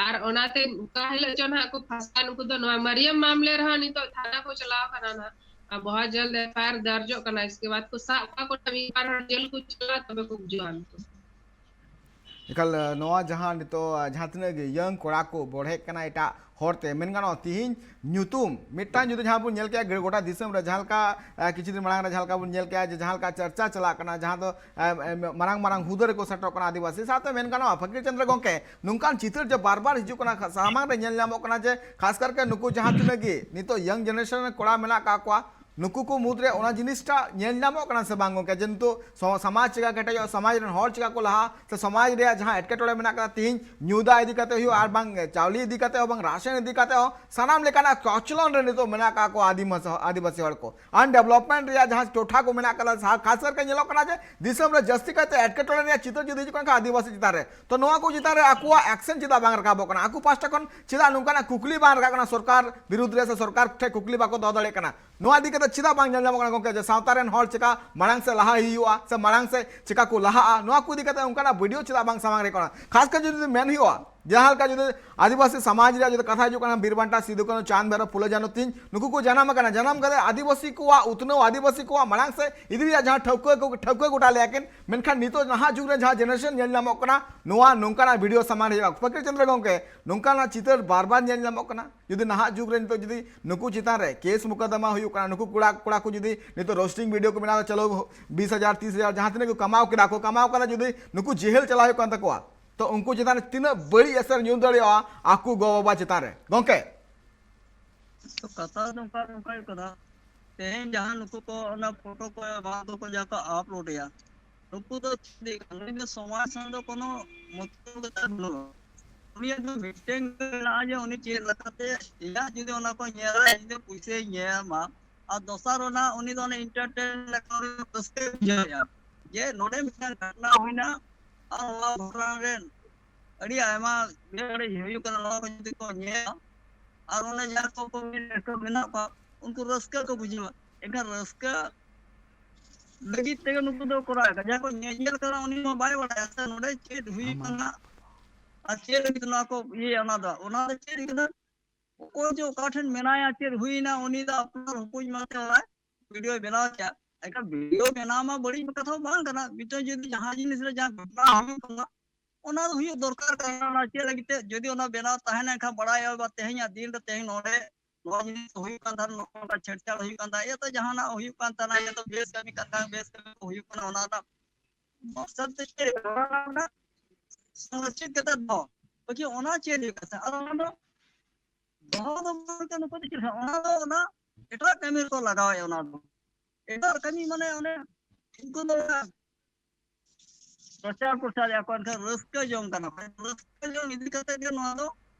ᱟᱨ ᱚᱱᱟᱛᱮ ᱚᱠᱟ ᱦᱤᱞᱳᱜ ᱪᱚ ᱱᱟᱦᱟᱜ ᱠᱚ ᱯᱷᱟᱸᱥᱟ, ᱱᱩᱠᱩ ᱫᱚ ᱱᱚᱣᱟ ᱢᱟᱨᱤᱭᱟᱢ ᱢᱟᱢᱞᱮ ᱨᱮᱦᱚᱸ ᱱᱤᱛᱚᱜ ᱛᱷᱟᱱᱟ ᱠᱚ ᱪᱟᱞᱟᱣ ᱠᱟᱱᱟ ᱱᱟᱦᱟᱜ, ᱟᱨ ᱵᱚᱦᱩᱛ ᱡᱚᱞᱫ ᱮᱯᱷ ᱟᱭ ᱟᱨ ᱫᱟᱨᱡᱚᱜ ᱠᱟᱱᱟ᱾ ᱤᱥᱠᱮ ᱵᱟᱫ ᱠᱚ ᱥᱟᱵ ᱠᱚᱣᱟ ᱠᱚ, ᱢᱤᱫ ᱵᱟᱨ ᱦᱚᱲ ᱡᱮᱞ ᱠᱚ ᱪᱟᱞᱟᱜᱼᱟ, ᱛᱚᱵᱮ ᱠᱚ ᱵᱩᱡᱷᱟᱹᱣᱟ ᱱᱩᱠᱩ᱾ ᱮᱠᱟᱞ, ᱱᱚᱣᱟ ᱡᱟᱦᱟᱸ ᱱᱤᱛᱚᱜ, ᱡᱟᱦᱟᱸ ᱛᱤᱱᱟᱹᱜ ᱜᱮ ᱤᱭᱚᱝ ᱠᱚᱲᱟ ᱠᱚ ᱵᱚᱲᱦᱮᱜ ᱠᱟᱱᱟ ᱮᱴᱟᱜ ᱦᱚᱨ ᱛᱮ, ᱢᱮᱱ ᱜᱟᱱᱚᱜᱼᱟ, ᱛᱤᱦᱤᱧ ᱧᱩᱛᱩᱢ ᱢᱤᱫᱴᱟᱝ ᱡᱩᱫᱤ ᱡᱟᱦᱟᱸ ᱵᱚᱱ ᱧᱮᱞ ᱠᱮᱜᱼᱟ, ᱜᱚᱴᱟ ᱫᱤᱥᱚᱢ ᱨᱮ ᱡᱟᱦᱟᱸ ᱞᱮᱠᱟ, ᱟᱸ, ᱠᱤᱪᱷᱩ ᱫᱤᱱ ᱢᱟᱲᱟᱝ ᱨᱮ ᱡᱟᱦᱟᱸ ᱞᱮᱠᱟ ᱵᱚᱱ ᱧᱮᱞ ᱠᱮᱜᱼᱟ ᱡᱮ ᱡᱟᱦᱟᱸ ᱞᱮᱠᱟ ᱪᱟᱨᱪᱟ ᱪᱟᱞᱟᱜ ᱠᱟᱱᱟ, ᱡᱟᱦᱟᱸ ᱫᱚ, ᱟᱸ, ᱟᱸ, ᱢᱟᱨᱟᱝ ᱢᱟᱨᱟᱝ ᱦᱩᱫᱟᱹ ᱨᱮᱠᱚ ᱥᱮᱴᱮᱨᱚᱜ ᱠᱟᱱᱟ ᱟᱹᱫᱤᱵᱟᱹᱥᱤ᱾ ᱥᱟᱶᱛᱮ ᱢᱮᱱ ᱜᱟᱱᱚᱜᱼᱟ, ᱯᱷᱟᱹᱠᱤᱨ ᱪᱚᱸᱫᱽᱨᱚ ᱜᱚᱢᱠᱮ, ᱱᱚᱝᱠᱟᱱ ᱪᱤᱛᱟᱹᱨ ᱡᱮ ᱵᱟᱨ ᱵᱟᱨ ᱦᱤᱡᱩᱜ ᱠᱟᱱᱟ ᱥᱟᱢᱟᱝ ᱨᱮ, ᱧᱮᱞ ᱧᱟᱢᱚᱜ ᱠᱟᱱᱟ ᱡᱮ ᱠᱷᱟᱥ ᱠᱟᱨᱠᱮ ᱱᱩᱠᱩ ᱡᱟᱦᱟᱸ ᱛᱤᱱᱟᱹᱜ ᱜᱮ ᱱᱤᱛᱚᱜ ᱤᱭᱚᱝ ᱡᱮᱱᱟᱨᱮᱥᱚᱱ ᱨᱮᱱ ᱠᱚᱲᱟ ᱢᱮᱱᱟᱜ ᱟᱠᱟᱫ ᱠᱚᱣᱟ, ᱱᱩᱠᱩ ᱠᱚ ᱢᱩᱫᱽᱨᱮ ᱚᱱᱟ ᱡᱤᱱᱤᱥᱴᱟ ᱧᱮᱞ ᱧᱟᱢᱚᱜ ᱠᱟᱱᱟ ᱥᱮ ᱵᱟᱝ ᱜᱚᱢᱠᱮ, ᱡᱮ ᱱᱤᱛᱚᱜ ᱥᱚ-, ᱥᱚᱢᱟᱡᱽ ᱪᱮᱠᱟ ᱠᱮᱴᱮᱡᱚᱜᱼᱟ, ᱥᱚᱢᱟᱡᱽ ᱨᱮᱱ ᱦᱚᱲ ᱪᱮᱠᱟ ᱠᱚ ᱞᱟᱦᱟᱜᱼᱟ, ᱥᱮ ᱥᱚᱢᱟᱡᱽ ᱨᱮᱭᱟᱜ ᱡᱟᱦᱟᱸ ᱮᱴᱠᱮᱴᱚᱬᱮ ᱢᱮᱱᱟᱜ ᱠᱟᱫᱟ, ᱛᱤᱦᱤᱧ ᱧᱩ ᱫᱟᱜ ᱤᱫᱤ ᱠᱟᱛᱮ ᱦᱩᱭᱩᱜᱼᱟ, ᱟᱨ ᱵᱟᱝ ᱪᱟᱣᱞᱮ ᱤᱫᱤ ᱠᱟᱛᱮ ᱦᱚᱸ, ᱵᱟᱝ ᱨᱟᱥᱚᱱ ᱤᱫᱤ ᱠᱟᱛᱮ ᱦᱚᱸ, ᱥᱟᱱᱟᱢ ᱞᱮᱠᱟᱱᱟᱜ ᱠᱚᱪᱞᱚᱱ ᱨᱮ ᱱᱤᱛᱚᱜ ᱢᱮᱱᱟᱜ ᱟᱠᱟᱫ ᱠᱚᱣᱟ ᱟᱹᱫᱤᱢᱟᱥ-, ᱟᱹᱫᱤᱵᱟᱹᱥᱤ ᱦᱚᱲ ᱠᱚ᱾ ᱟᱱᱰᱮᱵᱷᱞᱚᱯᱢᱮᱱᱴ ᱨᱮᱭᱟᱜ ᱡᱟᱦᱟᱸ ᱴᱚᱴᱷᱟ ᱠᱚ ᱢᱮᱱᱟᱜ ᱠᱟᱫᱟ, ᱡᱟᱦᱟᱸ ᱠᱷᱟᱥ ᱠᱟᱨᱠᱮ ᱧᱮᱞᱚᱜ ᱠᱟᱱᱟ ᱡᱮ ᱫᱤᱥᱚᱢ ᱨᱮ ᱡᱟᱹᱥᱛᱤ ᱠᱟᱭᱛᱮ ᱮᱴᱠᱮᱴᱚᱬᱮ ᱨᱮᱭᱟᱜ ᱪᱤᱛᱟᱹᱨ ᱡᱩᱫᱤ ᱦᱤᱡᱩᱜ ᱠᱟᱱ ᱠᱷᱟᱱ ᱟᱹᱫᱤᱵᱟᱹᱥᱤ ᱪᱮᱛᱟᱱ ᱨᱮ, ᱛᱚ ᱱᱚᱣᱟ ᱠᱚ ᱪᱮᱛᱟᱱ ᱨᱮ ᱟᱠᱚᱣᱟᱜ ᱮᱠᱥᱮᱱ ᱪᱮᱫᱟᱜ ᱵᱟᱝ ᱨᱟᱠᱟᱵᱚᱜ ᱠᱟᱱᱟ? ᱟᱠᱚ ᱯᱟᱦᱴᱟ ᱠᱷᱚᱱ ᱪᱮᱫᱟᱜ ᱱᱚᱝᱠᱟᱱᱟᱜ ᱠᱩᱠᱞᱤ ᱵᱟᱝ ᱨᱟᱠᱟᱵ ᱠᱟᱱᱟ ᱥᱚᱨᱠᱟᱨ ᱵᱤᱨᱩᱫᱽ ᱨᱮ, ᱥᱮ ᱥᱚᱨᱠᱟᱨ ᱴᱷᱮᱱ ᱠᱩᱠᱞᱤ ᱵᱟᱠᱚ ᱫᱚᱦᱚ ᱫᱟᱲᱮᱭᱟᱜ ᱠᱟᱱᱟ? ᱱᱚᱣᱟ ᱤᱫᱤ ᱠᱟᱛᱮ ᱪᱮᱫᱟᱜ ᱵᱟᱝ ᱧᱮᱞ ᱧᱟᱢᱚᱜ ᱠᱟᱱᱟ ᱜᱚᱢᱠᱮ, ᱡᱮ ᱥᱟᱶᱛᱟ ᱨᱮᱱ ᱦᱚᱲ ᱪᱮᱠᱟ ᱢᱟᱲᱟᱝ ᱥᱮᱫ ᱞᱟᱦᱟ ᱦᱩᱭᱩᱜᱼᱟ, ᱥᱮ ᱢᱟᱲᱟᱝ ᱥᱮᱫ ᱪᱮᱠᱟ ᱠᱚ ᱞᱟᱦᱟᱜᱼᱟ, ᱱᱚᱣᱟ ᱠᱚ ᱤᱫᱤ ᱠᱟᱛᱮ ᱚᱱᱠᱟᱱᱟᱜ ᱵᱷᱤᱰᱤᱭᱳ ᱪᱮᱫᱟᱜ ᱵᱟᱝ ᱥᱟᱢᱟᱝ ᱨᱮ ᱠᱟᱱᱟ? ᱠᱷᱟᱥ ᱠᱟᱨ ᱡᱩᱫᱤ ᱢᱮᱱ ᱦᱩᱭᱩᱜᱼᱟ, ᱡᱟᱦᱟᱸ ᱞᱮᱠᱟ ᱡᱩᱫᱤ ᱟᱹᱫᱤᱵᱟᱹᱥᱤ ᱥᱚᱢᱟᱡᱽ ᱨᱮᱭᱟᱜ ᱡᱩᱫᱤ ᱠᱟᱛᱷᱟ ᱦᱤᱡᱩᱜ ᱠᱟᱱᱟ, ᱵᱤᱨ ᱵᱟᱱᱴᱟ, ᱥᱤᱫᱩ ᱠᱟᱹᱱᱦᱩ, ᱪᱟᱸᱫᱽ ᱵᱷᱟᱭᱨᱚ, ᱯᱷᱩᱞᱳ ᱡᱷᱟᱱᱳ ᱛᱤᱧ, ᱱᱩᱠᱩ ᱠᱚ ᱡᱟᱱᱟᱢ ᱟᱠᱟᱱᱟ, ᱡᱟᱱᱟᱢ ᱠᱟᱛᱮ ᱟᱹᱫᱤᱵᱟᱹᱥᱤ ᱠᱚᱣᱟᱜ ᱩᱛᱱᱟᱹᱣ, ᱟᱹᱫᱤᱵᱟᱹᱥᱤ ᱠᱚᱣᱟᱜ ᱢᱟᱲᱟᱝ ᱥᱮᱫ ᱤᱫᱤ ᱨᱮᱭᱟᱜ ᱡᱟᱦᱟᱸ ᱴᱷᱟᱹᱣᱠᱟᱹ ᱠᱚ ᱴᱷᱟᱹᱣᱠᱟᱹ ᱜᱚᱴᱟ ᱞᱮᱭᱟ ᱠᱤᱱ, ᱢᱮᱱᱠᱷᱟᱱ ᱱᱤᱛᱚᱜ ᱱᱟᱦᱟᱜ ᱡᱩᱜᱽ ᱨᱮ ᱡᱟᱦᱟᱸ generation ᱧᱮᱞ ᱧᱟᱢᱚᱜ ᱠᱟᱱᱟ, ᱱᱚᱣᱟ ᱱᱚᱝᱠᱟᱱᱟᱜ video ᱥᱟᱢᱟᱝ ᱨᱮ ᱦᱩᱭᱩᱜᱼᱟ᱾ ᱯᱷᱚᱠᱤᱨ ᱪᱚᱸᱫᱽᱨᱚ ᱜᱚᱢᱠᱮ, ᱱᱚᱝᱠᱟᱱᱟᱜ ᱪᱤᱛᱟᱹᱨ ᱵᱟᱨ ᱵᱟᱨ ᱧᱮᱞ ᱧᱟᱢᱚᱜ ᱠᱟᱱᱟ᱾ ᱡᱩᱫᱤ ᱱᱟᱦᱟᱜ ᱡᱩᱜᱽ ᱨᱮ ᱱᱤᱛᱚᱜ ᱡᱩᱫᱤ ᱱᱩᱠᱩ ᱪᱮᱛᱟᱱ ᱨᱮ case ᱢᱩᱠᱟᱫᱟᱢᱟ ᱦᱩᱭᱩᱜ ᱠᱟᱱᱟ, ᱱᱩᱠᱩ ᱠᱚᱲᱟ, ᱠᱚᱲᱟ ᱠᱚ ᱡᱩᱫᱤ ᱱᱤᱛᱚᱜ roasting video ᱠᱚ ᱵᱮᱱᱟᱣ ᱮᱫᱟ, ᱪᱚᱞᱚ ᱵᱤᱥ ᱦᱟᱡᱟᱨ, ᱛᱤᱥ ᱦᱟᱡᱟᱨ ᱡᱟᱦᱟᱸ ᱛᱤᱱᱟᱹᱜ ᱠᱚ ᱠᱟᱢᱟᱣ ᱠᱮᱫᱟ ᱠᱚ, ᱠᱟᱢᱟᱣ ᱠᱟᱫᱟ, ᱡᱩᱫᱤ ᱱᱩᱠᱩ ᱡᱮᱦᱮᱞ ᱪᱟᱞᱟᱣ ᱦᱩᱭᱩᱜ ᱠᱟᱱ ᱛᱟᱠᱚᱣᱟ, ᱛᱚ ᱩᱱᱠᱩ ᱪᱮᱛᱟᱱ ᱨᱮ ᱛᱤᱱᱟᱹᱜ ᱵᱟᱹᱲᱤᱡ ᱮᱥᱮᱨ ᱧᱩᱨ ᱫᱟᱲᱮᱭᱟᱜᱼᱟ ᱟᱠᱚ ᱜᱚ ᱵᱟᱵᱟ ᱪᱮᱛᱟᱱ ᱨᱮ? ᱜᱚᱝᱠᱮ᱾ ᱛᱚ ᱠᱟᱛᱷᱟ ᱫᱚ ᱱᱚᱝᱠᱟ ᱱᱚᱝᱠᱟ ᱦᱩᱭᱩᱜ ᱠᱟᱱᱟ, ᱛᱮᱦᱮᱧ ᱡᱟᱦᱟᱸ ᱱᱩᱠᱩ ᱠᱚ ᱚᱱᱟ ᱯᱷᱳᱴᱳ ᱠᱚ ᱮᱢᱟ ᱫᱚᱠᱚ ᱡᱟᱦᱟᱸ ᱠᱚ ᱟᱯᱞᱳᱰ ᱮᱭᱟ, ᱱᱩᱠᱩ ᱫᱚ ᱪᱮᱫ ᱞᱮᱠᱟ? ᱱᱩᱭ ᱫᱚ ᱥᱚᱢᱟᱡᱽ ᱥᱟᱶ ᱫᱚ ᱠᱳᱱᱳ ᱢᱚᱛᱞᱚᱵ ᱜᱮ ᱛᱟᱭ ᱵᱟᱹᱱᱩᱜᱼᱟ᱾ ᱩᱱᱤᱭᱟᱜ ᱫᱚ ᱢᱤᱫᱴᱮᱱ ᱜᱮ ᱢᱮᱱᱟᱜᱼᱟ ᱡᱮ ᱩᱱᱤ ᱪᱮᱫ ᱞᱮᱠᱟᱛᱮ ᱤᱧᱟᱹᱜ ᱡᱩᱫᱤ ᱚᱱᱟ ᱠᱚ ᱧᱮᱞᱟ, ᱤᱧ ᱫᱚ ᱯᱩᱭᱥᱟᱹᱧ ᱧᱟᱢᱟ᱾ ᱟᱨ ᱫᱚᱥᱟᱨ ᱚᱱᱟ ᱩᱱᱤ ᱫᱚ ᱚᱱᱮ ᱮᱱᱴᱟᱨᱴᱮᱱ ᱞᱮᱠᱟ ᱩᱱᱤ ᱫᱚ ᱨᱟᱹᱥᱠᱟᱹᱭ ᱵᱩᱡᱷᱟᱹᱣᱮᱫᱼᱟ ᱡᱮ ᱱᱚᱰᱮ ᱢᱤᱫᱴᱟᱝ ᱜᱷᱚᱴᱚᱱᱟ ᱦᱩᱭᱱᱟ ᱟᱨ ᱱᱚᱣᱟ ᱜᱷᱚᱴᱚᱱᱟ ᱨᱮ ᱟᱹᱰᱤ ᱟᱭᱢᱟ ᱜᱮ ᱦᱩᱭᱩᱜ ᱠᱟᱱᱟ᱾ ᱱᱚᱣᱟ ᱠᱚ ᱡᱩᱫᱤ ᱠᱚ ᱧᱮᱞᱟ ᱟᱨ ᱚᱱᱮ ᱡᱟᱦᱟᱸ ᱠᱚ ᱠᱚ ᱢᱮᱱᱟᱜ ᱠᱚᱣᱟ ᱩᱱᱠᱩ ᱨᱟᱹᱥᱠᱟᱹ ᱠᱚ ᱵᱩᱡᱷᱟᱹᱣᱟ᱾ ᱮᱱᱠᱷᱟᱱ ᱨᱟᱹᱥᱠᱟᱹ ᱞᱟᱹᱜᱤᱫ ᱛᱮᱜᱮ ᱱᱩᱠᱩ ᱫᱚ ᱠᱚᱨᱟᱣ ᱮᱫᱟ᱾ ᱡᱟᱦᱟᱸ ᱠᱚ ᱧᱮᱧᱮᱞ ᱠᱟᱱᱟ ᱩᱱᱤ ᱢᱟ ᱵᱟᱭ ᱵᱟᱲᱟᱭᱟ ᱥᱮ ᱱᱚᱰᱮ ᱪᱮᱫ ᱦᱩᱭᱩᱜ ᱠᱟᱱᱟ ᱟᱨ ᱪᱮᱫ ᱞᱟᱹᱜᱤᱫ ᱱᱚᱣᱟ ᱠᱚ ᱤᱭᱟᱹᱭᱟ᱾ ᱚᱱᱟ ᱫᱚ ᱚᱱᱟ ᱫᱚ ᱪᱮᱫ ᱦᱩᱭᱩᱜ ᱠᱟᱱᱟ? ᱚᱠᱚᱭ ᱡᱮ ᱚᱠᱟ ᱴᱷᱮᱱ ᱢᱮᱱᱟᱭᱟ, ᱪᱮᱫ ᱦᱩᱭᱱᱟ, ᱩᱱᱤ ᱫᱚ ᱟᱯᱱᱟᱨ ᱦᱚᱯᱚᱡ ᱢᱟᱛᱮ ᱚᱱᱟ ᱵᱷᱤᱰᱤᱭᱳᱭ ᱵᱮᱱᱟᱣ ᱠᱮᱫᱟ᱾ ᱮᱱᱠᱷᱟᱱ ᱵᱷᱤᱰᱤᱭᱳ ᱵᱮᱱᱟᱣ ᱢᱟ ᱵᱟᱹᱲᱤᱡ ᱠᱟᱛᱷᱟ ᱦᱚᱸ ᱵᱟᱝ ᱠᱟᱱᱟ᱾ ᱢᱤᱫᱴᱟᱝ ᱡᱩᱫᱤ ᱡᱟᱦᱟᱸ ᱡᱤᱱᱤᱥ ᱨᱮ ᱡᱟᱦᱟᱸ ᱜᱷᱚᱴᱚᱱᱟ ᱦᱩᱭᱩᱜ ᱠᱟᱱᱟ, ᱚᱱᱟ ᱫᱚ ᱦᱩᱭᱩᱜ ᱫᱚᱨᱠᱟᱨ ᱠᱟᱱᱟ᱾ ᱚᱱᱟ ᱪᱮᱫ ᱞᱟᱹᱜᱤᱫ ᱛᱮ ᱡᱩᱫᱤ ᱚᱱᱟ ᱵᱮᱱᱟᱣ ᱛᱟᱦᱮᱱᱟ, ᱮᱱᱠᱷᱟᱱ ᱵᱟᱲᱟᱭᱚᱜᱼᱟ ᱵᱟ ᱛᱮᱦᱮᱧᱟᱜ ᱫᱤᱱ ᱨᱮ ᱛᱮᱦᱮᱧ ᱱᱚᱰᱮ ᱱᱚᱣᱟ ᱡᱤᱱᱤᱥ ᱦᱩᱭᱩᱜ ᱠᱟᱱ ᱛᱟᱦᱮᱱᱟ, ᱱᱚᱝᱠᱟ ᱪᱷᱮᱲᱪᱷᱟᱲ ᱦᱩᱭᱩᱜ ᱠᱟᱱ ᱛᱟᱦᱮᱱᱟ, ᱤᱭᱟᱹ ᱛᱚ ᱡᱟᱦᱟᱱᱟᱜ ᱦᱩᱭᱩᱜ ᱠᱟᱱ ᱛᱟᱦᱮᱱᱟ, ᱤᱭᱟᱹ ᱛᱚ ᱵᱮᱥ ᱠᱟᱹᱢᱤ ᱠᱟᱱ ᱛᱟᱦᱮᱱᱟ, ᱵᱮᱥ ᱠᱟᱹᱢᱤ ᱠᱚ ᱦᱩᱭᱩᱜ ᱠᱟᱱᱟ, ᱚᱱᱟ ᱨᱮᱱᱟᱜ ᱢᱚᱠᱥᱚᱫ ᱫᱚ ᱪᱮᱫ? ᱚᱱᱟ ᱨᱮᱱᱟᱜ ᱥᱚᱝᱨᱚᱠᱷᱤᱛ ᱠᱟᱛᱮ ᱫᱚᱦᱚ᱾ ᱵᱟᱠᱤ ᱚᱱᱟ ᱪᱮᱫ ᱦᱩᱭᱩᱜ ᱠᱟᱱᱟ? ᱟᱨ ᱚᱱᱟ ᱫᱚ ᱫᱚᱦᱚ ᱫᱚ ᱵᱟᱝ ᱠᱟᱱᱟ, ᱱᱩᱠᱩ ᱫᱚ ᱪᱮᱫ ᱦᱚᱸ, ᱚᱱᱟ ᱫᱚ ᱚᱱᱟ ᱮᱴᱟᱜ ᱠᱟᱹᱢᱤ ᱨᱮᱠᱚ ᱞᱟᱜᱟᱣᱮᱫᱼᱟ᱾ ᱚᱱᱟ ᱫᱚ ᱮᱴᱟᱜ ᱠᱟᱹᱢᱤ ᱢᱟᱱᱮ ᱚᱱᱮ ᱩᱱᱠᱩ ᱫᱚ ᱚᱱᱟ ᱯᱨᱚᱪᱟᱨ ᱯᱨᱚᱪᱟᱨᱮᱫᱼᱟ ᱠᱚ, ᱮᱱᱠᱷᱟᱱ ᱨᱟᱹᱥᱠᱟᱹ ᱡᱚᱝ ᱠᱟᱱᱟ ᱠᱚ᱾ ᱨᱟᱹᱥᱠᱟᱹ ᱡᱚᱝ ᱤᱫᱤ ᱠᱟᱛᱮ ᱜᱮ ᱱᱚᱣᱟ ᱫᱚ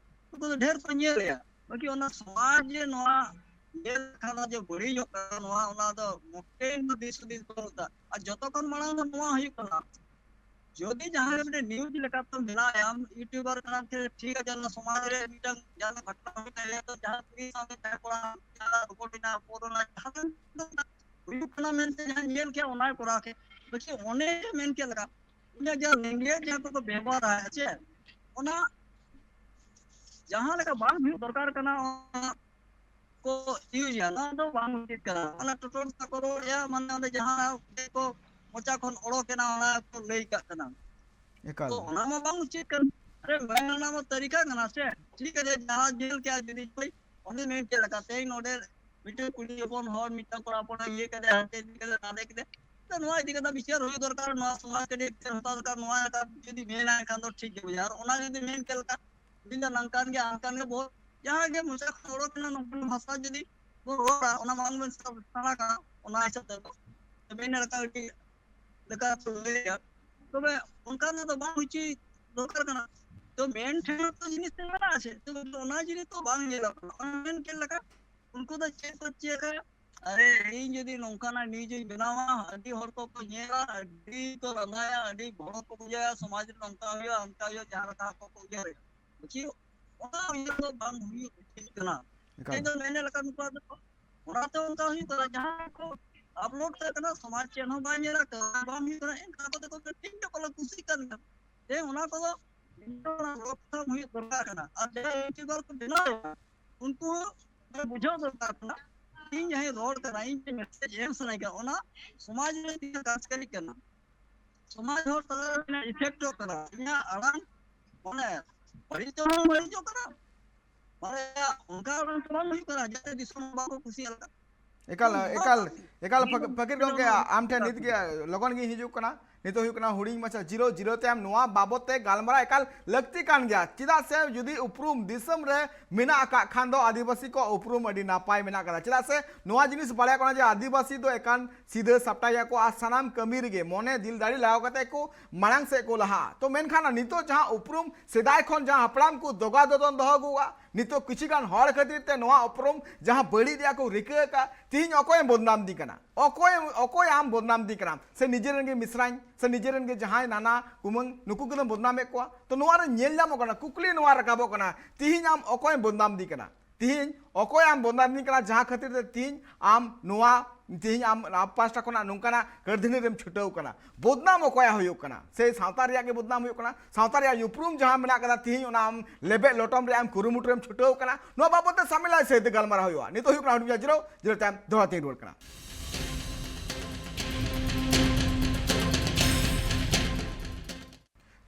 ᱩᱱᱠᱩ ᱫᱚ ᱰᱷᱮᱨ ᱠᱚ ᱧᱮᱞᱮᱫᱼᱟ᱾ ᱵᱟᱹᱠᱤ ᱚᱱᱟ ᱥᱚᱢᱟᱡᱽ ᱡᱮ ᱱᱚᱣᱟ ᱧᱮᱞ ᱞᱮᱠᱷᱟᱱ ᱡᱮ ᱵᱟᱹᱲᱤᱡᱚᱜ ᱠᱟᱱᱟ, ᱱᱚᱣᱟ ᱚᱱᱟ ᱫᱚ ᱢᱚᱴᱮ ᱫᱤᱥ ᱦᱩᱫᱤᱥ ᱵᱟᱹᱱᱩᱜ ᱛᱟ᱾ ᱟᱨ ᱡᱚᱛᱚ ᱠᱷᱚᱱ ᱢᱟᱲᱟᱝ ᱫᱚ ᱱᱚᱣᱟ ᱦᱩᱭᱩᱜ ᱠᱟᱱᱟ, ᱡᱩᱫᱤ ᱡᱟᱦᱟᱸᱭ ᱢᱤᱫᱴᱮᱱ news ᱞᱮᱠᱟᱛᱮᱢ ᱵᱮᱱᱟᱣᱮᱫᱼᱟ, ᱟᱢ YouTuber ᱠᱟᱱᱟᱢ, ᱴᱷᱤᱠ ᱟᱪᱷᱮ, ᱚᱱᱟ ᱥᱚᱢᱟᱡᱽ ᱨᱮ ᱢᱤᱫᱴᱟᱝ ᱡᱟᱦᱟᱸ ᱜᱷᱚᱴᱚᱱᱟ ᱦᱩᱭ ᱫᱟᱲᱮᱭᱟᱜᱼᱟ, ᱛᱚ ᱡᱟᱦᱟᱸ ᱠᱩᱲᱤ ᱥᱟᱶᱛᱮ ᱡᱟᱦᱟᱸᱭ ᱠᱚᱲᱟ ᱡᱟᱦᱟᱸ ᱨᱚᱯᱚᱲ ᱦᱩᱭᱱᱟ, ᱯᱚᱨᱚᱱᱟ ᱡᱟᱦᱟᱸ ᱦᱩᱭᱩᱜ ᱠᱟᱱᱟ ᱢᱮᱱᱛᱮ ᱡᱟᱦᱟᱸᱭ ᱧᱮᱞ ᱠᱮᱫ ᱚᱱᱟᱭ ᱠᱚᱨᱟᱣ ᱠᱮᱫ᱾ ᱵᱟᱠᱤ ᱚᱱᱮ ᱡᱮ ᱢᱮᱱ ᱠᱮᱫ ᱞᱮᱠᱟ, ᱩᱱᱤᱭᱟᱜ ᱡᱟᱦᱟᱸ language ᱡᱟᱦᱟᱸ ᱠᱚᱠᱚ ᱵᱮᱵᱚᱦᱟᱨᱟ, ᱦᱮᱸ ᱪᱮ, ᱚᱱᱟ ᱡᱟᱦᱟᱸ ᱞᱮᱠᱟ ᱵᱟᱝ ᱦᱩᱭᱩᱜ ᱫᱚᱨᱠᱟᱨ ᱠᱟᱱᱟ, ᱚᱱᱟ ᱠᱚ ᱤᱭᱩᱡᱟ, ᱱᱚᱣᱟ ᱫᱚ ᱵᱟᱝ ᱩᱪᱤᱛ ᱠᱟᱱᱟ᱾ ᱚᱱᱟ ᱴᱚᱴᱚᱞ ᱠᱚ ᱨᱚᱲᱮᱫᱼᱟ, ᱢᱟᱱᱮ ᱚᱸᱰᱮ ᱡᱟᱦᱟᱸ ᱠᱚ ᱢᱚᱪᱟ ᱠᱷᱚᱱ ᱚᱰᱚᱠ ᱮᱱᱟ, ᱚᱱᱟ ᱠᱚ ᱞᱟᱹᱭ ᱠᱟᱜ ᱠᱟᱱᱟ᱾ ᱮᱠᱟᱞ᱾ ᱛᱚ ᱚᱱᱟ ᱢᱟ ᱵᱟᱝ ᱩᱪᱤᱛ ᱠᱟᱱᱟ᱾ ᱟᱨᱮ, ᱢᱮᱱ ᱨᱮᱱᱟᱜ ᱢᱟ ᱛᱟᱹᱨᱤᱠᱟ ᱠᱟᱱᱟ ᱥᱮ᱾ ᱴᱷᱤᱠ ᱟᱪᱷᱮ, ᱡᱟᱦᱟᱸ ᱡᱮᱞ ᱠᱮᱜᱼᱟ, ᱡᱩᱫᱤ ᱚᱸᱰᱮ ᱢᱮᱱ ᱪᱮᱫ ᱞᱮᱠᱟ, ᱛᱮᱦᱮᱧ ᱱᱚᱰᱮ ᱢᱤᱫᱴᱮᱱ ᱠᱩᱲᱤ ᱦᱚᱯᱚᱱ ᱦᱚᱲ ᱢᱤᱫᱴᱟᱝ ᱠᱚᱲᱟ ᱦᱚᱯᱚᱱ ᱤᱭᱟᱹ ᱠᱮᱫᱮ, ᱦᱟᱱᱛᱮ ᱤᱫᱤ ᱠᱮᱫᱮ, ᱱᱟᱰᱮ ᱠᱮᱫᱮ, ᱛᱚ ᱱᱚᱣᱟ ᱤᱫᱤ ᱠᱟᱛᱮ ᱵᱤᱪᱟᱹᱨ ᱦᱩᱭ ᱫᱚᱨᱠᱟᱨ, ᱱᱚᱣᱟ ᱥᱚᱢᱟᱡᱽ ᱠᱟᱹᱴᱤᱡ ᱵᱤᱪᱟᱹᱨ ᱦᱟᱛᱟᱣ ᱫᱚᱨᱠᱟᱨ, ᱱᱚᱣᱟ ᱞᱮᱠᱟ ᱡᱩᱫᱤ ᱢᱮᱱᱟ ᱮᱱᱠᱷᱟᱱ ᱫᱚ ᱴᱷᱤᱠ ᱜᱮ ᱵᱩᱡᱷᱟᱹᱜᱼᱟ᱾ ᱟᱨ ᱚᱱᱟ ᱡᱩᱫᱤ ᱢᱮᱱ ᱪᱮᱫ ᱞᱮᱠᱟ, ᱤᱧ ᱫᱚ ᱱᱚᱝᱠᱟᱱ ᱜᱮ, ᱦᱟᱱᱠᱟᱱ ᱜᱮ, ᱵᱚᱦᱩᱛ ᱡᱟᱦᱟᱸ ᱜᱮ ᱢᱚᱪᱟ ᱠᱷᱚᱱ ᱚᱰᱚᱠ ᱮᱱᱟ, ᱱᱚᱝᱠᱟᱱ ᱵᱷᱟᱥᱟ ᱡᱩᱫᱤ ᱵᱚᱱ ᱨᱚᱲᱟ, ᱚᱱᱟ ᱢᱟᱲᱟᱝ ᱵᱚᱱ ᱥᱮᱬᱟ ᱠᱟᱜᱼᱟ, ᱚᱱᱟ ᱦᱤᱥᱟᱹᱵ ᱛᱮ ᱫᱚ ᱢᱮᱱ ᱞᱮᱠᱟ ᱟᱹᱰᱤ ᱞᱮᱠᱟ ᱠᱚ ᱞᱟᱹᱭᱟ᱾ ᱛᱚᱵᱮ ᱚᱱᱠᱟᱱᱟᱜ ᱫᱚ ᱵᱟᱝ ᱩᱪᱤᱛ ᱫᱚᱨᱠᱟᱨ ᱠᱟᱱᱟ᱾ ᱛᱚ ᱢᱮᱱ ᱴᱷᱮᱱ ᱛᱚ ᱡᱤᱱᱤᱥ ᱛᱮ ᱢᱮᱱᱟᱜᱼᱟ ᱥᱮ, ᱛᱚᱵᱮ ᱚᱱᱟ ᱡᱤᱱᱤᱥ ᱫᱚ ᱵᱟᱝ ᱧᱮᱞᱚᱜ ᱠᱟᱱᱟ᱾ ᱚᱱᱟ ᱢᱮᱱ ᱪᱮᱫ ᱞᱮᱠᱟ, ᱩᱱᱠᱩ ᱫᱚ ᱪᱮᱫ ᱠᱚ ᱪᱮᱫ ᱞᱮᱠᱟ, ᱟᱨᱮ ᱤᱧ ᱡᱩᱫᱤ ᱱᱚᱝᱠᱟᱱᱟᱜ ᱱᱤᱭᱩᱡ ᱤᱧ ᱵᱮᱱᱟᱣᱟ, ᱟᱹᱰᱤ ᱦᱚᱲ ᱠᱚᱠᱚ ᱧᱮᱞᱟ, ᱟᱹᱰᱤ ᱠᱚ ᱞᱟᱸᱫᱟᱭᱟ, ᱟᱹᱰᱤ ᱵᱚᱲᱚ ᱠᱚ ᱵᱩᱡᱷᱟᱹᱣᱟ, ᱥᱚᱢᱟᱡᱽ ᱨᱮ ᱱᱚᱝᱠᱟ ᱦᱩᱭᱩᱜᱼᱟ, ᱚᱱᱠᱟ ᱦᱩᱭᱩᱜᱼᱟ, ᱡᱟᱦᱟᱸ ᱞᱮᱠᱟ ᱠᱚ ᱩᱭᱦᱟᱹᱨᱟ᱾ ᱵᱩᱡᱷᱟᱹᱣ? ᱚᱱᱟ ᱩᱭᱦᱟᱹᱨ ᱫᱚ ᱵᱟᱝ ᱦᱩᱭᱩᱜ ᱩᱪᱤᱛ ᱠᱟᱱᱟ᱾ ᱮᱠᱟᱞ᱾ ᱤᱧ ᱫᱚ ᱢᱮᱱ ᱞᱮᱠᱟ ᱱᱩᱠᱩᱣᱟᱜ ᱫᱚ ᱚᱱᱟᱛᱮ ᱚᱱᱠᱟ ᱦᱩᱭᱩᱜ ᱠᱟᱱᱟ, ᱡᱟᱦᱟᱸ ᱠᱚ ᱟᱯᱞᱳᱰ ᱠᱟᱜ ᱠᱟᱱᱟ, ᱥᱚᱢᱟᱡᱽ ᱪᱮᱫ ᱦᱚᱸ ᱵᱟᱭ ᱧᱮᱞᱟ, ᱠᱟᱹᱢᱤ ᱵᱟᱝ ᱦᱩᱭᱩᱜ ᱠᱟᱱᱟ, ᱮᱱᱠᱷᱟᱱ ᱟᱠᱚ ᱛᱮᱠᱚ ᱴᱷᱤᱠ ᱜᱮ ᱯᱟᱞᱮ ᱠᱩᱥᱤᱜ ᱠᱟᱱ ᱜᱮᱭᱟ᱾ ᱛᱮ ᱚᱱᱟ ᱠᱚᱫᱚ ᱨᱚᱠᱛᱷᱟᱢ ᱦᱩᱭᱩᱜ ᱫᱚᱨᱠᱟᱨ ᱠᱟᱱᱟ᱾ ᱟᱨ ᱡᱟᱦᱟᱸᱭ ᱤᱭᱩᱴᱩᱵᱟᱨ ᱠᱚ ᱵᱮᱱᱟᱣ ᱮᱫᱟ, ᱩᱱᱠᱩ ᱦᱚᱸ ᱵᱩᱡᱷᱟᱹᱣ ᱫᱚᱨᱠᱟᱨ ᱠᱟᱱᱟ, ᱤᱧ ᱡᱟᱦᱟᱸᱧ ᱨᱚᱲ ᱠᱟᱱᱟ, ᱤᱧ ᱡᱮ ᱢᱮᱥᱮᱡᱽ ᱮᱢ ᱥᱟᱱᱟᱧ ᱠᱟᱱᱟ, ᱚᱱᱟ ᱥᱚᱢᱟᱡᱽ ᱨᱮ ᱛᱤᱱᱟᱹᱜ ᱠᱟᱡᱽ ᱠᱟᱹᱨᱤ ᱠᱟᱱᱟ, ᱥᱚᱢᱟᱡᱽ ᱦᱚᱲ ᱛᱟᱞᱟ ᱨᱮ ᱛᱤᱱᱟᱹᱜ ᱤᱯᱷᱮᱠᱴᱚᱜ ᱠᱟᱱᱟ, ᱤᱧᱟᱹᱜ ᱟᱲᱟᱝ ᱢᱟᱱᱮ ᱵᱟᱹᱲᱤᱡ ᱛᱮᱦᱚᱸ ᱵᱟᱹᱲᱤᱡᱚᱜ ᱠᱟᱱᱟ, ᱢᱟᱱᱮ ᱚᱱᱠᱟ ᱟᱲᱟᱝ ᱛᱮ ᱵᱟᱝ ᱦᱩᱭᱩᱜ ᱠᱟᱱᱟ ᱡᱟᱛᱮ ᱫᱤᱥᱚᱢ ᱵᱟᱠᱚ ᱠᱩᱥᱤᱭᱟᱜ ᱞᱮᱠᱟ᱾ ᱮᱠᱟᱞ ᱱᱚᱣᱟ ᱮᱠᱟᱞ᱾ ᱵᱟᱝ ᱮᱠᱟᱞ ᱱᱤᱭᱚᱢ ᱯᱷᱟᱹᱠ- ᱯᱷᱟᱹᱠᱤᱨ ᱜᱚᱢᱠᱮ, ᱱᱚᱣᱟ ᱟᱢ ᱴᱷᱮᱱ ᱱᱤᱛ ᱜᱮ ᱞᱚᱜᱚᱱ ᱜᱤᱧ ᱦᱤᱡᱩᱜ ᱠᱟᱱᱟ᱾ ᱱᱤᱛᱚᱜ ᱦᱩᱭᱩᱜ ᱠᱟᱱᱟ ᱦᱩᱰᱤᱧ ᱢᱟᱪᱷᱟ ᱡᱤᱨᱟᱹᱣ, ᱡᱤᱨᱟᱹᱣ ᱛᱟᱭᱚᱢ ᱱᱚᱣᱟ ᱵᱟᱵᱚᱛ ᱛᱮ ᱜᱟᱞᱢᱟᱨᱟᱣ ᱮᱠᱟᱞ ᱞᱟᱹᱠᱛᱤ ᱠᱟᱱ ᱜᱮᱭᱟ᱾ ᱪᱮᱫᱟᱜ ᱥᱮ ᱡᱩᱫᱤ ᱩᱯᱨᱩᱢ ᱫᱤᱥᱚᱢ ᱨᱮ ᱢᱮᱱᱟᱜ ᱟᱠᱟᱫ ᱠᱷᱟᱱ ᱫᱚ ᱟᱹᱫᱤᱵᱟᱹᱥᱤ ᱠᱚ ᱩᱯᱨᱩᱢ ᱟᱹᱰᱤ ᱱᱟᱯᱟᱭ ᱢᱮᱱᱟᱜ ᱟᱠᱟᱫᱟ᱾ ᱪᱮᱫᱟᱜ ᱥᱮ ᱱᱚᱣᱟ ᱡᱤᱱᱤᱥ ᱵᱟᱲᱟᱭᱚᱜ ᱠᱟᱱᱟ ᱡᱮ ᱟᱹᱫᱤᱵᱟᱹᱥᱤ ᱫᱚ ᱮᱠᱟᱱ ᱥᱤᱫᱷᱟᱹ ᱥᱟᱯᱴᱟ ᱜᱮᱭᱟ ᱠᱚ ᱟᱨ ᱥᱟᱱᱟᱢ ᱠᱟᱹᱢᱤ ᱨᱮᱜᱮ ᱢᱚᱱᱮ ᱫᱤᱞ ᱫᱟᱲᱮ ᱞᱟᱜᱟᱣ ᱠᱟᱛᱮ ᱠᱚ ᱢᱟᱲᱟᱝ ᱥᱮᱫ ᱠᱚ ᱞᱟᱦᱟᱜᱼᱟ᱾ ᱛᱚ ᱢᱮᱱᱠᱷᱟᱱ ᱱᱤᱛᱚᱜ ᱡᱟᱦᱟᱸ ᱩᱯᱨᱩᱢ ᱥᱮᱫᱟᱭ ᱠᱷᱚᱱ ᱡᱟᱦᱟᱸ ᱦᱟᱯᱲᱟᱢ ᱠᱚ ᱫᱚᱜᱟ ᱫᱚᱫᱚᱱ ᱫᱚᱦᱚ ᱟᱹᱜᱩᱣᱟ, ᱱᱤᱛᱚᱜ ᱠᱤᱪᱷᱩ ᱜᱟᱱ ᱦᱚᱲ ᱠᱷᱟᱹᱛᱤᱨ ᱛᱮ ᱱᱚᱣᱟ ᱩᱯᱨᱩᱢ ᱡᱟᱦᱟᱸ ᱵᱟᱹᱲᱤᱡ ᱨᱮᱭᱟᱜ ᱠᱚ ᱨᱤᱠᱟᱹ ᱟᱠᱟᱫ, ᱛᱤᱦᱤᱧ ᱚᱠᱚᱭᱮᱢ ᱵᱚᱫᱱᱟᱢ ᱫᱤ ᱠᱟᱱᱟ? ᱚᱠᱚᱭ, ᱚᱠᱚᱭ ᱟᱢ ᱵᱚᱫᱱᱟᱢ ᱫᱤ ᱠᱟᱱᱟᱢ? ᱥᱮ ᱱᱤᱡᱮᱨᱮᱱ ᱜᱮ ᱢᱤᱥᱨᱟᱧ, ᱥᱮ ᱱᱤᱡᱮᱨᱮᱱ ᱜᱮ ᱡᱟᱦᱟᱸᱭ ᱱᱟᱱᱟ ᱠᱩᱢᱟᱹᱝ, ᱱᱩᱠᱩ ᱜᱮᱞᱮᱢ ᱵᱚᱫᱱᱟᱢᱮᱫ ᱠᱚᱣᱟ? ᱛᱚ ᱱᱚᱣᱟ ᱨᱮ ᱧᱮᱞ ᱧᱟᱢᱚᱜ ᱠᱟᱱᱟ, ᱠᱩᱠᱞᱤ ᱱᱚᱣᱟ ᱨᱟᱠᱟᱵᱚᱜ ᱠᱟᱱᱟ, ᱛᱤᱦᱤᱧ ᱟᱢ ᱚᱠᱚᱭᱮᱢ ᱵᱚᱫᱱᱟᱢ ᱫᱤ ᱠᱟᱱᱟ? ᱛᱤᱦᱤᱧ ᱚᱠᱚᱭ ᱟᱢ ᱵᱚᱫᱱᱟᱢᱤᱧ ᱠᱟᱱᱟ, ᱡᱟᱦᱟᱸ ᱠᱷᱟᱹᱛᱤᱨ ᱛᱮ ᱛᱤᱦᱤᱧ ᱟᱢ ᱱᱚᱣᱟ, ᱛᱤᱦᱤᱧ ᱟᱢ ᱟᱯ ᱯᱟᱥᱴᱟ ᱠᱷᱚᱱᱟᱜ ᱱᱚᱝᱠᱟᱱᱟᱜ ᱠᱟᱹᱨᱫᱷᱟᱹᱱᱤ ᱨᱮᱢ ᱪᱷᱩᱴᱟᱹᱣ ᱠᱟᱱᱟ? ᱵᱚᱫᱱᱟᱢ ᱚᱠᱚᱭᱟᱜ ᱦᱩᱭᱩᱜ ᱠᱟᱱᱟ? ᱥᱮ ᱥᱟᱶᱛᱟ ᱨᱮᱭᱟᱜ ᱜᱮ ᱵᱚᱫᱱᱟᱢ ᱦᱩᱭᱩᱜ ᱠᱟᱱᱟ? ᱥᱟᱶᱛᱟ ᱨᱮᱭᱟᱜ ᱩᱯᱨᱩᱢ ᱡᱟᱦᱟᱸ ᱢᱮᱱᱟᱜ ᱠᱟᱫᱟ, ᱛᱤᱦᱤᱧ ᱚᱱᱟ ᱟᱢ ᱞᱮᱵᱮᱫ ᱞᱚᱴᱚᱢ ᱨᱮᱭᱟᱜ ᱮᱢ ᱠᱩᱨᱩᱢᱩᱴᱩ ᱨᱮᱢ ᱪᱷᱩᱴᱟᱹᱣ ᱠᱟᱱᱟ? ᱱᱚᱣᱟ ᱵᱟᱵᱚᱫ ᱛᱮ ᱥᱟᱢᱤᱞᱟᱭ ᱥᱟᱹᱦᱤᱛ ᱜᱟᱞᱢᱟᱨᱟᱣ ᱦᱩᱭᱩᱜᱼᱟ᱾ ᱱᱤᱛᱚᱜ ᱦᱩᱭᱩᱜ ᱠᱟᱱᱟ ᱦᱩᱰᱤᱧ ᱡᱤᱨᱟᱹᱣ, ᱡᱤᱨᱟᱹᱣ ᱛᱟᱭᱚᱢ ᱫᱚᱦᱲᱟ ᱛᱤᱧ ᱨᱩᱣᱟᱹᱲ ᱠᱟᱱᱟ᱾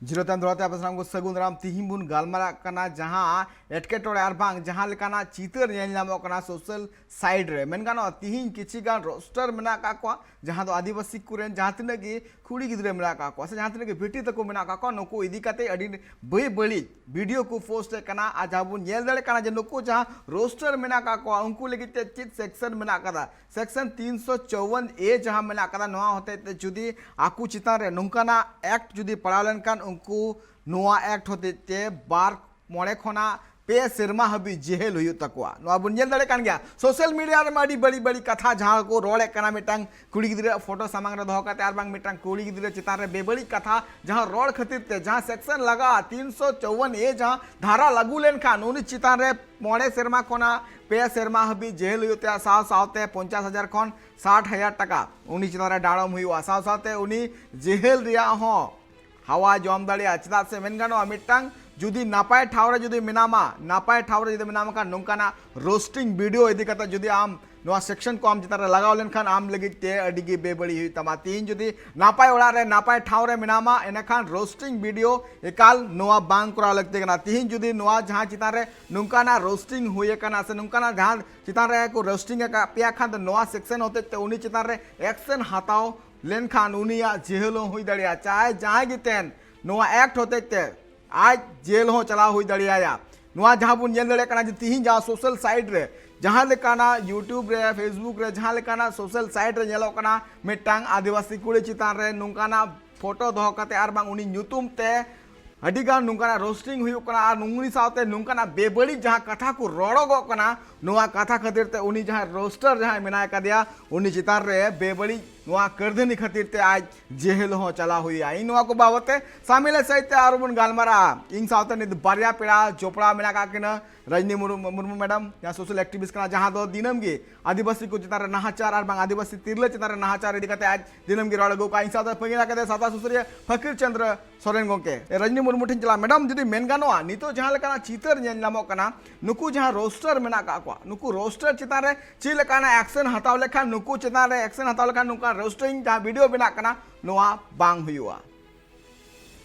ᱡᱤᱨᱟᱹᱣ ᱛᱟᱭᱚᱢ ᱫᱚᱦᱲᱟ ᱛᱮ ᱟᱯᱮ ᱥᱟᱱᱟᱢ ᱠᱚ ᱥᱟᱹᱜᱩᱱ ᱫᱟᱨᱟᱢ᱾ ᱛᱤᱦᱤᱧ ᱵᱚᱱ ᱜᱟᱞᱢᱟᱨᱟᱜ ᱠᱟᱱᱟ ᱡᱟᱦᱟᱸ ᱮᱴᱠᱮᱴᱚᱬᱮ ᱟᱨ ᱵᱟᱝ ᱡᱟᱦᱟᱸ ᱞᱮᱠᱟᱱᱟᱜ ᱪᱤᱛᱟᱹᱨ ᱧᱮᱞ ᱧᱟᱢᱚᱜ ᱠᱟᱱᱟ ᱥᱳᱥᱟᱞ ᱥᱟᱭᱤᱰ ᱨᱮ᱾ ᱢᱮᱱ ᱜᱟᱱᱚᱜᱼᱟ, ᱛᱤᱦᱤᱧ ᱠᱤᱪᱷᱤ ᱜᱟᱱ ᱨᱳᱥᱴᱟᱨ ᱢᱮᱱᱟᱜ ᱟᱠᱟᱫ ᱠᱚᱣᱟ, ᱡᱟᱦᱟᱸ ᱫᱚ ᱟᱹᱫᱤᱵᱟᱹᱥᱤ ᱠᱚᱨᱮᱱ ᱡᱟᱦᱟᱸ ᱛᱤᱱᱟᱹᱜ ᱜᱮ ᱠᱩᱲᱤ ᱜᱤᱫᱽᱨᱟᱹ ᱢᱮᱱᱟᱜ ᱟᱠᱟᱫ ᱠᱚᱣᱟ ᱥᱮ ᱡᱟᱦᱟᱸ ᱛᱤᱱᱟᱹᱜ ᱜᱮ ᱵᱤᱴᱤ ᱛᱟᱠᱚ ᱢᱮᱱᱟᱜ ᱟᱠᱟᱫ ᱠᱚᱣᱟ, ᱱᱩᱠᱩ ᱤᱫᱤ ᱠᱟᱛᱮ ᱟᱹᱰᱤ ᱵᱮᱵᱟᱹᱲᱤᱡ ᱵᱷᱤᱰᱤᱭᱳ ᱠᱚ ᱯᱳᱥᱴ ᱮᱫ ᱠᱟᱱᱟ᱾ ᱟᱨ ᱡᱟᱦᱟᱸ ᱵᱚᱱ ᱧᱮᱞ ᱫᱟᱲᱮᱭᱟᱜ ᱠᱟᱱᱟ ᱡᱮ ᱱᱩᱠᱩ ᱡᱟᱦᱟᱸ ᱨᱳᱥᱴᱟᱨ ᱢᱮᱱᱟᱜ ᱟᱠᱟᱫ ᱠᱚᱣᱟ, ᱩᱱᱠᱩ ᱞᱟᱹᱜᱤᱫ ᱛᱮ ᱪᱮᱫ ᱥᱮᱠᱥᱚᱱ ᱢᱮᱱᱟᱜ ᱟᱠᱟᱫᱟ? ᱥᱮᱠᱥᱚᱱ ᱛᱤᱱᱥᱚ ᱪᱚᱣᱚᱱ ᱮ ᱡᱟᱦᱟᱸ ᱢᱮᱱᱟᱜ ᱟᱠᱟᱫᱟ, ᱱᱚᱣᱟ ᱦᱚᱛᱮᱡ ᱛᱮ ᱡᱩᱫᱤ ᱟᱠᱚ ᱪᱮᱛᱟᱱ ᱨᱮ ᱱᱚᱝᱠᱟᱱᱟᱜ ᱮᱠᱴ ᱡᱩᱫᱤ ᱯᱟᱲᱟᱣ ᱞᱮᱱᱠᱷᱟᱱ, ᱩᱱᱠᱩ ᱱᱚᱣᱟ ᱮᱠᱴ ᱦᱚᱛᱮᱡ ᱛᱮ ᱵᱟᱨ ᱢᱚᱬᱮ ᱠᱷᱚᱱᱟᱜ ᱯᱮ ᱥᱮᱨᱢᱟ ᱦᱟᱹᱵᱤᱡ ᱡᱮᱦᱮᱞ ᱦᱩᱭᱩᱜ ᱛᱟᱠᱚᱣᱟ᱾ ᱱᱚᱣᱟ ᱵᱚᱱ ᱧᱮᱞ ᱫᱟᱲᱮᱭᱟᱜ ᱠᱟᱱ ᱜᱮᱭᱟ, ᱥᱳᱥᱟᱞ ᱢᱤᱰᱤᱭᱟ ᱨᱮᱢᱟ ᱟᱹᱰᱤ ᱵᱟᱹᱲᱤᱡ ᱵᱟᱹᱲᱤᱡ ᱠᱟᱛᱷᱟ ᱡᱟᱦᱟᱸ ᱠᱚ ᱨᱚᱲᱮᱫ ᱠᱟᱱᱟ, ᱢᱤᱫᱴᱟᱝ ᱠᱩᱲᱤ ᱜᱤᱫᱽᱨᱟᱹ ᱯᱷᱳᱴᱳ ᱥᱟᱢᱟᱝ ᱨᱮ ᱫᱚᱦᱚ ᱠᱟᱛᱮ ᱟᱨ ᱵᱟᱝ ᱢᱤᱫᱴᱟᱝ ᱠᱩᱲᱤ ᱜᱤᱫᱽᱨᱟᱹ ᱪᱮᱛᱟᱱ ᱨᱮ ᱵᱮᱵᱟᱹᱲᱤᱡ ᱠᱟᱛᱷᱟ ᱡᱟᱦᱟᱸ ᱨᱚᱲ ᱠᱷᱟᱹᱛᱤᱨ ᱛᱮ ᱡᱟᱦᱟᱸ ᱥᱮᱠᱥᱚᱱ ᱞᱟᱜᱟᱜᱼᱟ, ᱛᱤᱱᱥᱚ ᱪᱚᱣᱚᱱ ᱮ ᱡᱟᱦᱟᱸ ᱫᱷᱟᱨᱟ ᱞᱟᱹᱜᱩ ᱞᱮᱱᱠᱷᱟᱱ, ᱩᱱᱤ ᱪᱮᱛᱟᱱ ᱨᱮ ᱢᱚᱬᱮ ᱥᱮᱨᱢᱟ ᱠᱷᱚᱱᱟᱜ ᱯᱮ ᱥᱮᱨᱢᱟ ᱦᱟᱹᱵᱤᱡ ᱡᱮᱦᱮᱞ ᱦᱩᱭᱩᱜ ᱛᱟᱭᱟ, ᱥᱟᱶ ᱥᱟᱶᱛᱮ ᱯᱚᱧᱪᱟᱥ ᱦᱟᱡᱟᱨ ᱠᱷᱚᱱ ᱥᱟᱴ ᱦᱟᱡᱟᱨ ᱴᱟᱠᱟ ᱩᱱᱤ ᱪᱮᱛᱟᱱ ᱨᱮ ᱰᱟᱲᱚᱢ ᱦᱩᱭᱩᱜᱼᱟ᱾ ᱥᱟᱶ ᱥᱟᱶᱛᱮ ᱩᱱᱤ ᱡᱮᱦᱮᱞ ᱨᱮᱭᱟᱜ ᱦᱚᱸ ᱦᱟᱣᱟ ᱡᱚᱢ ᱫᱟᱲᱮᱭᱟᱜᱼᱟ᱾ ᱪᱮᱫᱟᱜ ᱥᱮ ᱢᱮᱱ ᱜᱟᱱᱚᱜᱼᱟ, ᱢᱤᱫᱴᱟᱝ ᱡᱩᱫᱤ ᱱᱟᱯᱟᱭ ᱴᱷᱟᱶ ᱨᱮ ᱡᱩᱫᱤ ᱢᱮᱱᱟᱢᱟ, ᱱᱟᱯᱟᱭ ᱴᱷᱟᱶ ᱨᱮ ᱡᱩᱫᱤ ᱢᱮᱱᱟᱢ ᱠᱷᱟᱱ, ᱱᱚᱝᱠᱟᱱᱟᱜ ᱨᱳᱥᱴᱤᱝ ᱵᱷᱤᱰᱤᱭᱳ ᱤᱫᱤ ᱠᱟᱛᱮ ᱡᱩᱫᱤ ᱟᱢ ᱱᱚᱣᱟ ᱥᱮᱠᱥᱚᱱ ᱠᱚ ᱟᱢ ᱪᱮᱛᱟᱱ ᱨᱮ ᱞᱟᱜᱟᱣ ᱞᱮᱱᱠᱷᱟᱱ, ᱟᱢ ᱞᱟᱹᱜᱤᱫ ᱛᱮ ᱟᱹᱰᱤ ᱜᱮ ᱵᱮᱵᱟᱹᱲᱤᱡ ᱦᱩᱭᱩᱜ ᱛᱟᱢᱟ᱾ ᱛᱤᱦᱤᱧ ᱡᱩᱫᱤ ᱱᱟᱯᱟᱭ ᱚᱲᱟᱜ ᱨᱮ ᱱᱟᱯᱟᱭ ᱴᱷᱟᱶ ᱨᱮ ᱢᱮᱱᱟᱢᱟ, ᱮᱱᱮᱠᱷᱟᱱ ᱨᱳᱥᱴᱤᱝ ᱵᱷᱤᱰᱤᱭᱳ ᱮᱠᱟᱞ ᱱᱚᱣᱟ ᱵᱟᱝ ᱠᱚᱨᱟᱣ ᱞᱟᱹᱠᱛᱤ ᱠᱟᱱᱟ᱾ ᱛᱤᱦᱤᱧ ᱡᱩᱫᱤ ᱱᱚᱣᱟ ᱡᱟᱦᱟᱸ ᱪᱮᱛᱟᱱ ᱨᱮ ᱱᱚᱝᱠᱟᱱᱟᱜ ᱨᱳᱥᱴᱤᱝ ᱦᱩᱭ ᱟᱠᱟᱱᱟ ᱥᱮ ᱱᱚᱝᱠᱟᱱᱟᱜ ᱡᱟᱦᱟᱸ ᱪᱮᱛᱟᱱ ᱨᱮ ᱠᱚ ᱨᱳᱥᱴᱤᱝ ᱟᱠᱟᱫ ᱯᱮᱭᱟ ᱠᱷᱟᱱ, ᱫᱚ ᱱᱚᱣᱟ ᱥᱮᱠᱥᱚᱱ ᱦᱚᱛᱮᱡ ᱛᱮ ᱩᱱᱤ ᱪᱮᱛᱟᱱ ᱨᱮ ᱮᱠᱥᱮᱱ ᱦᱟᱛᱟᱣ ᱞᱮᱱᱠᱷᱟᱱ ᱩᱱᱤᱭᱟᱜ ᱡᱮᱦᱮᱞ ᱦᱚᱸ ᱦᱩᱭ ᱫᱟᱲᱮᱭᱟᱜᱼᱟ᱾ ᱪᱟᱦᱮ ᱡᱟᱦᱟᱸᱭ ᱜᱮ ᱛᱮᱱ, ᱱᱚᱣᱟ ᱮᱠᱴ ᱦᱚᱛᱮᱡ ᱛᱮ ᱟᱡ ᱡᱮᱞ ᱦᱚᱸ ᱪᱟᱞᱟᱣ ᱦᱩᱭ ᱫᱟᱲᱮᱭᱟᱭᱟ᱾ ᱱᱚᱣᱟ ᱡᱟᱦᱟᱸ ᱵᱚᱱ ᱧᱮᱞ ᱫᱟᱲᱮᱭᱟᱜ ᱠᱟᱱᱟ ᱡᱮ ᱛᱤᱦᱤᱧ ᱡᱟᱦᱟᱸ ᱥᱳᱥᱟᱞ ᱥᱟᱭᱤᱴ ᱨᱮ, ᱡᱟᱦᱟᱸ ᱞᱮᱠᱟᱱᱟᱜ YouTube ᱨᱮ, Facebook ᱨᱮ, ᱡᱟᱦᱟᱸ ᱞᱮᱠᱟᱱᱟᱜ ᱥᱳᱥᱟᱞ ᱥᱟᱭᱤᱴ ᱨᱮ ᱧᱮᱞᱚᱜ ᱠᱟᱱᱟ, ᱢᱤᱫᱴᱟᱝ ᱟᱹᱫᱤᱵᱟᱹᱥᱤ ᱠᱩᱲᱤ ᱪᱮᱛᱟᱱ ᱨᱮ ᱱᱚᱝᱠᱟᱱᱟᱜ ᱯᱷᱳᱴᱳ ᱫᱚᱦᱚ ᱠᱟᱛᱮ ᱟᱨ ᱵᱟᱝ ᱩᱱᱤ ᱧᱩᱛᱩᱢ ᱛᱮ ᱟᱹᱰᱤᱜᱟᱱ ᱱᱚᱝᱠᱟᱱᱟᱜ ᱨᱳᱥᱴᱤᱝ ᱦᱩᱭᱩᱜ ᱠᱟᱱᱟ ᱟᱨ ᱩᱱᱤ ᱥᱟᱶᱛᱮ ᱱᱚᱝᱠᱟᱱᱟᱜ ᱵᱮᱵᱟᱹᱲᱤᱡ ᱡᱟᱦᱟᱸ ᱠᱟᱛᱷᱟ ᱠᱚ ᱨᱚᱲᱚᱜᱚᱜ ᱠᱟᱱᱟ, ᱱᱚᱣᱟ ᱠᱟᱛᱷᱟ ᱠᱷᱟᱹᱛᱤᱨ ᱛᱮ ᱩᱱᱤ ᱡᱟᱦᱟᱸᱭ ᱨᱳᱥᱴᱟᱨ ᱡᱟᱦᱟᱸᱭ ᱢᱮᱱᱟᱭ ᱠᱟᱫᱮᱭᱟ, ᱩᱱᱤ ᱪᱮᱛᱟᱱ ᱨᱮ ᱵᱮᱵᱟᱹᱲᱤᱡ ᱱᱚᱣᱟ ᱠᱟᱹᱨᱫᱷᱟᱹᱱᱤ ᱠᱷᱟᱹᱛᱤᱨ ᱛᱮ ᱟᱡ ᱡᱮᱦᱮᱞ ᱦᱚᱸ ᱪᱟᱞᱟᱣ ᱦᱩᱭᱩᱜᱼᱟ᱾ ᱤᱧ ᱱᱚᱣᱟ ᱠᱚ ᱵᱟᱵᱚᱛ ᱛᱮ ᱥᱟᱢᱤᱞ ᱥᱟᱹᱦᱤᱡ ᱛᱮ ᱟᱨᱚ ᱵᱚᱱ ᱜᱟᱞᱢᱟᱨᱟᱜᱼᱟ᱾ ᱤᱧ ᱥᱟᱶᱛᱮ ᱱᱤᱛ ᱵᱟᱨᱭᱟ ᱯᱮᱲᱟ ᱡᱚᱯᱲᱟᱣ ᱢᱮᱱᱟᱜ ᱟᱠᱟᱫ ᱠᱤᱱᱟ, ᱨᱟᱡᱽᱱᱤ ᱢᱩᱨᱢᱩ, ᱢᱩᱨᱢᱩ ᱢᱮᱰᱟᱢ, ᱡᱟᱦᱟᱸ ᱥᱳᱥᱟᱞ ᱮᱠᱴᱤᱵᱷᱤᱥᱴ ᱠᱟᱱᱟ, ᱡᱟᱦᱟᱸ ᱫᱚ ᱫᱤᱱᱟᱹᱢ ᱜᱮ ᱟᱹᱫᱤᱵᱟᱹᱥᱤ ᱠᱚ ᱪᱮᱛᱟᱱ ᱨᱮ ᱱᱟᱦᱟᱪᱟᱨ ᱟᱨ ᱵᱟᱝ ᱟᱹᱫᱤᱵᱟᱹᱥᱤ ᱛᱤᱨᱞᱟᱹ ᱪᱮᱛᱟᱱ ᱨᱮ ᱱᱟᱦᱟᱪᱟᱨ ᱤᱫᱤ ᱠᱟᱛᱮ ᱟᱡ ᱫᱤᱱᱟᱹᱢ ᱜᱮ ᱨᱚᱲ ᱟᱹᱜᱩ ᱠᱟᱜᱼᱟ᱾ ᱤᱧ ᱥᱟᱶᱛᱮ ᱯᱷᱟᱹᱜᱤ ᱟᱠᱟᱫᱮ ᱥᱟᱶᱛᱟ ᱥᱩᱥᱟᱹᱨᱤᱭᱟᱹ ᱯᱷᱟᱹᱠᱤᱨ ᱪᱚᱸᱫᱽᱨᱚ ᱥᱚᱨᱮᱱ ᱜᱚᱢᱠᱮ᱾ ᱨᱟᱡᱽᱱᱤ ᱢᱩᱨᱢᱩ ᱴᱷᱮᱱ ᱪᱟᱞᱟᱜ, ᱢᱮᱰᱟᱢ, ᱡᱩᱫᱤ ᱢᱮᱱ ᱜᱟᱱᱚᱜᱼᱟ, ᱱᱤᱛᱚᱜ ᱡᱟᱦᱟᱸ ᱞᱮᱠᱟᱱᱟᱜ ᱪᱤᱛᱟᱹᱨ ᱧᱮᱞ ᱧᱟᱢᱚᱜ ᱠᱟᱱᱟ, ᱱᱩᱠᱩ ᱡᱟᱦᱟᱸ ᱨᱳᱥᱴᱟᱨ ᱢᱮᱱᱟᱜ ᱠᱟᱜ ᱠᱚᱣᱟ, ᱱᱩᱠᱩ ᱨᱳᱥᱴᱟᱨ ᱪᱮᱛᱟᱱ ᱨᱮ ᱪᱮᱫ ᱞᱮᱠᱟᱱᱟᱜ ᱮᱠᱥᱮᱱ ᱦᱟᱛᱟᱣ ᱞᱮᱠᱷᱟᱱ, ᱱᱩᱠᱩ ᱪᱮᱛᱟᱱ ᱨᱮ ᱮᱠᱥᱮᱱ ᱦᱟᱛᱟᱣ ᱞᱮᱠᱷᱟᱱ ᱱᱚᱝᱠᱟ ᱨᱳᱥᱴᱤᱝ ᱡᱟᱦᱟᱸ ᱵᱷᱤᱰᱤᱭᱳ ᱵᱮᱱᱟᱜ ᱠᱟᱱᱟ, ᱱᱚᱣᱟ ᱵᱟᱝ ᱦᱩᱭᱩᱜᱼᱟ?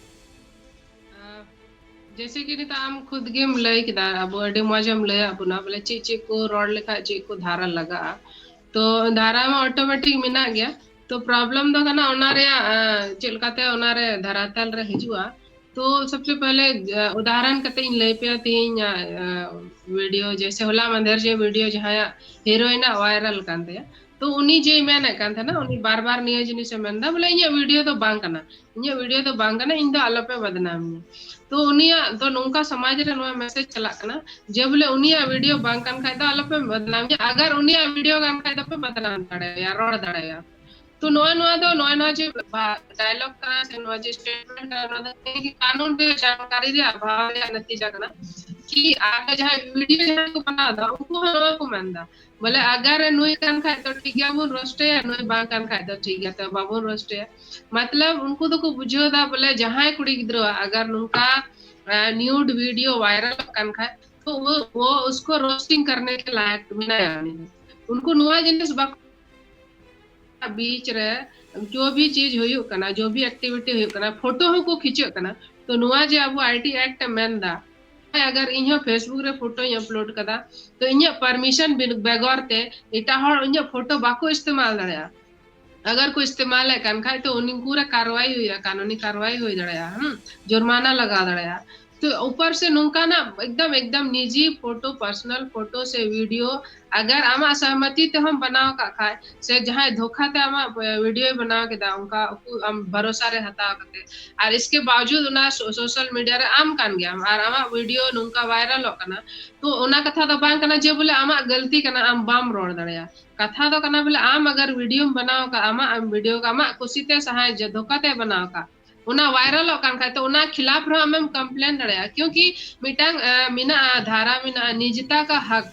ᱟᱨ ᱡᱮᱭᱥᱮ ᱠᱤ ᱱᱤᱛᱚᱜ ᱟᱢ ᱠᱷᱩᱫ ᱜᱮᱢ ᱞᱟᱹᱭ ᱠᱮᱫᱟ, ᱟᱵᱚ ᱟᱹᱰᱤ ᱢᱚᱡᱽ ᱮᱢ ᱞᱟᱹᱭᱟᱫ ᱵᱚᱱᱟ, ᱵᱚᱞᱮ ᱪᱮᱫ ᱪᱮᱫ ᱠᱚ ᱨᱚᱲ ᱞᱮᱠᱷᱟᱡ ᱪᱮᱫ ᱠᱚ ᱫᱷᱟᱨᱟ ᱞᱟᱜᱟᱜᱼᱟ᱾ ᱛᱚ ᱫᱷᱟᱨᱟ ᱢᱟ ᱚᱴᱳᱢᱮᱴᱤᱠ ᱢᱮᱱᱟᱜ ᱜᱮᱭᱟ, ᱛᱚ ᱯᱨᱚᱵᱞᱮᱢ ᱫᱚ ᱠᱟᱱᱟ ᱚᱱᱟ ᱨᱮᱭᱟᱜ, ᱟᱸ, ᱪᱮᱫ ᱞᱮᱠᱟᱛᱮ ᱚᱱᱟ ᱨᱮ ᱫᱷᱟᱨᱟᱛᱟᱞ ᱨᱮ ᱦᱤᱡᱩᱜᱼᱟ᱾ ᱛᱚ ᱥᱚᱵᱥᱮ ᱯᱮᱦᱞᱮ, ᱟᱸ, ᱩᱫᱟᱦᱚᱨᱚᱱ ᱠᱟᱛᱮ ᱤᱧ ᱞᱟᱹᱭ ᱯᱮᱭᱟ ᱛᱮᱦᱮᱧ, ᱟᱸ, ᱟᱸ, ᱵᱷᱤᱰᱤᱭᱳ, ᱡᱮᱭᱥᱮ ᱦᱚᱞᱟ ᱢᱟᱫᱷᱮᱨ ᱡᱮ ᱵᱷᱤᱰᱤᱭᱳ ᱡᱟᱦᱟᱸᱭᱟᱜ ᱦᱤᱨᱳᱭᱤᱱᱟᱜ ᱣᱟᱭᱨᱟᱞ ᱠᱟᱱ ᱛᱟᱭᱟ, ᱛᱚ ᱩᱱᱤ ᱡᱮᱭ ᱢᱮᱱᱮᱫ ᱠᱟᱱ ᱛᱟᱦᱮᱱᱟ, ᱩᱱᱤ ᱵᱟᱨ ᱵᱟᱨ ᱱᱤᱭᱟᱹ ᱡᱤᱱᱤᱥᱮ ᱢᱮᱱᱫᱟ, ᱵᱚᱞᱮ ᱤᱧᱟᱜ ᱵᱷᱤᱰᱤᱭᱳ ᱫᱚ ᱵᱟᱝ ᱠᱟᱱᱟ, ᱤᱧᱟᱜ ᱵᱷᱤᱰᱤᱭᱳ ᱫᱚ ᱵᱟᱝ ᱠᱟᱱᱟ, ᱤᱧ ᱫᱚ ᱟᱞᱚᱯᱮ ᱵᱟᱫᱱᱟᱢᱤᱧᱟ᱾ ᱛᱚ ᱩᱱᱤᱭᱟᱜ ᱫᱚ ᱱᱚᱝᱠᱟ ᱥᱚᱢᱟᱡᱽ ᱨᱮ ᱱᱚᱣᱟ ᱢᱮᱥᱮᱡᱽ ᱪᱟᱞᱟᱜ ᱠᱟᱱᱟ ᱡᱮ ᱵᱚᱞᱮ ᱩᱱᱤᱭᱟᱜ ᱵᱷᱤᱰᱤᱭᱳ ᱵᱟᱝ ᱠᱟᱱ ᱠᱷᱟᱡ ᱫᱚ ᱟᱞᱚᱯᱮ ᱵᱟᱫᱱᱟᱢᱤᱧᱟ, ᱟᱜᱟᱨ ᱩᱱᱤᱭᱟᱜ ᱵᱷᱤᱰᱤᱭᱳ ᱠᱟᱱ ᱠᱷᱟᱡ ᱫᱚᱯᱮ ᱵᱟᱫᱱᱟᱢ ᱫᱟᱲᱮᱭᱟᱭᱟ, ᱨᱚᱲ ᱫᱟᱲᱮᱭᱟᱭᱟ᱾ ᱛᱚ ᱱᱚᱣᱟ, ᱱᱚᱣᱟ ᱫᱚ, ᱱᱚᱣᱟ, ᱱᱚᱣᱟ ᱡᱮ ᱵᱟ-, ᱰᱟᱭᱞᱚᱜ ᱠᱟᱱᱟ ᱥᱮ ᱱᱚᱣᱟ ᱡᱮ ᱥᱴᱮᱴᱢᱮᱱᱴ ᱠᱟᱱᱟ, ᱱᱚᱣᱟ ᱫᱚ ᱛᱮᱦᱮᱧ ᱜᱮ ᱠᱟᱹᱱᱩᱱ ᱨᱮ ᱡᱟᱱᱠᱟᱨᱤ ᱨᱮᱭᱟᱜ ᱚᱵᱷᱟᱵᱽ ᱨᱮᱭᱟᱜ ᱱᱟᱛᱤᱡᱟ ᱠᱟᱱᱟ ᱠᱤ ᱟᱨ ᱡᱟᱦᱟᱸᱭ ᱵᱷᱤᱰᱤᱭᱳ ᱡᱟᱦᱟᱸᱭ ᱠᱚ ᱵᱮᱱᱟᱣ ᱮᱫᱟ, ᱩᱱᱠᱩ ᱦᱚᱸ ᱱᱚᱣᱟ ᱠᱚ ᱢᱮᱱ ᱮᱫᱟ, ᱵᱚᱞᱮ ᱟᱜᱟᱨ ᱮ ᱱᱩᱭ ᱠᱟᱱ ᱠᱷᱟᱡ ᱫᱚ ᱴᱷᱤᱠ ᱜᱮᱭᱟ, ᱵᱚᱱ ᱨᱳᱥᱴᱮᱭᱟ, ᱱᱩᱭ ᱵᱟᱝ ᱠᱟᱱ ᱠᱷᱟᱡ ᱫᱚ ᱴᱷᱤᱠ ᱜᱮᱭᱟ, ᱛᱚ ᱵᱟᱵᱚᱱ ᱨᱳᱥᱴᱮᱭᱟ᱾ ᱢᱚᱛᱞᱚᱵ ᱩᱱᱠᱩ ᱫᱚᱠᱚ ᱵᱩᱡᱷᱟᱹᱣ ᱮᱫᱟ ᱵᱚᱞᱮ ᱡᱟᱦᱟᱸᱭ ᱠᱩᱲᱤ ᱜᱤᱫᱽᱨᱟᱹ ᱟᱜᱟᱨ ᱱᱚᱝᱠᱟ, ᱟ, ᱱᱤᱭᱩᱰ ᱵᱷᱤᱰᱤᱭᱳ ᱣᱟᱭᱨᱟᱞᱚᱜ ᱠᱟᱱ ᱠᱷᱟᱡ, ᱛᱚ ᱣᱚ, ᱣᱚ ᱩᱥᱠᱳ ᱨᱳᱥᱴᱤᱝ ᱠᱟᱨᱱᱮ ᱠᱮ ᱞᱟᱭᱮᱠ ᱢᱮᱱᱟᱭᱟ ᱩᱱᱤ ᱫᱚ᱾ ᱩᱱᱠᱩ ᱱᱚᱣᱟ ᱡᱤᱱᱤᱥ ᱵᱟᱠᱚ ᱵᱤᱪ ᱨᱮ ᱡᱚ ᱵᱷᱤ ᱪᱤᱡᱽ ᱦᱩᱭᱩᱜ ᱠᱟᱱᱟ, ᱡᱚ ᱵᱷᱤ ᱮᱠᱴᱤᱵᱷᱤᱴᱤ ᱦᱩᱭᱩᱜ ᱠᱟᱱᱟ, ᱯᱷᱳᱴᱳ ᱦᱚᱸᱠᱚ ᱠᱷᱤᱪᱟᱹᱜ ᱠᱟᱱᱟ᱾ ᱛᱚ ᱱᱚᱣᱟ ᱡᱮ ᱟᱵᱚ ᱟᱭ ᱴᱤ ᱮᱠᱴ ᱮ ᱢᱮᱱ ᱮᱫᱟ, ᱟᱜᱟᱨ ᱤᱧ ᱦᱚᱸ Facebook ᱨᱮ ᱯᱷᱳᱴᱳᱧ ᱟᱯᱞᱳᱰ ᱠᱟᱫᱟ, ᱛᱚ ᱤᱧᱟᱹᱜ ᱯᱟᱨᱢᱤᱥᱚᱱ ᱵᱮᱜᱚᱨ ᱛᱮ ᱮᱴᱟᱜ ᱦᱚᱲ ᱤᱧᱟᱹᱜ ᱯᱷᱳᱴᱳ ᱵᱟᱠᱚ ᱤᱥᱛᱮᱢᱟᱞ ᱫᱟᱲᱮᱭᱟᱜᱼᱟ᱾ ᱟᱜᱟᱨ ᱠᱚ ᱤᱥᱛᱮᱢᱟᱞᱮᱫ ᱠᱟᱱ ᱠᱷᱟᱡ, ᱛᱚ ᱩᱱᱠᱩ ᱨᱮ ᱠᱟᱨᱣᱟᱭ ᱦᱩᱭᱩᱜᱼᱟ, ᱠᱟᱱᱩᱱᱤ ᱠᱟᱨᱣᱟᱭ ᱦᱩᱭ ᱫᱟᱲᱮᱭᱟᱜᱼᱟ, ᱦᱩᱸ, ᱡᱩᱨᱢᱟᱱᱟ ᱞᱟᱜᱟᱣ ᱫᱟᱲᱮᱭᱟᱜᱼᱟ᱾ ᱛᱚ ऊपर से ᱱᱚᱝᱠᱟᱱᱟᱜ ᱮᱠᱫᱚᱢ ᱮᱠᱫᱚᱢ ᱱᱤᱡᱤ ᱯᱷᱳᱴᱳ, ᱯᱟᱨᱥᱚᱱᱟᱞ ᱯᱷᱳᱴᱳ ᱥᱮ ᱵᱷᱤᱰᱤᱭᱳ ᱟᱜᱟᱨ ᱟᱢᱟᱜ ᱥᱚᱦᱢᱚᱛᱤ ᱛᱮᱦᱚᱸᱢ ᱵᱮᱱᱟᱣ ᱟᱠᱟᱫ ᱠᱷᱟᱡ, ᱥᱮ ᱡᱟᱦᱟᱸᱭ ᱫᱷᱳᱠᱟ ᱛᱮ ᱟᱢᱟᱜ ᱵᱷᱤᱰᱤᱭᱳᱭ ᱵᱮᱱᱟᱣ ᱠᱮᱫᱟ, ᱚᱱᱠᱟ ᱩᱠᱩ ᱟᱢ ᱵᱷᱚᱨᱚᱥᱟ ᱨᱮ ᱦᱟᱛᱟᱣ ᱠᱟᱛᱮ, ᱟᱨ ᱤᱥᱠᱮ ᱵᱟᱣᱡᱩᱫ ᱚᱱᱟ ᱥᱳ-, ᱥᱳᱥᱟᱞ ᱢᱤᱰᱤᱭᱟ ᱨᱮ ᱟᱢ ᱠᱟᱱ ᱜᱮᱭᱟᱢ ᱟᱨ ᱟᱢᱟᱜ ᱵᱷᱤᱰᱤᱭᱳ ᱱᱚᱝᱠᱟ ᱵᱷᱟᱭᱨᱟᱞᱚᱜ ᱠᱟᱱᱟ, ᱛᱚ ᱚᱱᱟ ᱠᱟᱛᱷᱟ ᱫᱚ ᱵᱟᱝ ᱠᱟᱱᱟ ᱡᱮ ᱵᱚᱞᱮ ᱟᱢᱟᱜ ᱜᱟᱹᱞᱛᱤ ᱠᱟᱱᱟ, ᱟᱢ ᱵᱟᱢ ᱨᱚᱲ ᱫᱟᱲᱮᱭᱟᱜᱼᱟ᱾ ᱠᱟᱛᱷᱟ ᱫᱚ ᱠᱟᱱᱟ ᱵᱚᱞᱮ ᱟᱢ ᱟᱜᱟᱨ ᱵᱷᱤᱰᱤᱭᱳᱢ ᱵᱮᱱᱟᱣ ᱟᱠᱟᱫ, ᱟᱢᱟᱜ ᱵᱷᱤᱰᱤᱭᱳ ᱟᱢᱟᱜ ᱠᱩᱥᱤ ᱛᱮ ᱥᱟᱦᱟᱭ ᱡᱮ ᱫᱷᱳᱠᱟ ᱛᱮ ᱵᱮᱱᱟᱣ ᱟᱠᱟᱫ, ᱚᱱᱟ ᱵᱷᱟᱭᱨᱟᱞᱚᱜ ᱠᱟᱱ ᱠᱷᱟᱡ, ᱛᱚ ᱚᱱᱟ ᱠᱷᱤᱞᱟᱯ ᱨᱮᱦᱚᱸ ᱟᱢᱮᱢ ᱠᱚᱢᱯᱞᱮᱱ ᱫᱟᱲᱮᱭᱟᱜᱼᱟ, ᱠᱤᱭᱩᱸᱠᱤ ᱢᱤᱫᱴᱟᱝ, ᱟ, ᱢᱮᱱᱟᱜᱼᱟ, ᱫᱷᱟᱨᱟ ᱢᱮᱱᱟᱜᱼᱟ, ᱱᱤᱡᱚᱛᱟ ᱠᱟ ᱦᱟᱠ,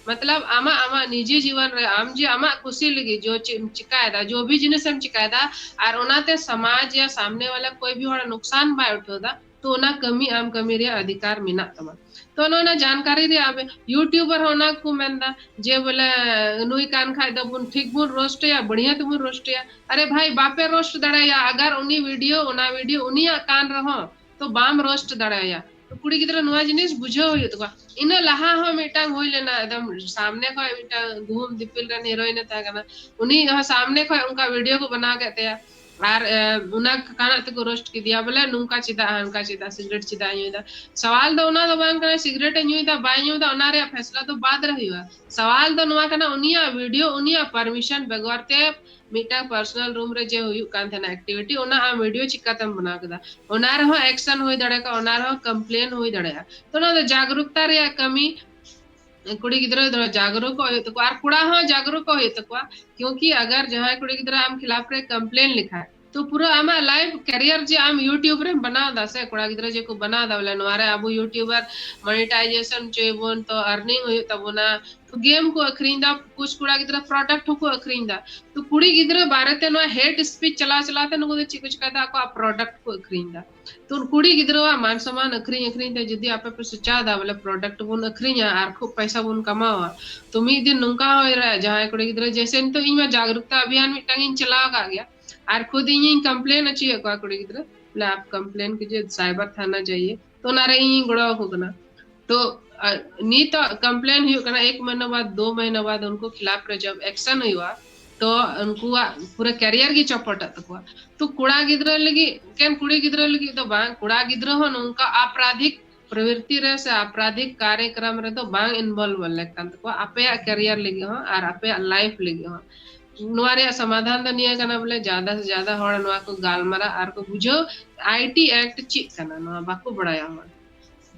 ᱢᱚᱛᱞᱚᱵ ᱟᱢᱟᱜ, ᱟᱢᱟᱜ ᱱᱤᱡᱤ ᱡᱤᱵᱚᱱ ᱨᱮ ᱟᱢ ᱡᱮ ᱟᱢᱟᱜ ᱠᱩᱥᱤ ᱞᱟᱹᱜᱤᱫ ᱡᱚ ᱪᱮᱫ ᱮᱢ ᱪᱤᱠᱟᱭᱮᱫᱟ, ᱡᱚ ᱵᱷᱤ ᱡᱤᱱᱤᱥ ᱮᱢ ᱪᱤᱠᱟᱭᱮᱫᱟ, ᱟᱨ ᱚᱱᱟᱛᱮ ᱥᱚᱢᱟᱡᱽ ᱭᱟ ᱥᱟᱢᱱᱮ ᱣᱟᱞᱟ ᱠᱚᱭ ᱵᱷᱤ ᱦᱚᱲ ᱱᱩᱠᱥᱟᱱ ᱵᱟᱭ ᱩᱴᱷᱟᱹᱣ ᱫᱟ, ᱛᱚ ᱚᱱᱟ ᱠᱟᱹᱢᱤ ᱟᱢ ᱠᱟᱹᱢᱤ ᱨᱮᱭᱟᱜ ᱚᱫᱷᱤᱠᱟᱨ ᱢᱮᱱᱟᱜ ᱛᱟᱢᱟ᱾ ᱛᱚ ᱱᱚᱜᱼᱚ ᱱᱟ ᱡᱟᱱᱠᱟᱨᱤ ᱨᱮ ᱟᱵᱮ YouTuber ᱦᱚᱸ ᱚᱱᱟ ᱠᱚ ᱢᱮᱱᱫᱟ ᱡᱮ ᱵᱚᱞᱮ ᱱᱩᱭ ᱠᱟᱱ ᱠᱷᱟᱡ ᱫᱚᱵᱚᱱ ᱴᱷᱤᱠ ᱵᱚᱱ ᱨᱳᱥᱴ ᱮᱭᱟ, ᱵᱟᱹᱲᱤᱭᱟᱹ ᱛᱮᱵᱚᱱ ᱨᱳᱥᱴ ᱮᱭᱟ᱾ ᱟᱨᱮ ᱵᱷᱟᱭ, ᱵᱟᱯᱮ ᱨᱳᱥᱴ ᱫᱟᱲᱮᱭᱟᱜᱼᱟ᱾ ᱟᱜᱟᱨ ᱩᱱᱤ ᱵᱷᱤᱰᱤᱭᱳ, ᱚᱱᱟ ᱵᱷᱤᱰᱤᱭᱳ ᱩᱱᱤᱭᱟᱜ ᱠᱟᱱ ᱨᱮᱦᱚᱸ, ᱛᱚ ᱵᱟᱢ ᱨᱳᱥᱴ ᱫᱟᱲᱮᱭᱟᱭᱟ᱾ ᱛᱚ ᱠᱩᱲᱤ ᱜᱤᱫᱽᱨᱟᱹ ᱱᱚᱣᱟ ᱡᱤᱱᱤᱥ ᱵᱩᱡᱷᱟᱹᱣ ᱦᱩᱭᱩᱜ ᱛᱟᱠᱚᱣᱟ᱾ ᱤᱱᱟᱹ ᱞᱟᱦᱟ ᱦᱚᱸ ᱢᱤᱫᱴᱟᱝ ᱦᱩᱭ ᱞᱮᱱᱟ, ᱮᱠᱫᱚᱢ ᱥᱟᱢᱱᱮ ᱠᱷᱚᱡ ᱢᱤᱫᱴᱟᱝ ᱜᱩᱦᱩᱢ ᱫᱤᱯᱤᱞ ᱨᱮᱱ ᱦᱤᱨᱳᱭᱤᱱ ᱮ ᱛᱟᱦᱮᱸ ᱠᱟᱱᱟ, ᱩᱱᱤ ᱦᱚᱸ ᱥᱟᱢᱱᱮ ᱠᱷᱚᱡ ᱚᱱᱠᱟ ᱵᱷᱤᱰᱤᱭᱳ ᱠᱚ ᱵᱮᱱᱟᱣ ᱠᱮᱫ ᱛᱟᱭᱟ᱾ ᱟᱨ, ᱮ, ᱚᱱᱟ ᱠᱟᱱᱟᱜ ᱛᱮᱠᱚ ᱨᱳᱥᱴ ᱠᱮᱫᱮᱭᱟ, ᱵᱚᱞᱮ ᱱᱚᱝᱠᱟ ᱪᱮᱫᱟᱜ, ᱦᱟᱱᱠᱟ ᱪᱮᱫᱟᱜ, ᱥᱤᱜᱨᱮᱴ ᱪᱮᱫᱟᱜ ᱮ ᱧᱩᱭᱫᱟ᱾ ᱥᱟᱣᱟᱞ ᱫᱚ ᱚᱱᱟ ᱫᱚ ᱵᱟᱝ ᱠᱟᱱᱟ, ᱥᱤᱜᱨᱮᱴ ᱮ ᱧᱩᱭᱫᱟ, ᱵᱟᱭ ᱧᱩᱭᱫᱟ, ᱚᱱᱟ ᱨᱮᱭᱟᱜ ᱯᱷᱮᱥᱞᱟ ᱫᱚ ᱵᱟᱫ ᱨᱮ ᱦᱩᱭᱩᱜᱼᱟ᱾ ᱥᱟᱣᱟᱞ ᱫᱚ ᱱᱚᱣᱟ ᱠᱟᱱᱟ, ᱩᱱᱤᱭᱟᱜ ᱵᱷᱤᱰᱤᱭᱳ, ᱩᱱᱤᱭᱟᱜ ᱯᱟᱨᱢᱤᱥᱚᱱ ᱵᱮᱜᱚᱨ ᱛᱮ ᱢᱤᱫᱴᱟᱝ ᱯᱟᱨᱥᱚᱱᱟᱞ ᱨᱩᱢ ᱨᱮ ᱡᱮ ᱦᱩᱭᱩᱜ ᱠᱟᱱ ᱛᱟᱦᱮᱱᱟ ᱮᱠᱴᱤᱵᱷᱤᱴᱤ, ᱚᱱᱟ ᱟᱢ ᱵᱷᱤᱰᱤᱭᱳ ᱪᱤᱠᱟᱛᱮᱢ ᱵᱮᱱᱟᱣ ᱠᱮᱫᱟ? ᱚᱱᱟ ᱨᱮᱦᱚᱸ ᱮᱠᱥᱚᱱ ᱦᱩᱭ ᱫᱟᱲᱮ ᱠᱚᱜᱼᱟ, ᱚᱱᱟ ᱨᱮᱦᱚᱸ ᱠᱚᱢᱯᱞᱮᱱ ᱦᱩᱭ ᱫᱟᱲᱮᱭᱟᱜᱼᱟ᱾ ᱛᱚ ᱚᱱᱟ ᱫᱚ ᱡᱟᱜᱽᱨᱩᱠᱛᱟ ᱨᱮᱭᱟᱜ ᱠᱟᱹᱢᱤ, ᱠᱩᱲᱤ ᱜᱤᱫᱽᱨᱟᱹ ᱫᱚ ᱡᱟᱜᱽᱨᱩᱠᱚᱜ ᱦᱩᱭᱩᱜ ᱛᱟᱠᱚᱣᱟ ᱟᱨ ᱠᱚᱲᱟ ᱦᱚᱸ ᱡᱟᱜᱽᱨᱩᱠᱚᱜ ᱦᱩᱭᱩᱜ ᱛᱟᱠᱚᱣᱟ᱾ ᱠᱤᱭᱩᱸᱠᱤ ᱟᱜᱟᱨ ᱡᱟᱦᱟᱸᱭ ᱠᱩᱲᱤ ᱜᱤᱫᱽᱨᱟᱹ ᱟᱢ ᱠᱷᱤᱞᱟᱯ ᱨᱮ ᱠᱚᱢᱯᱞᱮᱱ ᱞᱮᱠᱷᱟᱡ, ᱛᱚ ᱯᱩᱨᱟᱹ ᱟᱢᱟᱜ ᱞᱟᱭᱤᱯᱷ ᱠᱮᱨᱤᱭᱟᱨ ᱡᱮ ᱟᱢ YouTube ᱨᱮᱢ ᱵᱮᱱᱟᱣ ᱫᱟ ᱥᱮ, ᱠᱚᱲᱟ ᱜᱤᱫᱽᱨᱟᱹ ᱡᱮ ᱠᱚ ᱵᱮᱱᱟᱣ ᱫᱟ, ᱵᱚᱞᱮ ᱱᱚᱣᱟ ᱨᱮ ᱟᱵᱚ YouTuber ᱢᱚᱱᱤᱴᱟᱭᱡᱮᱥᱚᱱ ᱦᱚᱪᱚᱭᱟᱵᱚᱱ, ᱛᱚ ᱟᱨᱱᱤᱝ ᱦᱩᱭᱩᱜ ᱛᱟᱵᱚᱱᱟ, ᱛᱚ ᱜᱮᱢ ᱠᱚ ᱟᱹᱠᱷᱨᱤᱧ ᱫᱟ, ᱠᱩᱪ ᱠᱚᱲᱟ ᱜᱤᱫᱽᱨᱟᱹ ᱯᱨᱚᱰᱟᱠᱴ ᱦᱚᱸᱠᱚ ᱟᱹᱠᱷᱨᱤᱧ ᱫᱟ᱾ ᱛᱚ ᱠᱩᱲᱤ ᱜᱤᱫᱽᱨᱟᱹ ᱵᱟᱨᱮᱛᱮ ᱱᱚᱣᱟ ᱦᱮᱴ ᱥᱯᱤᱪ ᱪᱟᱞᱟᱣ ᱪᱟᱞᱟᱣ ᱛᱮ ᱱᱩᱠᱩ ᱫᱚ ᱪᱮᱫ ᱠᱚ ᱪᱤᱠᱟᱭ ᱫᱟ? ᱟᱠᱚᱣᱟᱜ ᱯᱨᱚᱰᱟᱠᱴ ᱠᱚ ᱟᱹᱠᱷᱨᱤᱧ ᱫᱟ᱾ ᱛᱚ ᱠᱩᱲᱤ ᱜᱤᱫᱽᱨᱟᱹᱣᱟᱜ ᱢᱟᱱ ᱥᱚᱢᱢᱟᱱ ᱟᱹᱠᱷᱨᱤᱧ ᱟᱹᱠᱷᱨᱤᱧ ᱛᱮ ᱡᱩᱫᱤ ᱟᱯᱮ ᱯᱮ ᱥᱚᱪᱟᱣ ᱫᱟ ᱵᱚᱞᱮ ᱯᱨᱚᱰᱟᱠᱴ ᱵᱚᱱ ᱟᱹᱠᱷᱨᱤᱧᱟ ᱟᱨ ᱠᱷᱩᱵ ᱯᱚᱭᱥᱟ ᱵᱚᱱ ᱠᱟᱢᱟᱣᱟ, ᱛᱚ ᱢᱤᱫ ᱫᱤᱱ ᱱᱚᱝᱠᱟ ᱦᱚᱸ ᱦᱩᱭ ᱫᱟᱲᱮᱭᱟᱜᱼᱟ ᱡᱟᱦᱟᱸᱭ ᱠᱩᱲᱤ ᱜᱤᱫᱽᱨᱟᱹ, ᱡᱮᱭᱥᱮ ᱱᱤᱛᱚᱜ ᱤᱧ ᱢᱟ ᱡᱟᱜᱽᱨᱩᱠᱛᱟ ᱟᱵᱷᱤᱭᱟᱱ ᱢᱤᱫᱴᱟᱝ ᱤᱧ ᱪᱟᱞᱟᱣ ᱟᱠᱟᱫ ᱜᱮᱭᱟ, ᱟᱨ ᱠᱷᱩᱫ ᱤᱧᱤᱧ ᱠᱚᱢᱯᱞᱮᱱ ᱦᱚᱪᱚᱭᱮᱫ ᱠᱚᱣᱟ ᱠᱩᱲᱤ ᱜᱤᱫᱽᱨᱟᱹ, ᱵᱚᱞᱮ ᱟᱯ ᱠᱚᱢᱯᱞᱮᱱ ᱠᱤᱡᱤᱭᱮ, ᱥᱟᱭᱵᱟᱨ ᱛᱷᱟᱱᱟ ᱡᱟᱭᱮ, ᱛᱚ ᱚᱱᱟ ᱨᱮ ᱤᱧᱤᱧ ᱜᱚᱲᱚ ᱟᱠᱚ ᱠᱟᱱᱟ᱾ ᱛᱚ, ᱟ, ᱱᱤᱛᱚᱜ ᱠᱚᱢᱯᱞᱮᱱ ᱦᱩᱭᱩᱜ ᱠᱟᱱᱟ, ᱮᱠ ᱢᱟᱦᱤᱱᱟ ᱵᱟᱫ, ᱫᱳ ᱢᱟᱦᱤᱱᱟ ᱵᱟᱫ ᱩᱱᱠᱩ ᱠᱷᱤᱞᱟᱯ ᱨᱮ ᱡᱚᱵ ᱮᱠᱥᱚᱱ ᱦᱩᱭᱩᱜᱼᱟ, ᱛᱚ ᱩᱱᱠᱩᱣᱟᱜ ᱯᱩᱨᱟᱹ ᱠᱮᱨᱤᱭᱟᱨ ᱜᱮ ᱪᱚᱯᱚᱴᱚᱜ ᱛᱟᱠᱚᱣᱟ᱾ ᱛᱚ ᱠᱚᱲᱟ ᱜᱤᱫᱽᱨᱟᱹ ᱞᱟᱹᱜᱤᱫ, ᱮᱠᱮᱱ ᱠᱩᱲᱤ ᱜᱤᱫᱽᱨᱟᱹ ᱞᱟᱹᱜᱤᱫ ᱫᱚ ᱵᱟᱝ, ᱠᱚᱲᱟ ᱜᱤᱫᱽᱨᱟᱹ ᱦᱚᱸ ᱱᱚᱝᱠᱟ ᱟᱯᱨᱟᱫᱷᱤᱠ ᱯᱨᱚᱵᱨᱤᱛᱛᱤ ᱨᱮ ᱥᱮ ᱟᱯᱨᱟᱫᱷᱤᱠ ᱠᱟᱨᱭᱚᱠᱨᱚᱢ ᱨᱮᱫᱚ ᱵᱟᱝ ᱤᱱᱵᱚᱞᱵᱷ ᱞᱮᱠ ᱠᱟᱱ ᱛᱟᱠᱚᱣᱟ, ᱟᱯᱮᱭᱟᱜ ᱠᱮᱨᱤᱭᱟᱨ ᱞᱟᱹᱜᱤᱫ ᱦᱚᱸ ᱟᱨ ᱟᱯᱮᱭᱟᱜ ᱞᱟᱭᱤᱯᱷ ᱞᱟᱹᱜᱤᱫ ᱦᱚᱸ᱾ ᱱᱚᱣᱟ ᱨᱮᱭᱟᱜ ᱥᱚᱢᱟᱫᱷᱟᱱ ᱫᱚ ᱱᱤᱭᱟᱹ ᱠᱟᱱᱟ ᱵᱚᱞᱮ, ᱡᱟᱫᱟ ᱥᱮ ᱡᱟᱫᱟ ᱦᱚᱲ ᱱᱚᱣᱟ ᱠᱚ ᱜᱟᱞᱢᱟᱨᱟᱣ ᱟᱨ ᱠᱚ ᱵᱩᱡᱷᱟᱹᱣ, ᱟᱭ ᱴᱤ ᱮᱠᱴ ᱪᱮᱫ ᱠᱟᱱᱟ ᱱᱚᱣᱟ ᱵᱟᱠᱚ ᱵᱟᱲᱟᱭᱟ ᱦᱚᱲ᱾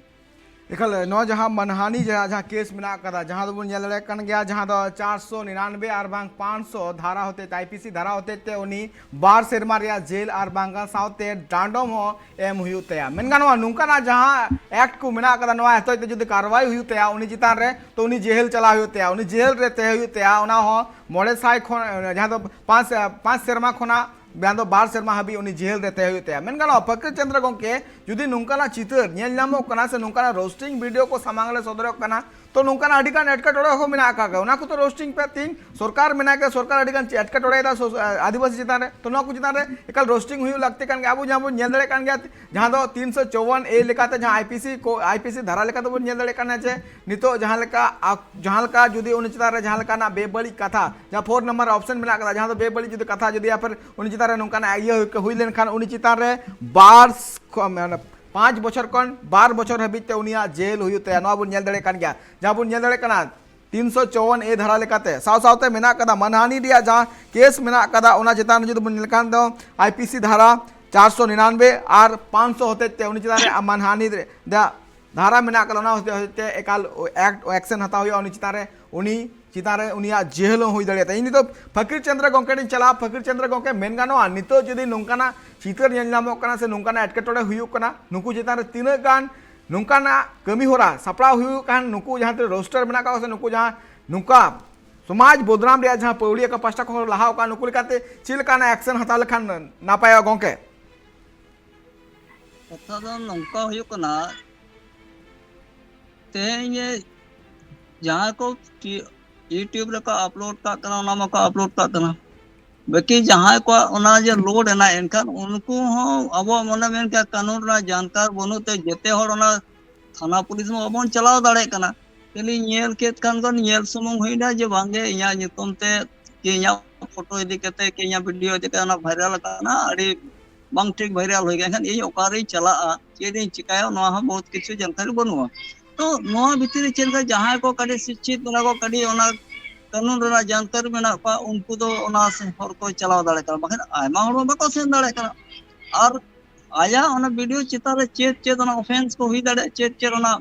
ᱮᱠᱟᱞ, ᱱᱚᱣᱟ ᱡᱟᱦᱟᱸ ᱢᱟᱱᱦᱟᱱᱤ ᱡᱟᱦᱟᱸ, ᱡᱟᱦᱟᱸ ᱠᱮᱥ ᱢᱮᱱᱟᱜ ᱟᱠᱟᱫᱟ, ᱡᱟᱦᱟᱸ ᱫᱚᱵᱚᱱ ᱧᱮᱞ ᱫᱟᱲᱮᱭᱟᱜ ᱠᱟᱱ ᱜᱮᱭᱟ, ᱡᱟᱦᱟᱸ ᱫᱚ ᱪᱟᱨᱥᱚ ᱱᱤᱨᱟᱱᱵᱮ ᱟᱨ ᱵᱟᱝ ᱯᱟᱸᱪᱥᱚ ᱫᱷᱟᱨᱟ ᱦᱚᱛᱮᱡ ᱛᱮ, ᱟᱭ ᱯᱤ ᱥᱤ ᱫᱷᱟᱨᱟ ᱦᱚᱛᱮᱡ ᱛᱮ ᱩᱱᱤ ᱵᱟᱨ ᱥᱮᱨᱢᱟ ᱨᱮᱭᱟᱜ ᱡᱮᱞ ᱟᱨ ᱵᱟᱝ ᱥᱟᱶᱛᱮ ᱰᱟᱸᱰᱚᱢ ᱦᱚᱸ ᱮᱢ ᱦᱩᱭᱩᱜ ᱛᱟᱭᱟ᱾ ᱢᱮᱱ ᱜᱟᱱᱚᱜᱼᱟ, ᱱᱚᱝᱠᱟᱱᱟᱜ ᱡᱟᱦᱟᱸ ᱮᱠᱴ ᱠᱚ ᱢᱮᱱᱟᱜ ᱟᱠᱟᱫᱟ, ᱱᱚᱣᱟ ᱦᱚᱛᱮᱡ ᱛᱮ ᱡᱩᱫᱤ ᱠᱟᱨᱣᱟᱭ ᱦᱩᱭᱩᱜ ᱛᱟᱭᱟ ᱩᱱᱤ ᱪᱮᱛᱟᱱ ᱨᱮ, ᱛᱚ ᱩᱱᱤ ᱡᱮᱦᱮᱞ ᱪᱟᱞᱟᱣ ᱦᱩᱭᱩᱜ ᱛᱟᱭᱟ, ᱩᱱᱤ ᱡᱮᱦᱮᱞ ᱨᱮ ᱛᱟᱦᱮᱸ ᱦᱩᱭᱩᱜ ᱛᱟᱭᱟ, ᱚᱱᱟ ᱦᱚᱸ ᱢᱚᱬᱮ ᱥᱟᱭ ᱠᱷᱚᱱ, ᱡᱟᱦᱟᱸ ᱫᱚ ᱯᱟᱸᱪ, ᱯᱟᱸᱪ ᱥᱮᱨᱢᱟ ᱠᱷᱚᱱᱟᱜ ᱢᱮᱱᱫᱚ ᱵᱟᱨ ᱥᱮᱨᱢᱟ ᱦᱟᱹᱵᱤᱡ ᱩᱱᱤ ᱡᱮᱦᱮᱞ ᱨᱮ ᱛᱟᱦᱮᱸ ᱦᱩᱭᱩᱜ ᱛᱟᱭᱟ᱾ ᱢᱮᱱ ᱜᱟᱱᱚᱜᱼᱟ, ᱯᱷᱚᱠᱤᱨ ᱪᱚᱸᱫᱽᱨᱚ ᱜᱚᱢᱠᱮ, ᱡᱩᱫᱤ ᱱᱚᱝᱠᱟᱱᱟᱜ ᱪᱤᱛᱟᱹᱨ ᱧᱮᱞ ᱧᱟᱢᱚᱜ ᱠᱟᱱᱟ ᱥᱮ ᱱᱚᱝᱠᱟᱱᱟᱜ ᱨᱳᱥᱴᱤᱝ ᱵᱷᱤᱰᱤᱭᱳ ᱠᱚ ᱥᱟᱢᱟᱝ ᱨᱮ ᱥᱚᱫᱚᱨᱚᱜ ᱠᱟᱱᱟ, ᱛᱚ ᱱᱚᱝᱠᱟᱱᱟᱜ ᱟᱹᱰᱤ ᱜᱟᱱ ᱮᱴᱠᱮᱴᱚᱬᱮ ᱦᱚᱸ ᱢᱮᱱᱟᱜ ᱟᱠᱟᱫ ᱜᱮᱭᱟ᱾ ᱚᱱᱟ ᱠᱚᱫᱚ ᱨᱳᱥᱴᱤᱝ ᱯᱮ, ᱛᱤᱦᱤᱧ ᱥᱚᱨᱠᱟᱨ ᱢᱮᱱᱟᱜ ᱜᱮᱭᱟ, ᱥᱚᱨᱠᱟᱨ ᱟᱹᱰᱤ ᱜᱟᱱ ᱮᱴᱠᱮᱴᱚᱬᱮ ᱮᱫᱟ ᱥᱚ-, ᱟᱹᱫᱤᱵᱟᱹᱥᱤ ᱪᱮᱛᱟᱱ ᱨᱮ, ᱛᱚ ᱱᱚᱣᱟ ᱠᱚ ᱪᱮᱛᱟᱱ ᱨᱮ ᱮᱠᱟᱞ ᱨᱳᱥᱴᱤᱝ ᱦᱩᱭᱩᱜ ᱞᱟᱹᱠᱛᱤ ᱠᱟᱱ ᱜᱮᱭᱟ᱾ ᱟᱵᱚ ᱡᱟᱦᱟᱸ ᱵᱚᱱ ᱧᱮᱞ ᱫᱟᱲᱮᱭᱟᱜ ᱠᱟᱱ ᱜᱮᱭᱟ, ᱡᱟᱦᱟᱸ ᱫᱚ ᱛᱤᱱᱥᱚ ᱪᱚᱣᱟᱱ ᱮ ᱞᱮᱠᱟᱛᱮ, ᱡᱟᱦᱟᱸ ᱟᱭ ᱯᱤ ᱥᱤ ᱠᱚ, ᱟᱭ ᱯᱤ ᱥᱤ ᱫᱷᱟᱨᱟ ᱞᱮᱠᱟᱛᱮ ᱵᱚᱱ ᱧᱮᱞ ᱫᱟᱲᱮᱭᱟᱜ ᱠᱟᱱᱟ ᱡᱮ ᱱᱤᱛᱚᱜ ᱡᱟᱦᱟᱸ ᱞᱮᱠᱟ ᱟᱠ-, ᱡᱟᱦᱟᱸ ᱞᱮᱠᱟ ᱡᱩᱫᱤ ᱩᱱᱤ ᱪᱮᱛᱟᱱ ᱨᱮ ᱡᱟᱦᱟᱸ ᱞᱮᱠᱟᱱᱟᱜ ᱵᱮᱵᱟᱹᱲᱤᱡ ᱠᱟᱛᱷᱟ, ᱡᱟᱦᱟᱸ ᱯᱷᱳᱨ ᱱᱟᱢᱵᱟᱨ ᱚᱯᱥᱮᱱ ᱢᱮᱱᱟᱜ ᱠᱟᱫᱟ, ᱡᱟᱦᱟᱸ ᱫᱚ ᱵᱮᱵᱟᱹᱲᱤᱡ ᱡᱩᱫᱤ ᱠᱟᱛᱷᱟ ᱡᱩᱫᱤ ᱟᱯᱮ ᱩᱱᱤ ᱪᱮᱛᱟᱱ ᱨᱮ ᱱᱚᱝᱠᱟᱱᱟᱜ ᱤᱭᱟᱹ ᱦᱩᱭ ᱠᱟ-, ᱦᱩᱭ ᱞᱮᱱᱠᱷᱟᱱ ᱩᱱᱤ ᱪᱮᱛᱟᱱ ᱨᱮ ᱵᱟᱨ ᱠᱷᱚ-, ᱢᱟᱱᱮ ᱯᱟᱸᱪ ᱵᱚᱪᱷᱚᱨ ᱠᱷᱚᱱ ᱵᱟᱨ ᱵᱚᱪᱷᱚᱨ ᱦᱟᱹᱵᱤᱡ ᱛᱮ ᱩᱱᱤᱭᱟᱜ ᱡᱮᱞ ᱦᱩᱭᱩᱜ ᱛᱟᱭᱟ᱾ ᱱᱚᱣᱟ ᱵᱚᱱ ᱧᱮᱞ ᱫᱟᱲᱮᱭᱟᱜ ᱠᱟᱱ ᱜᱮᱭᱟ, ᱡᱟᱦᱟᱸ ᱵᱚᱱ ᱧᱮᱞ ᱫᱟᱲᱮᱭᱟᱜ ᱠᱟᱱᱟ ᱛᱤᱱᱥᱚ ᱪᱚᱣᱟᱱ ᱮ ᱫᱷᱟᱨᱟ ᱞᱮᱠᱟᱛᱮ᱾ ᱥᱟᱶ ᱥᱟᱶᱛᱮ ᱢᱮᱱᱟᱜ ᱠᱟᱫᱟ ᱢᱟᱱᱦᱟᱱᱤ ᱨᱮᱭᱟᱜ ᱡᱟᱦᱟᱸ ᱠᱮᱥ ᱢᱮᱱᱟᱜ ᱠᱟᱫᱟ, ᱚᱱᱟ ᱪᱮᱛᱟᱱ ᱨᱮ ᱡᱩᱫᱤ ᱵᱚᱱ ᱧᱮᱞ ᱠᱷᱟᱱ ᱫᱚ ᱟᱭ ᱯᱤ ᱥᱤ ᱫᱷᱟᱨᱟ ᱪᱟᱨᱥᱚ ᱱᱤᱨᱟᱱᱵᱮ ᱟᱨ ᱯᱟᱸᱪᱥᱚ ᱦᱚᱛᱮᱡ ᱛᱮ ᱩᱱᱤ ᱪᱮᱛᱟᱱ ᱨᱮ ᱢᱟᱱᱦᱟᱱᱤ ᱨᱮ ᱫᱟ-, ᱫᱷᱟᱨᱟ ᱢᱮᱱᱟᱜ ᱠᱟᱫᱟ, ᱚᱱᱟ ᱦᱚᱛᱮᱡ ᱛᱮ ᱮᱠᱟᱞ ᱮᱠ-, ᱮᱠᱥᱮᱱ ᱦᱟᱛᱟᱣ ᱦᱩᱭᱩᱜᱼᱟ ᱩᱱᱤ ᱪᱮᱛᱟᱱ ᱨᱮ, ᱩᱱᱤ ᱪᱮᱛᱟᱱ ᱨᱮ ᱩᱱᱤᱭᱟᱜ ᱡᱮᱦᱮᱞ ᱦᱚᱸ ᱦᱩᱭ ᱫᱟᱲᱮᱭᱟᱜ ᱛᱟᱭᱟ᱾ ᱤᱧ ᱱᱤᱛᱚᱜ ᱯᱷᱚᱠᱤᱨ ᱪᱚᱸᱫᱽᱨᱚ ᱜᱚᱢᱠᱮ ᱴᱷᱮᱱ ᱪᱟᱞᱟᱜᱼᱟ᱾ ᱯᱷᱚᱠᱤᱨ ᱪᱚᱸᱫᱽᱨᱚ ᱜᱚᱢᱠᱮ, ᱢᱮᱱ ᱜᱟᱱᱚᱜᱼᱟ, ᱱᱤᱛᱚᱜ ᱡᱩᱫᱤ ᱱᱚᱝᱠᱟᱱᱟᱜ ᱪᱤᱛᱟᱹᱨ ᱧᱮᱞ ᱧᱟᱢᱚᱜ ᱠᱟᱱᱟ ᱥᱮ ᱱᱚᱝᱠᱟᱱᱟᱜ ᱮᱴᱠᱮᱴᱚᱬᱮ ᱦᱩᱭᱩᱜ ᱠᱟᱱᱟ, ᱱᱩᱠᱩ ᱪᱮᱛᱟᱱ ᱨᱮ ᱛᱤᱱᱟᱹᱜ ᱜᱟᱱ ᱱᱚᱝᱠᱟᱱᱟᱜ ᱠᱟᱹᱢᱤ ᱦᱚᱨᱟ ᱥᱟᱯᱲᱟᱣ ᱦᱩᱭᱩᱜ ᱠᱟᱱ, ᱱᱩᱠᱩ ᱡᱟᱦᱟᱸ ᱛᱤᱱᱟᱹᱜ ᱨᱳᱥᱴᱟᱨ ᱢᱮᱱᱟᱜ ᱠᱟᱜ ᱠᱚᱣᱟ ᱥᱮ ᱱᱩᱠᱩ ᱡᱟᱦᱟᱸ ᱱᱚᱝᱠᱟ ᱥᱚᱢᱟᱡᱽ ᱵᱚᱫᱱᱟᱢ ᱨᱮᱭᱟᱜ ᱡᱟᱦᱟᱸ ᱯᱟᱹᱣᱲᱤ ᱚᱠᱟ ᱯᱟᱥᱴᱟ ᱠᱷᱚᱱ ᱞᱟᱦᱟᱣ ᱠᱟᱱ, ᱱᱩᱠᱩ ᱞᱮᱠᱟᱛᱮ ᱪᱮᱫ ᱞᱮᱠᱟᱱᱟᱜ ᱮᱠᱥᱮᱱ ᱦᱟᱛᱟᱣ ᱞᱮᱠᱷᱟᱱ ᱱᱟᱯᱟᱭᱚᱜᱼᱟ ᱜᱚᱢᱠᱮ? ᱠᱟᱛᱷᱟ ᱫᱚ ᱱᱚᱝᱠᱟ ᱦᱩᱭᱩᱜ ᱠᱟᱱᱟ, ᱛᱮᱦᱮᱧ ᱡᱟᱦᱟᱸᱭ ᱠᱚ ᱴᱤ-, YouTube ᱨᱮᱠᱚ ᱟᱯᱞᱳᱰ ᱠᱟᱜ ᱠᱟᱱᱟ, ᱚᱱᱟ ᱢᱟᱠᱚ ᱟᱯᱞᱳᱰ ᱠᱟᱜ ᱠᱟᱱᱟ, ᱵᱟᱹᱠᱤ ᱡᱟᱦᱟᱸᱭ ᱠᱚᱣᱟᱜ ᱚᱱᱟ ᱡᱮ ᱞᱳᱰ ᱮᱱᱟ, ᱮᱱᱠᱷᱟᱱ ᱩᱱᱠᱩ ᱦᱚᱸ ᱟᱵᱚᱣᱟᱜ ᱢᱚᱱᱮ ᱢᱮᱱᱠᱷᱟᱱ ᱠᱟᱹᱱᱩᱱ ᱨᱮᱱᱟᱜ ᱡᱟᱱᱠᱟᱨ ᱵᱟᱹᱱᱩᱜ ᱛᱮ ᱡᱮᱛᱮ ᱦᱚᱲ ᱚᱱᱟ ᱛᱷᱟᱱᱟ ᱯᱩᱞᱤᱥ ᱢᱟ ᱵᱟᱵᱚᱱ ᱪᱟᱞᱟᱣ ᱫᱟᱲᱮᱭᱟᱜ ᱠᱟᱱᱟ᱾ ᱠᱷᱟᱹᱞᱤ ᱧᱮᱞ ᱠᱮᱫ ᱠᱷᱟᱱ ᱠᱚ ᱧᱮᱞ ᱥᱩᱢᱩᱝ ᱦᱩᱭᱱᱟ ᱡᱮ ᱵᱟᱝᱜᱮ ᱤᱧᱟᱹᱜ ᱧᱩᱛᱩᱢ ᱛᱮ ᱠᱤ ᱤᱧᱟᱹᱜ ᱯᱷᱳᱴᱳ ᱤᱫᱤ ᱠᱟᱛᱮ ᱠᱤ ᱤᱧᱟᱹᱜ ᱵᱷᱤᱰᱤᱭᱳ ᱤᱫᱤ ᱠᱟᱛᱮ ᱚᱱᱟ ᱵᱷᱟᱭᱨᱟᱞ ᱟᱠᱟᱱᱟ, ᱟᱹᱰᱤ ᱵᱟᱝ ᱴᱷᱤᱠ ᱵᱷᱟᱭᱨᱟᱞ ᱦᱩᱭ ᱟᱠᱟᱱᱟ, ᱮᱱᱠᱷᱟᱱ ᱤᱧ ᱚᱠᱟᱨᱤᱧ ᱪᱟᱞᱟᱜᱼᱟ, ᱪᱮᱫ ᱤᱧ ᱪᱤᱠᱟᱹᱭᱟ, ᱱᱚᱣᱟ ᱦᱚᱸ ᱵᱚᱦᱩᱛ ᱠᱤᱪᱷᱩ ᱡᱟᱱᱠᱟᱨᱤ ᱵᱟᱹᱱᱩᱜᱼᱟ᱾ ᱛᱚ ᱱᱚᱣᱟ ᱵᱷᱤᱛᱤᱨ ᱨᱮ ᱪᱮᱫ ᱞᱮᱠᱟ ᱡᱟᱦᱟᱸᱭ ᱠᱚ ᱠᱟᱹᱴᱤᱡ ᱥᱤᱪᱪᱷᱤᱛ ᱢᱮᱱᱟᱜ ᱠᱚ, ᱠᱟᱹᱴᱤᱡ ᱚᱱᱟ ᱠᱟᱹᱱᱩᱱ ᱨᱮᱱᱟᱜ ᱡᱟᱱᱠᱟᱨᱤ ᱢᱮᱱᱟᱜ ᱠᱚᱣᱟ, ᱩᱱᱠᱩ ᱫᱚ ᱚᱱᱟ ᱥᱮ ᱦᱚᱨ ᱠᱚ ᱪᱟᱞᱟᱣ ᱫᱟᱲᱮᱭᱟᱜ ᱠᱟᱱᱟ, ᱵᱟᱠᱷᱟᱱ ᱟᱭᱢᱟ ᱦᱚᱲ ᱢᱟ ᱵᱟᱠᱚ ᱥᱮᱱ ᱫᱟᱲᱮᱭᱟᱜ ᱠᱟᱱᱟ᱾ ᱟᱨ ᱟᱭᱟᱜ ᱚᱱᱟ ᱵᱷᱤᱰᱤᱭᱳ ᱪᱮᱛᱟᱱ ᱨᱮ ᱪᱮᱫ ᱪᱮᱫ ᱚᱱᱟ ᱚᱯᱷᱮᱱᱥ ᱠᱚ ᱦᱩᱭ ᱫᱟᱲᱮᱭᱟᱜᱼᱟ, ᱪᱮᱫ ᱪᱮᱫ ᱚᱱᱟ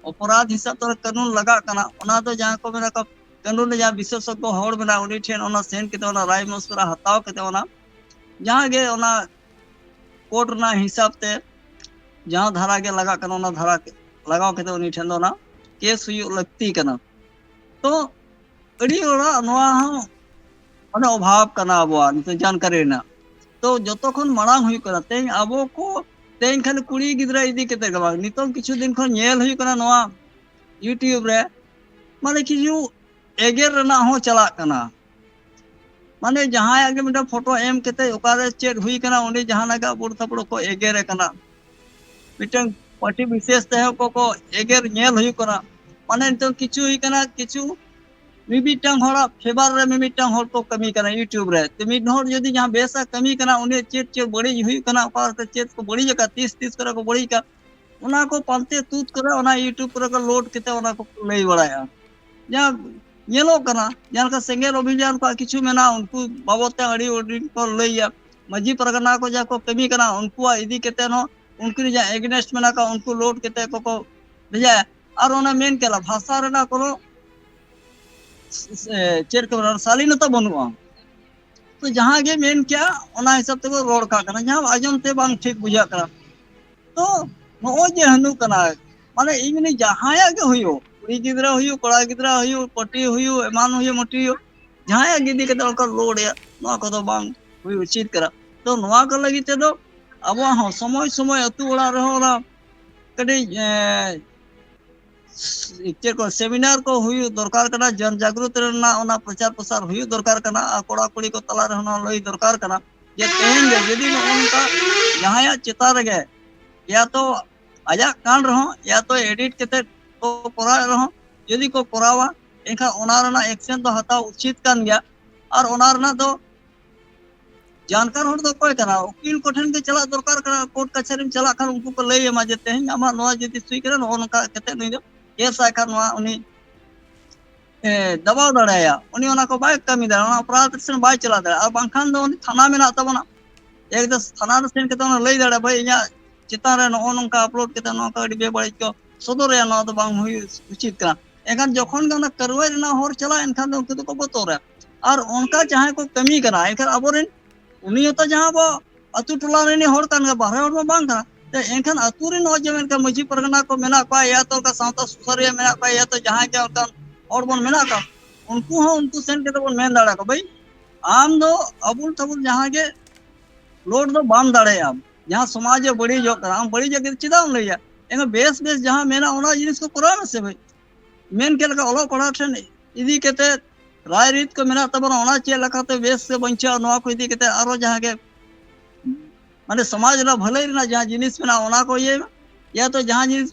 ᱚᱯᱚᱨᱟᱫᱷ ᱦᱤᱥᱟᱹᱵ ᱛᱮ ᱠᱟᱹᱱᱩᱱ ᱞᱟᱜᱟᱜ ᱠᱟᱱᱟ, ᱚᱱᱟ ᱫᱚ ᱡᱟᱦᱟᱸ ᱠᱚ ᱢᱮᱱᱟ ᱠᱚ ᱠᱟᱹᱱᱩᱱ ᱨᱮ ᱡᱟᱦᱟᱸ ᱵᱤᱥᱮᱥᱚᱜᱽᱜᱚ ᱦᱚᱲ ᱢᱮᱱᱟᱜᱼᱟ, ᱩᱱᱤ ᱴᱷᱮᱱ ᱚᱱᱟ ᱥᱮᱱ ᱠᱟᱛᱮ, ᱚᱱᱟ ᱨᱟᱭ ᱢᱚᱥᱣᱟᱨᱟ ᱦᱟᱛᱟᱣ ᱠᱟᱛᱮ, ᱚᱱᱟ ᱡᱟᱦᱟᱸ ᱜᱮ ᱚᱱᱟ ᱠᱳᱨᱴ ᱨᱮᱱᱟᱜ ᱦᱤᱥᱟᱹᱵ ᱛᱮ ᱡᱟᱦᱟᱸ ᱫᱷᱟᱨᱟ ᱜᱮ ᱞᱟᱜᱟᱜ ᱠᱟᱱᱟ, ᱚᱱᱟ ᱫᱷᱟᱨᱟ ᱞᱟᱜᱟᱣ ᱠᱟᱛᱮ ᱩᱱᱤ ᱴᱷᱮᱱ ᱫᱚ ᱚᱱᱟ ᱠᱮᱥ ᱦᱩᱭᱩᱜ ᱞᱟᱹᱠᱛᱤ ᱠᱟᱱᱟ᱾ ᱛᱚ ᱟᱹᱰᱤ ᱦᱚᱲᱟᱜ ᱱᱚᱣᱟ ᱦᱚᱸ ᱢᱟᱱᱮ ᱚᱵᱷᱟᱵ ᱠᱟᱱᱟ ᱟᱵᱚᱣᱟᱜ ᱱᱤᱛᱚᱜ ᱡᱟᱱᱠᱟᱨᱤ ᱨᱮᱱᱟᱜ᱾ ᱛᱚ ᱡᱚᱛᱚ ᱠᱷᱚᱱ ᱢᱟᱲᱟᱝ ᱦᱩᱭᱩᱜ ᱠᱟᱱᱟ, ᱛᱮᱦᱮᱧ ᱟᱵᱚ ᱠᱚ, ᱛᱮᱦᱮᱧ ᱠᱷᱟᱹᱞᱤ ᱠᱩᱲᱤ ᱜᱤᱫᱽᱨᱟᱹ ᱤᱫᱤ ᱠᱟᱛᱮ ᱜᱮ ᱵᱟᱝ, ᱱᱤᱛᱚᱝ ᱠᱤᱪᱷᱩ ᱫᱤᱱ ᱠᱷᱚᱱ ᱧᱮᱞ ᱦᱩᱭᱩᱜ ᱠᱟᱱᱟ ᱱᱚᱣᱟ YouTube ᱨᱮ, ᱢᱟᱱᱮ ᱠᱤᱪᱷᱩ ᱮᱜᱮᱨ ᱨᱮᱱᱟᱜ ᱦᱚᱸ ᱪᱟᱞᱟᱜ ᱠᱟᱱᱟ᱾ ᱢᱟᱱᱮ ᱡᱟᱦᱟᱸᱭᱟᱜ ᱜᱮ ᱢᱤᱫᱴᱟᱝ ᱯᱷᱳᱴᱳ ᱮᱢ ᱠᱟᱛᱮ ᱚᱠᱟᱨᱮ ᱪᱮᱫ ᱦᱩᱭ ᱠᱟᱱᱟ, ᱩᱱᱤ ᱡᱟᱦᱟᱱᱟᱜ ᱜᱮ ᱟᱵᱚᱲ ᱛᱷᱟᱯᱚᱲ ᱠᱚ ᱮᱜᱮᱨᱮ ᱠᱟᱱᱟ᱾ ᱢᱤᱫᱴᱟᱝ ᱯᱟᱨᱴᱤ ᱵᱤᱥᱮᱥ ᱛᱮᱦᱚᱸ ᱠᱚ, ᱠᱚ ᱮᱜᱮᱨ ᱧᱮᱞ ᱦᱩᱭᱩᱜ ᱠᱟᱱᱟ᱾ ᱢᱟᱱᱮ ᱱᱤᱛᱚᱜ ᱠᱤᱪᱷᱩ ᱦᱩᱭ ᱠᱟᱱᱟ, ᱠᱤᱪᱷᱩ ᱢᱤᱢᱤᱫᱴᱟᱝ ᱦᱚᱲᱟᱜ ᱯᱷᱮᱵᱟᱨ ᱨᱮ ᱢᱤᱢᱤᱫᱴᱟᱝ ᱦᱚᱲ ᱠᱚ ᱠᱟᱹᱢᱤ ᱠᱟᱱᱟ YouTube ᱨᱮ᱾ ᱛᱚ ᱢᱤᱫ ᱦᱚᱲ ᱡᱩᱫᱤ ᱡᱟᱦᱟᱸ ᱵᱮᱥᱟ ᱠᱟᱹᱢᱤ ᱠᱟᱱᱟ, ᱩᱱᱤ ᱪᱮᱫ ᱪᱮᱫ ᱵᱟᱹᱲᱤᱡ ᱦᱩᱭᱩᱜ ᱠᱟᱱᱟ, ᱚᱠᱟ ᱞᱮᱠᱟᱛᱮ ᱪᱮᱫ ᱠᱚ ᱵᱟᱹᱲᱤᱡ ᱟᱠᱟᱫ, ᱛᱤᱥ ᱛᱤᱥ ᱠᱚᱨᱮ ᱠᱚ ᱵᱟᱹᱲᱤᱡ ᱟᱠᱟᱫ, ᱚᱱᱟ ᱠᱚ ᱯᱟᱱᱛᱮ ᱛᱩᱫ ᱠᱟᱛᱮ ᱚᱱᱟ YouTube ᱠᱚᱨᱮ ᱠᱚ ᱞᱳᱰ ᱠᱟᱛᱮ ᱚᱱᱟ ᱠᱚ ᱞᱟᱹᱭ ᱵᱟᱲᱟᱭᱟ᱾ ᱡᱟᱦᱟᱸ ᱧᱮᱞᱚᱜ ᱠᱟᱱᱟ, ᱡᱟᱦᱟᱸ ᱞᱮᱠᱟ ᱥᱮᱸᱜᱮᱞ ᱚᱵᱷᱤᱡᱟᱱ ᱠᱚᱣᱟᱜ ᱠᱤᱪᱷᱩ ᱢᱮᱱᱟᱜᱼᱟ, ᱩᱱᱠᱩ ᱵᱟᱵᱚᱫ ᱛᱮ ᱟᱹᱰᱤ ᱦᱩᱰᱤᱧ ᱠᱚ ᱞᱟᱹᱭᱟ᱾ ᱢᱟᱹᱡᱷᱤ ᱯᱟᱨᱜᱟᱱᱟ ᱠᱚ ᱡᱟᱦᱟᱸ ᱠᱚ ᱠᱟᱹᱢᱤ ᱠᱟᱱᱟ, ᱩᱱᱠᱩᱣᱟᱜ ᱤᱫᱤ ᱠᱟᱛᱮ ᱦᱚᱸ, ᱩᱱᱠᱩ ᱡᱟᱦᱟᱸ ᱮᱜᱮᱱᱮᱥᱴ ᱢᱮᱱᱟᱜ ᱠᱚᱣᱟ, ᱩᱱᱠᱩ ᱞᱳᱰ ᱠᱟᱛᱮ ᱠᱚ, ᱠᱚ ᱵᱷᱮᱡᱟᱭᱟ᱾ ᱟᱨ ᱚᱱᱟ ᱢᱮᱱ ᱠᱮᱫᱟ, ᱵᱷᱟᱥᱟ ᱨᱮᱱᱟᱜ ᱠᱳᱱᱳ ᱪᱮᱫ ᱠᱚ ᱢᱮᱱᱟ, ᱥᱟᱞᱤᱱᱚᱛᱟ ᱵᱟᱹᱱᱩᱜᱼᱟ᱾ ᱛᱚ ᱡᱟᱦᱟᱸ ᱜᱮ ᱢᱮᱱ ᱠᱮᱜᱼᱟ, ᱚᱱᱟ ᱦᱤᱥᱟᱹᱵ ᱛᱮᱠᱚ ᱨᱚᱲ ᱠᱟᱜ ᱠᱟᱱᱟ, ᱡᱟᱦᱟᱸ ᱟᱸᱡᱚᱢ ᱛᱮ ᱵᱟᱝ ᱴᱷᱤᱠ ᱵᱩᱡᱷᱟᱹᱜ ᱠᱟᱱᱟ᱾ ᱛᱚ ᱱᱚᱜᱼᱚᱭ ᱡᱮ ᱦᱟᱹᱱᱩ ᱠᱟᱱᱟ, ᱢᱟᱱᱮ ᱤᱧ ᱢᱮᱱᱟᱹᱧ ᱡᱟᱦᱟᱸᱭᱟᱜ ᱜᱮ ᱦᱩᱭᱩᱜ, ᱠᱩᱲᱤ ᱜᱤᱫᱽᱨᱟᱹ ᱦᱩᱭᱩᱜ, ᱠᱚᱲᱟ ᱜᱤᱫᱽᱨᱟᱹ ᱦᱩᱭᱩᱜ, ᱯᱟᱹᱴᱤ ᱦᱩᱭᱩᱜ, ᱮᱢᱟᱱ ᱦᱩᱭᱩᱜ, ᱢᱟᱹᱴᱤ ᱦᱩᱭᱩᱜ, ᱡᱟᱦᱟᱸᱭᱟᱜ ᱜᱮ ᱤᱫᱤ ᱠᱟᱛᱮ ᱚᱱᱠᱟ ᱞᱳᱰ ᱮᱭᱟ, ᱱᱚᱣᱟ ᱠᱚᱫᱚ ᱵᱟᱝ ᱦᱩᱭ ᱩᱪᱤᱛ ᱠᱟᱱᱟ᱾ ᱛᱚ ᱱᱚᱣᱟ ᱠᱚ ᱞᱟᱹᱜᱤᱫ ᱛᱮᱫᱚ ᱟᱵᱚᱣᱟᱜ ᱦᱚᱸ ᱥᱚᱢᱚᱭ ᱥᱚᱢᱚᱭ ᱟᱹᱛᱩ ᱚᱲᱟᱜ ᱨᱮᱦᱚᱸ ᱚᱱᱟ ᱠᱟᱹᱴᱤᱡ, ᱮᱸ, ᱪᱮᱫ ᱠᱚ ᱥᱮᱢᱤᱱᱟᱨ ᱠᱚ ᱦᱩᱭᱩᱜ ᱫᱚᱨᱠᱟᱨ ᱠᱟᱱᱟ, ᱡᱚᱱ ᱡᱟᱜᱽᱨᱩᱛ ᱨᱮᱱᱟᱜ ᱚᱱᱟ ᱯᱨᱚᱪᱟᱨ ᱯᱨᱚᱥᱟᱨ ᱦᱩᱭᱩᱜ ᱫᱚᱨᱠᱟᱨ ᱠᱟᱱᱟ, ᱟᱨ ᱠᱚᱲᱟ ᱠᱩᱲᱤ ᱠᱚ ᱛᱟᱞᱟ ᱨᱮᱦᱚᱸ ᱱᱚᱣᱟ ᱞᱟᱹᱭ ᱫᱚᱨᱠᱟᱨ ᱠᱟᱱᱟ ᱡᱮ ᱛᱮᱦᱮᱧ ᱜᱮ ᱡᱩᱫᱤ ᱱᱚᱜᱼᱚ ᱱᱚᱝᱠᱟ ᱡᱟᱦᱟᱸᱭᱟᱜ ᱪᱮᱛᱟᱱ ᱨᱮᱜᱮ ᱭᱟ ᱛᱚ ᱟᱡᱟᱜ ᱠᱟᱱ ᱨᱮᱦᱚᱸ ᱭᱟ ᱛᱚ ᱮᱰᱤᱴ ᱠᱟᱛᱮ ᱠᱚ ᱠᱚᱨᱟᱣᱮᱫ ᱨᱮᱦᱚᱸ ᱡᱩᱫᱤ ᱠᱚ ᱠᱚᱨᱟᱣᱟ, ᱮᱱᱠᱷᱟᱱ ᱚᱱᱟ ᱨᱮᱱᱟᱜ ᱮᱠᱥᱮᱱ ᱫᱚ ᱦᱟᱛᱟᱣ ᱩᱪᱤᱛ ᱠᱟᱱ ᱜᱮᱭᱟ᱾ ᱟᱨ ᱚᱱᱟ ᱨᱮᱱᱟᱜ ᱫᱚ ᱡᱟᱱᱠᱟᱨ ᱦᱚᱲ ᱫᱚ ᱚᱠᱚᱭ ᱠᱟᱱᱟ? ᱩᱠᱤᱞ ᱠᱚᱴᱷᱮᱱ ᱜᱮ ᱪᱟᱞᱟᱜ ᱫᱚᱨᱠᱟᱨ ᱠᱟᱱᱟ᱾ ᱠᱳᱨᱴ ᱠᱟᱪᱷᱟᱨᱤᱢ ᱪᱟᱞᱟᱜ ᱠᱷᱟᱱ ᱩᱱᱠᱩ ᱠᱚ ᱞᱟᱹᱭ ᱟᱢᱟ ᱡᱮ ᱛᱮᱦᱮᱧ ᱟᱢᱟᱜ ᱱᱚᱣᱟ ᱡᱩᱫᱤ ᱥᱩᱭ ᱠᱟᱱᱟ, ᱱᱚᱜᱼᱚ ᱱᱚᱝᱠᱟ ᱠᱟᱛᱮ ᱱᱩᱭ ᱫᱚ ᱠᱮᱥ ᱟᱭ ᱠᱷᱟᱱ ᱱᱚᱣᱟ ᱩᱱᱤ ᱮ, ᱫᱟᱵᱟᱣ ᱫᱟᱲᱮᱭᱟᱭᱟ, ᱩᱱᱤ ᱚᱱᱟ ᱠᱚ ᱵᱟᱭ ᱠᱟᱹᱢᱤ ᱫᱟᱲᱮᱭᱟᱜᱼᱟ, ᱚᱱᱟ ᱚᱯᱨᱟᱫᱷ ᱥᱮᱱ ᱵᱟᱭ ᱪᱟᱞᱟᱣ ᱫᱟᱲᱮᱭᱟᱜᱼᱟ᱾ ᱟᱨ ᱵᱟᱝᱠᱷᱟᱱ ᱫᱚ ᱩᱱᱤ ᱛᱷᱟᱱᱟ ᱢᱮᱱᱟᱜ ᱛᱟᱵᱚᱱᱟ, ᱮᱠᱫᱚᱢ ᱛᱷᱟᱱᱟ ᱨᱮ ᱥᱮᱱ ᱠᱟᱛᱮ ᱚᱱᱟ ᱞᱟᱹᱭ ᱫᱟᱲᱮᱭᱟᱜᱼᱟ, ᱵᱷᱟᱹᱭ, ᱤᱧᱟᱹᱜ ᱪᱮᱛᱟᱱ ᱨᱮ ᱱᱚᱜᱼᱚ ᱱᱚᱝᱠᱟ ᱟᱯᱞᱳᱰ ᱠᱟᱛᱮ ᱱᱚᱝᱠᱟ ᱟᱹᱰᱤ ᱵᱮᱵᱟᱹᱲᱤᱡ ᱠᱚ ᱥᱚᱫᱚᱨᱮᱜᱼᱟ, ᱱᱚᱣᱟ ᱫᱚ ᱵᱟᱝ ᱦᱩᱭ ᱩᱪᱤᱛ ᱠᱟᱱᱟ᱾ ᱮᱱᱠᱷᱟᱱ ᱡᱚᱠᱷᱚᱱ ᱜᱮ ᱚᱱᱟ ᱠᱟᱨᱣᱟᱭ ᱨᱮᱱᱟᱜ ᱦᱚᱨ ᱪᱟᱞᱟᱜᱼᱟ, ᱮᱱᱠᱷᱟᱱ ᱫᱚ ᱩᱱᱠᱩ ᱫᱚᱠᱚ ᱵᱚᱛᱚᱨᱟ᱾ ᱟᱨ ᱚᱱᱠᱟ ᱡᱟᱦᱟᱸᱭ ᱠᱚ ᱠᱟᱹᱢᱤ ᱠᱟᱱᱟ, ᱮᱱᱠᱷᱟᱱ ᱟᱵᱚᱨᱮᱱ, ᱩᱱᱤ ᱦᱚᱸᱛᱚ ᱡᱟᱦᱟᱸ ᱟᱵᱚ ᱟᱹᱛᱩ ᱴᱚᱞᱟ ᱨᱮᱱ ᱦᱚᱲ ᱠᱟᱱ ᱜᱮᱭᱟ, ᱵᱟᱦᱨᱮ ᱦᱚᱲ ᱢᱟ ᱵᱟᱝ ᱠᱟᱱᱟ᱾ ᱛᱚ ᱮᱱᱠᱷᱟᱱ ᱟᱹᱛᱩ ᱨᱮᱱ ᱱᱚᱜᱼᱚᱭ ᱡᱮ ᱢᱮᱱᱠᱷᱟᱱ ᱢᱟᱹᱡᱷᱤ ᱯᱟᱨᱜᱟᱱᱟ ᱠᱚ ᱢᱮᱱᱟᱜ ᱠᱚᱣᱟ, ᱭᱟ ᱛᱚ ᱚᱱᱠᱟ ᱥᱟᱶᱛᱟ ᱥᱩᱥᱟᱹᱨᱤᱭᱟᱹ ᱢᱮᱱᱟᱜ ᱠᱚᱣᱟ, ᱭᱟ ᱛᱚ ᱡᱟᱦᱟᱸᱭ ᱜᱮ ᱚᱱᱠᱟᱱ ᱦᱚᱲ ᱵᱚᱱ ᱢᱮᱱᱟᱜ ᱠᱚᱣᱟ, ᱩᱱᱠᱩ ᱦᱚᱸ ᱩᱱᱠᱩ ᱥᱮᱱ ᱠᱟᱛᱮ ᱵᱚᱱ ᱢᱮᱱ ᱫᱟᱲᱮ ᱟᱠᱚᱣᱟ, ᱵᱷᱟᱹᱭ, ᱟᱢ ᱫᱚ ᱟᱵᱩᱞ ᱛᱟᱵᱩᱞ ᱡᱟᱦᱟᱸ ᱜᱮ ᱞᱳᱰ ᱫᱚ ᱵᱟᱢ ᱫᱟᱲᱮᱭᱟᱜᱼᱟ᱾ ᱡᱟᱦᱟᱸ ᱥᱚᱢᱟᱡᱽ ᱮ ᱵᱟᱹᱲᱤᱡᱚᱜ ᱠᱟᱱᱟ, ᱟᱢ ᱵᱟᱹᱲᱤᱡᱟᱜ ᱜᱮ ᱪᱮᱫᱟᱜ ᱮᱢ ᱞᱟᱹᱭᱟ? ᱮᱱᱠᱷᱟᱱ ᱵᱮᱥ ᱵᱮᱥ ᱡᱟᱦᱟᱸ ᱢᱮᱱᱟᱜᱼᱟ, ᱚᱱᱟ ᱡᱤᱱᱤᱥ ᱠᱚ ᱠᱚᱨᱟᱣ ᱢᱮᱥᱮ ᱵᱷᱟᱹᱭ᱾ ᱢᱮᱱ ᱠᱮᱫ ᱞᱮᱠᱟ, ᱚᱞᱚᱜ ᱯᱟᱲᱦᱟᱣ ᱴᱷᱮᱱ ᱤᱫᱤ ᱠᱟᱛᱮ ᱨᱟᱭ ᱨᱤᱛ ᱠᱚ ᱢᱮᱱᱟᱜ ᱛᱟᱵᱚᱱᱟ, ᱚᱱᱟ ᱪᱮᱫ ᱞᱮᱠᱟᱛᱮ ᱵᱮᱥ ᱥᱮ ᱵᱟᱧᱪᱟᱣ, ᱱᱚᱣᱟ ᱠᱚ ᱤᱫᱤ ᱠᱟᱛᱮ ᱟᱨᱚ ᱡᱟᱦᱟᱸ ᱜᱮ, ᱢᱟᱱᱮ, ᱥᱚᱢᱟᱡᱽ ᱨᱮᱱᱟᱜ ᱵᱷᱟᱹᱞᱟᱹᱭ ᱨᱮᱱᱟᱜ ᱡᱟᱦᱟᱸ ᱡᱤᱱᱤᱥ ᱢᱮᱱᱟᱜᱼᱟ, ᱚᱱᱟ ᱠᱚ ᱤᱭᱟᱹᱭ ᱢᱟ᱾ ᱭᱟ ᱛᱚ ᱡᱟᱦᱟᱸ ᱡᱤᱱᱤᱥ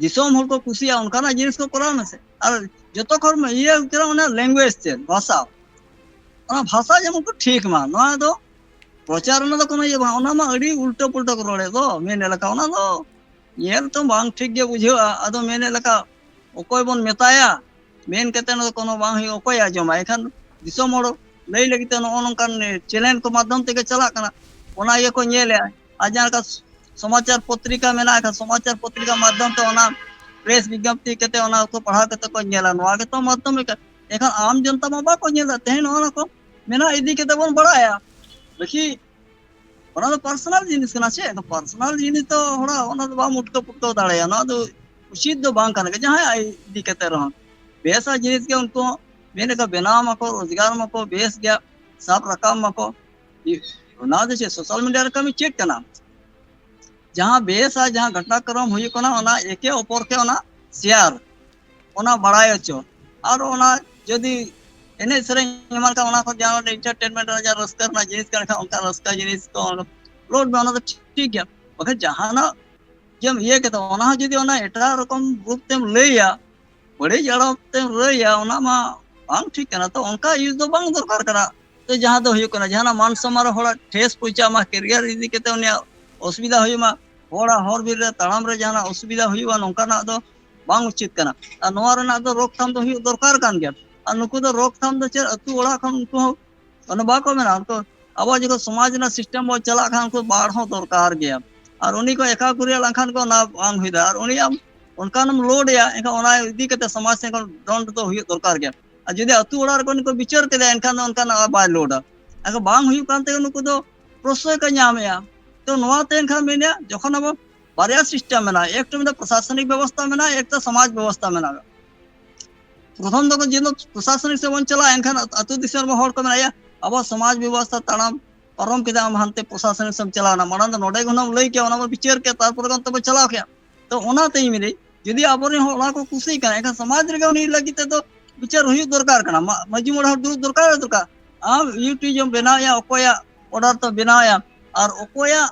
ᱫᱤᱥᱚᱢ ᱦᱚᱲ ᱠᱚ ᱠᱩᱥᱤᱭᱟᱜᱼᱟ, ᱚᱱᱠᱟᱱᱟᱜ ᱡᱤᱱᱤᱥ ᱠᱚ ᱠᱚᱨᱟᱣ ᱢᱮᱥᱮ᱾ ᱟᱨ ᱡᱚᱛᱚ ᱠᱷᱚᱱ ᱤᱭᱟᱹ ᱠᱟᱱᱟ ᱚᱱᱟ ᱞᱮᱝᱜᱩᱭᱮᱡᱽ ᱛᱮ, ᱵᱷᱟᱥᱟ, ᱚᱱᱟ ᱵᱷᱟᱥᱟ ᱡᱮᱢᱚᱱ ᱠᱚ ᱴᱷᱤᱠ ᱢᱟ, ᱱᱚᱣᱟ ᱫᱚ ᱯᱨᱚᱪᱟᱨ ᱨᱮᱱᱟᱜ ᱫᱚ ᱠᱳᱱᱳ ᱤᱭᱟᱹ ᱵᱟᱝ, ᱚᱱᱟ ᱢᱟ ᱟᱹᱰᱤ ᱩᱞᱴᱟᱹ ᱯᱩᱞᱴᱟᱹ ᱠᱚ ᱨᱚᱲᱮᱫ ᱫᱚ, ᱢᱮᱱ ᱞᱮᱠᱟ ᱚᱱᱟ ᱫᱚ ᱧᱮᱞ ᱛᱮ ᱵᱟᱝ ᱴᱷᱤᱠ ᱜᱮ ᱵᱩᱡᱷᱟᱹᱜᱼᱟ᱾ ᱟᱫᱚ ᱢᱮᱱᱮᱫ ᱞᱮᱠᱟ ᱚᱠᱚᱭ ᱵᱚᱱ ᱢᱮᱛᱟᱭᱟ, ᱢᱮᱱ ᱠᱟᱛᱮ ᱫᱚ ᱠᱳᱱᱳ ᱵᱟᱝ ᱦᱩᱭᱩᱜᱼᱟ, ᱚᱠᱚᱭ ᱟᱸᱡᱚᱢᱟ? ᱮᱱᱠᱷᱟᱱ ᱫᱤᱥᱚᱢ ᱦᱚᱲ ᱞᱟᱹᱭ ᱞᱟᱹᱜᱤᱫ ᱛᱮ ᱱᱚᱜᱼᱚ ᱱᱚᱝᱠᱟᱱ ᱪᱮᱱᱮᱞ ᱠᱚ ᱢᱟᱫᱽᱫᱷᱚᱢ ᱛᱮᱜᱮ ᱪᱟᱞᱟᱜ ᱠᱟᱱᱟ, ᱚᱱᱟ ᱜᱮᱠᱚ ᱧᱮᱞᱮᱜᱼᱟ᱾ ᱟᱨ ᱡᱟᱦᱟᱸ ᱞᱮᱠᱟ ᱥᱚᱢᱟᱪᱟᱨ ᱯᱚᱛᱨᱤᱠᱟ ᱢᱮᱱᱟᱜ ᱠᱷᱟᱱ, ᱥᱚᱢᱟᱪᱟᱨ ᱯᱚᱛᱨᱤᱠᱟ ᱢᱟᱫᱽᱫᱷᱚᱢ ᱛᱮ ᱚᱱᱟ ᱯᱨᱮᱥ ᱵᱤᱡᱽᱧᱚᱯᱛᱤ ᱠᱟᱛᱮ ᱚᱱᱟ ᱠᱚ ᱯᱟᱲᱦᱟᱣ ᱠᱟᱛᱮ ᱠᱚ ᱧᱮᱞᱟ, ᱱᱚᱣᱟ ᱜᱮᱛᱚ ᱢᱟᱫᱽᱫᱷᱚᱢ ᱞᱮᱠᱟ᱾ ᱮᱱᱠᱷᱟᱱ ᱟᱢ ᱡᱚᱱᱛᱟ ᱢᱟ ᱵᱟᱠᱚ ᱧᱮᱞ ᱮᱫᱟ, ᱛᱮᱦᱮᱧ ᱱᱚᱜᱼᱚ ᱱᱚᱣᱟ ᱠᱚ ᱢᱮᱱᱟᱜ ᱤᱫᱤ ᱠᱟᱛᱮ ᱵᱚᱱ ᱵᱟᱲᱟᱭᱟ, ᱵᱟᱠᱤ ᱚᱱᱟ ᱫᱚ ᱯᱟᱨᱥᱚᱱᱟᱞ ᱡᱤᱱᱤᱥ ᱠᱟᱱᱟ ᱥᱮ, ᱯᱟᱨᱥᱚᱱᱟᱞ ᱡᱤᱱᱤᱥ ᱫᱚ ᱦᱚᱲᱟᱜ ᱚᱱᱟ ᱫᱚ ᱵᱟᱢ ᱩᱴᱠᱟᱹ ᱯᱩᱴᱠᱟᱹᱣ ᱫᱟᱲᱮᱭᱟᱜᱼᱟ᱾ ᱱᱚᱣᱟ ᱫᱚ ᱩᱪᱤᱛ ᱫᱚ ᱵᱟᱝ ᱠᱟᱱᱟ, ᱡᱟᱦᱟᱸᱭ ᱟᱭ ᱤᱫᱤ ᱠᱟᱛᱮ ᱨᱮᱦᱚᱸ ᱵᱮᱥᱟ ᱡᱤᱱᱤᱥ ᱜᱮ ᱩᱱᱠᱩ ᱦᱚᱸ ᱢᱮᱱ ᱞᱮᱠᱟ ᱵᱮᱱᱟᱣ ᱢᱟᱠᱚ, ᱨᱳᱡᱽᱜᱟᱨ ᱢᱟᱠᱚ, ᱵᱮᱥ ᱜᱮ ᱥᱟᱵ ᱨᱟᱠᱟᱵ ᱢᱟᱠᱚ᱾ ᱚᱱᱟ ᱫᱚ ᱪᱮᱫ, ᱥᱳᱥᱟᱞ ᱢᱤᱰᱤᱭᱟ ᱨᱮ ᱠᱟᱹᱢᱤ ᱪᱮᱫ ᱠᱟᱱᱟ? ᱡᱟᱦᱟᱸ ᱵᱮᱥᱟ, ᱡᱟᱦᱟᱸ ᱜᱷᱚᱴᱱᱟᱠᱨᱚᱢ ᱦᱩᱭᱩᱜ ᱠᱟᱱᱟ, ᱚᱱᱟ ᱮᱠᱮ ᱚᱯᱚᱨ ᱠᱮ ᱚᱱᱟ ᱥᱮᱭᱟᱨ, ᱚᱱᱟ ᱵᱟᱲᱟᱭ ᱦᱚᱪᱚ, ᱟᱨ ᱚᱱᱟ ᱡᱩᱫᱤ ᱮᱱᱮᱡ ᱥᱮᱨᱮᱧ ᱮᱢᱟᱱ ᱠᱷᱟᱱ, ᱚᱱᱟ ᱠᱷᱚᱱ ᱡᱟᱦᱟᱸ ᱮᱱᱴᱟᱨᱴᱮᱱᱢᱮᱱᱴ ᱨᱮᱱᱟᱜ ᱡᱟᱦᱟᱸ ᱨᱟᱹᱥᱠᱟᱹ ᱨᱮᱱᱟᱜ ᱡᱤᱱᱤᱥ ᱠᱟᱱ ᱠᱷᱟᱱ, ᱚᱱᱠᱟ ᱨᱟᱹᱥᱠᱟᱹ ᱡᱤᱱᱤᱥ ᱠᱚ ᱞᱳᱰ ᱢᱮ, ᱚᱱᱟ ᱫᱚ ᱴᱷᱤᱠ ᱜᱮᱭᱟ᱾ ᱵᱟᱠᱷᱟᱱ ᱡᱟᱦᱟᱱᱟᱜ ᱡᱮᱢ ᱤᱭᱟᱹ ᱠᱮᱫᱟ, ᱚᱱᱟ ᱦᱚᱸ ᱡᱩᱫᱤ ᱚᱱᱟ ᱮᱴᱟᱜ ᱨᱚᱠᱚᱢ ᱨᱩᱯ ᱛᱮᱢ ᱞᱟᱹᱭᱟ, ᱵᱟᱹᱲᱤᱡ ᱟᱲᱚᱯ ᱛᱮᱢ ᱞᱟᱹᱭᱟ, ᱚᱱᱟ ᱢᱟ ᱵᱟᱝ ᱴᱷᱤᱠ ᱠᱟᱱᱟ᱾ ᱛᱚ ᱚᱱᱠᱟ ᱤᱭᱩᱡᱽ ᱫᱚ ᱵᱟᱝ ᱫᱚᱨᱠᱟᱨ ᱠᱟᱱᱟ᱾ ᱛᱚ ᱡᱟᱦᱟᱸ ᱫᱚ ᱦᱩᱭᱩᱜ ᱠᱟᱱᱟ, ᱡᱟᱦᱟᱱᱟᱜ ᱢᱟᱱ ᱥᱚᱢᱢᱟᱱ ᱨᱮ ᱦᱚᱲᱟᱜ ᱴᱷᱮᱥ ᱯᱚᱦᱪᱟᱜ ᱢᱟ, ᱠᱮᱨᱤᱭᱟᱨ ᱤᱫᱤ ᱠᱟᱛᱮ ᱩᱱᱤᱭᱟᱜ ᱚᱥᱩᱵᱤᱫᱷᱟ ᱦᱩᱭᱩᱜ ᱢᱟ, ᱦᱚᱲᱟᱜ ᱦᱚᱨ ᱵᱤᱨ ᱨᱮ ᱛᱟᱲᱟᱢ ᱨᱮ ᱡᱟᱦᱟᱱᱟᱜ ᱚᱥᱩᱵᱤᱫᱷᱟ ᱦᱩᱭᱩᱜᱼᱟ, ᱱᱚᱝᱠᱟᱱᱟᱜ ᱫᱚ ᱵᱟᱝ ᱩᱪᱤᱛ ᱠᱟᱱᱟ᱾ ᱟᱨ ᱱᱚᱣᱟ ᱨᱮᱱᱟᱜ ᱫᱚ ᱨᱳᱠᱛᱷᱟᱢ ᱫᱚ ᱦᱩᱭᱩᱜ ᱫᱚᱨᱠᱟᱨ ᱠᱟᱱ ᱜᱮᱭᱟ᱾ ᱟᱨ ᱱᱩᱠᱩ ᱫᱚ ᱨᱳᱠᱛᱷᱟᱢ ᱫᱚ ᱪᱮᱫ, ᱟᱹᱛᱩ ᱚᱲᱟᱜ ᱠᱷᱚᱱ ᱩᱱᱠᱩ ᱦᱚᱸ ᱚᱱᱟ ᱵᱟᱠᱚ ᱢᱮᱱᱟ, ᱩᱱᱠᱩ ᱟᱵᱚᱣᱟᱜ ᱡᱚᱠᱷᱚᱱ ᱥᱚᱢᱟᱡᱽ ᱨᱮᱱᱟᱜ ᱥᱤᱥᱴᱮᱢ ᱵᱚᱱ ᱪᱟᱞᱟᱜ ᱠᱷᱟᱱ, ᱩᱱᱠᱩ ᱵᱟᱲ ᱦᱚᱸ ᱫᱚᱨᱠᱟᱨ ᱜᱮᱭᱟ᱾ ᱟᱨ ᱩᱱᱤ ᱠᱚ ᱮᱠᱟᱣ ᱠᱩᱨᱤᱭᱟ ᱞᱮᱱᱠᱷᱟᱱ ᱠᱚ ᱚᱱᱟ ᱵᱟᱝ ᱦᱩᱭ ᱫᱟᱲᱮᱭᱟᱜᱼᱟ᱾ ᱟᱨ ᱩᱱᱤ ᱟᱢ ᱚᱱᱠᱟᱱᱮᱢ ᱞᱳᱰ ᱮᱭᱟ, ᱮᱱᱠᱷᱟᱱ ᱚᱱᱟ ᱤᱫᱤ ᱠᱟᱛᱮ ᱥᱚᱢᱟᱡᱽ ᱥᱮᱫ ᱠᱷᱚᱱ ᱫᱚᱱᱰ ᱫᱚ ᱦᱩᱭᱩᱜ ᱫᱚᱨᱠᱟᱨ ᱜᱮᱭᱟ᱾ ᱟᱨ ᱡᱩᱫᱤ ᱟᱹᱛᱩ ᱚᱲᱟᱜ ᱨᱮ ᱠᱷᱚᱱ ᱠᱚ ᱵᱤᱪᱟᱹᱨ ᱠᱮᱫᱟ, ᱮᱱᱠᱷᱟᱱ ᱫᱚ ᱚᱱᱠᱟᱱᱟᱜ ᱵᱟᱭ ᱞᱳᱰᱟ᱾ ᱮᱱᱠᱷᱟᱱ ᱵᱟᱝ ᱦᱩᱭᱩᱜ ᱠᱟᱱ ᱛᱮᱜᱮ ᱱᱩᱠᱩ ᱫᱚ ᱯᱨᱚᱥᱨᱚᱭ ᱠᱚ ᱧᱟᱢᱮᱜᱼᱟ᱾ ᱛᱚ ᱱᱚᱣᱟ ᱛᱮ ᱮᱱᱠᱷᱟᱱ ᱢᱮᱱᱮᱜᱼᱟ, ᱡᱚᱠᱷᱚᱱ ᱟᱵᱚ ᱵᱟᱨᱭᱟ ᱥᱤᱥᱴᱮᱢ ᱢᱮᱱᱟᱜᱼᱟ, ᱮᱠᱴᱟ ᱢᱤᱫᱴᱟᱝ ᱯᱨᱚᱥᱟᱥᱚᱱᱤᱠ ᱵᱮᱵᱚᱥᱛᱷᱟ ᱢᱮᱱᱟᱜᱼᱟ, ᱮᱠᱴᱟ ᱥᱚᱢᱟᱡᱽ ᱵᱮᱵᱚᱥᱛᱷᱟ ᱢᱮᱱᱟᱜᱼᱟ᱾ ᱯᱨᱚᱛᱷᱚᱢ ᱫᱚ ᱡᱮ ᱯᱨᱚᱥᱟᱥᱚᱱᱤᱠ ᱥᱮᱫ ᱵᱚᱱ ᱪᱟᱞᱟᱜᱼᱟ, ᱮᱱᱠᱷᱟᱱ ᱟᱹᱛᱩ ᱫᱤᱥᱚᱢ ᱨᱮᱱ ᱦᱚᱲ ᱠᱚ ᱢᱮᱱᱟ, "ᱭᱟ, ᱟᱵᱚ ᱥᱚᱢᱟᱡᱽ ᱵᱮᱵᱚᱥᱛᱷᱟ ᱛᱟᱲᱟᱢ ᱯᱟᱨᱚᱢ ᱠᱮᱫᱟ, ᱟᱢ ᱦᱟᱱᱛᱮ ᱯᱨᱚᱥᱟᱥᱚᱱᱤᱠ ᱥᱮᱫ ᱮᱢ ᱪᱟᱞᱟᱣᱱᱟ, ᱢᱟᱲᱟᱝ ᱫᱚ ᱱᱚᱰᱮ ᱜᱮ ᱦᱩᱱᱟᱹᱝ ᱞᱟᱹᱭ ᱠᱮᱭᱟ, ᱚᱱᱟ ᱵᱚᱱ ᱵᱤᱪᱟᱹᱨ ᱠᱮᱭᱟ, ᱛᱟᱨᱯᱚᱨᱮ ᱚᱱᱛᱮ ᱵᱚᱱ ᱪᱟᱞᱟᱣ ᱠᱮᱭᱟ᱾" ᱛᱚ ᱚᱱᱟ ᱛᱮᱧ ᱢᱮᱱᱮᱫ, ᱡᱩᱫᱤ ᱟᱵᱚᱨᱮᱱ ᱦᱚᱲ ᱚᱱᱟ ᱠᱚ ᱠᱩᱥᱤᱜ ᱠᱟᱱᱟ, ᱮᱱᱠᱷᱟᱱ ᱥᱚᱢᱟᱡᱽ ᱨᱮᱜᱮ ᱩᱱᱤ ᱞᱟᱹᱜᱤᱫ ᱛᱮᱫᱚ ᱵᱤᱪᱟᱹᱨ ᱦᱩᱭᱩᱜ ᱫᱚᱨᱠᱟᱨ ᱠᱟᱱᱟ, ᱢᱟ-, ᱢᱟᱹᱡᱷᱤ ᱢᱚᱬᱮ ᱦᱚᱲ ᱫᱩᱲᱩᱵ ᱫᱚᱨᱠᱟᱨ ᱫᱚᱨᱠᱟᱨ᱾ ᱟᱢ ᱤᱭᱩᱴᱤᱭᱩᱵᱽ ᱮᱢ ᱵᱮᱱᱟᱣᱮᱫᱼᱟ, ᱚᱠᱚᱭᱟᱜ ᱚᱰᱟᱨ ᱛᱮ ᱵᱮᱱᱟᱣᱮᱫᱼᱟ ᱟᱨ ᱚᱠᱚᱭᱟᱜ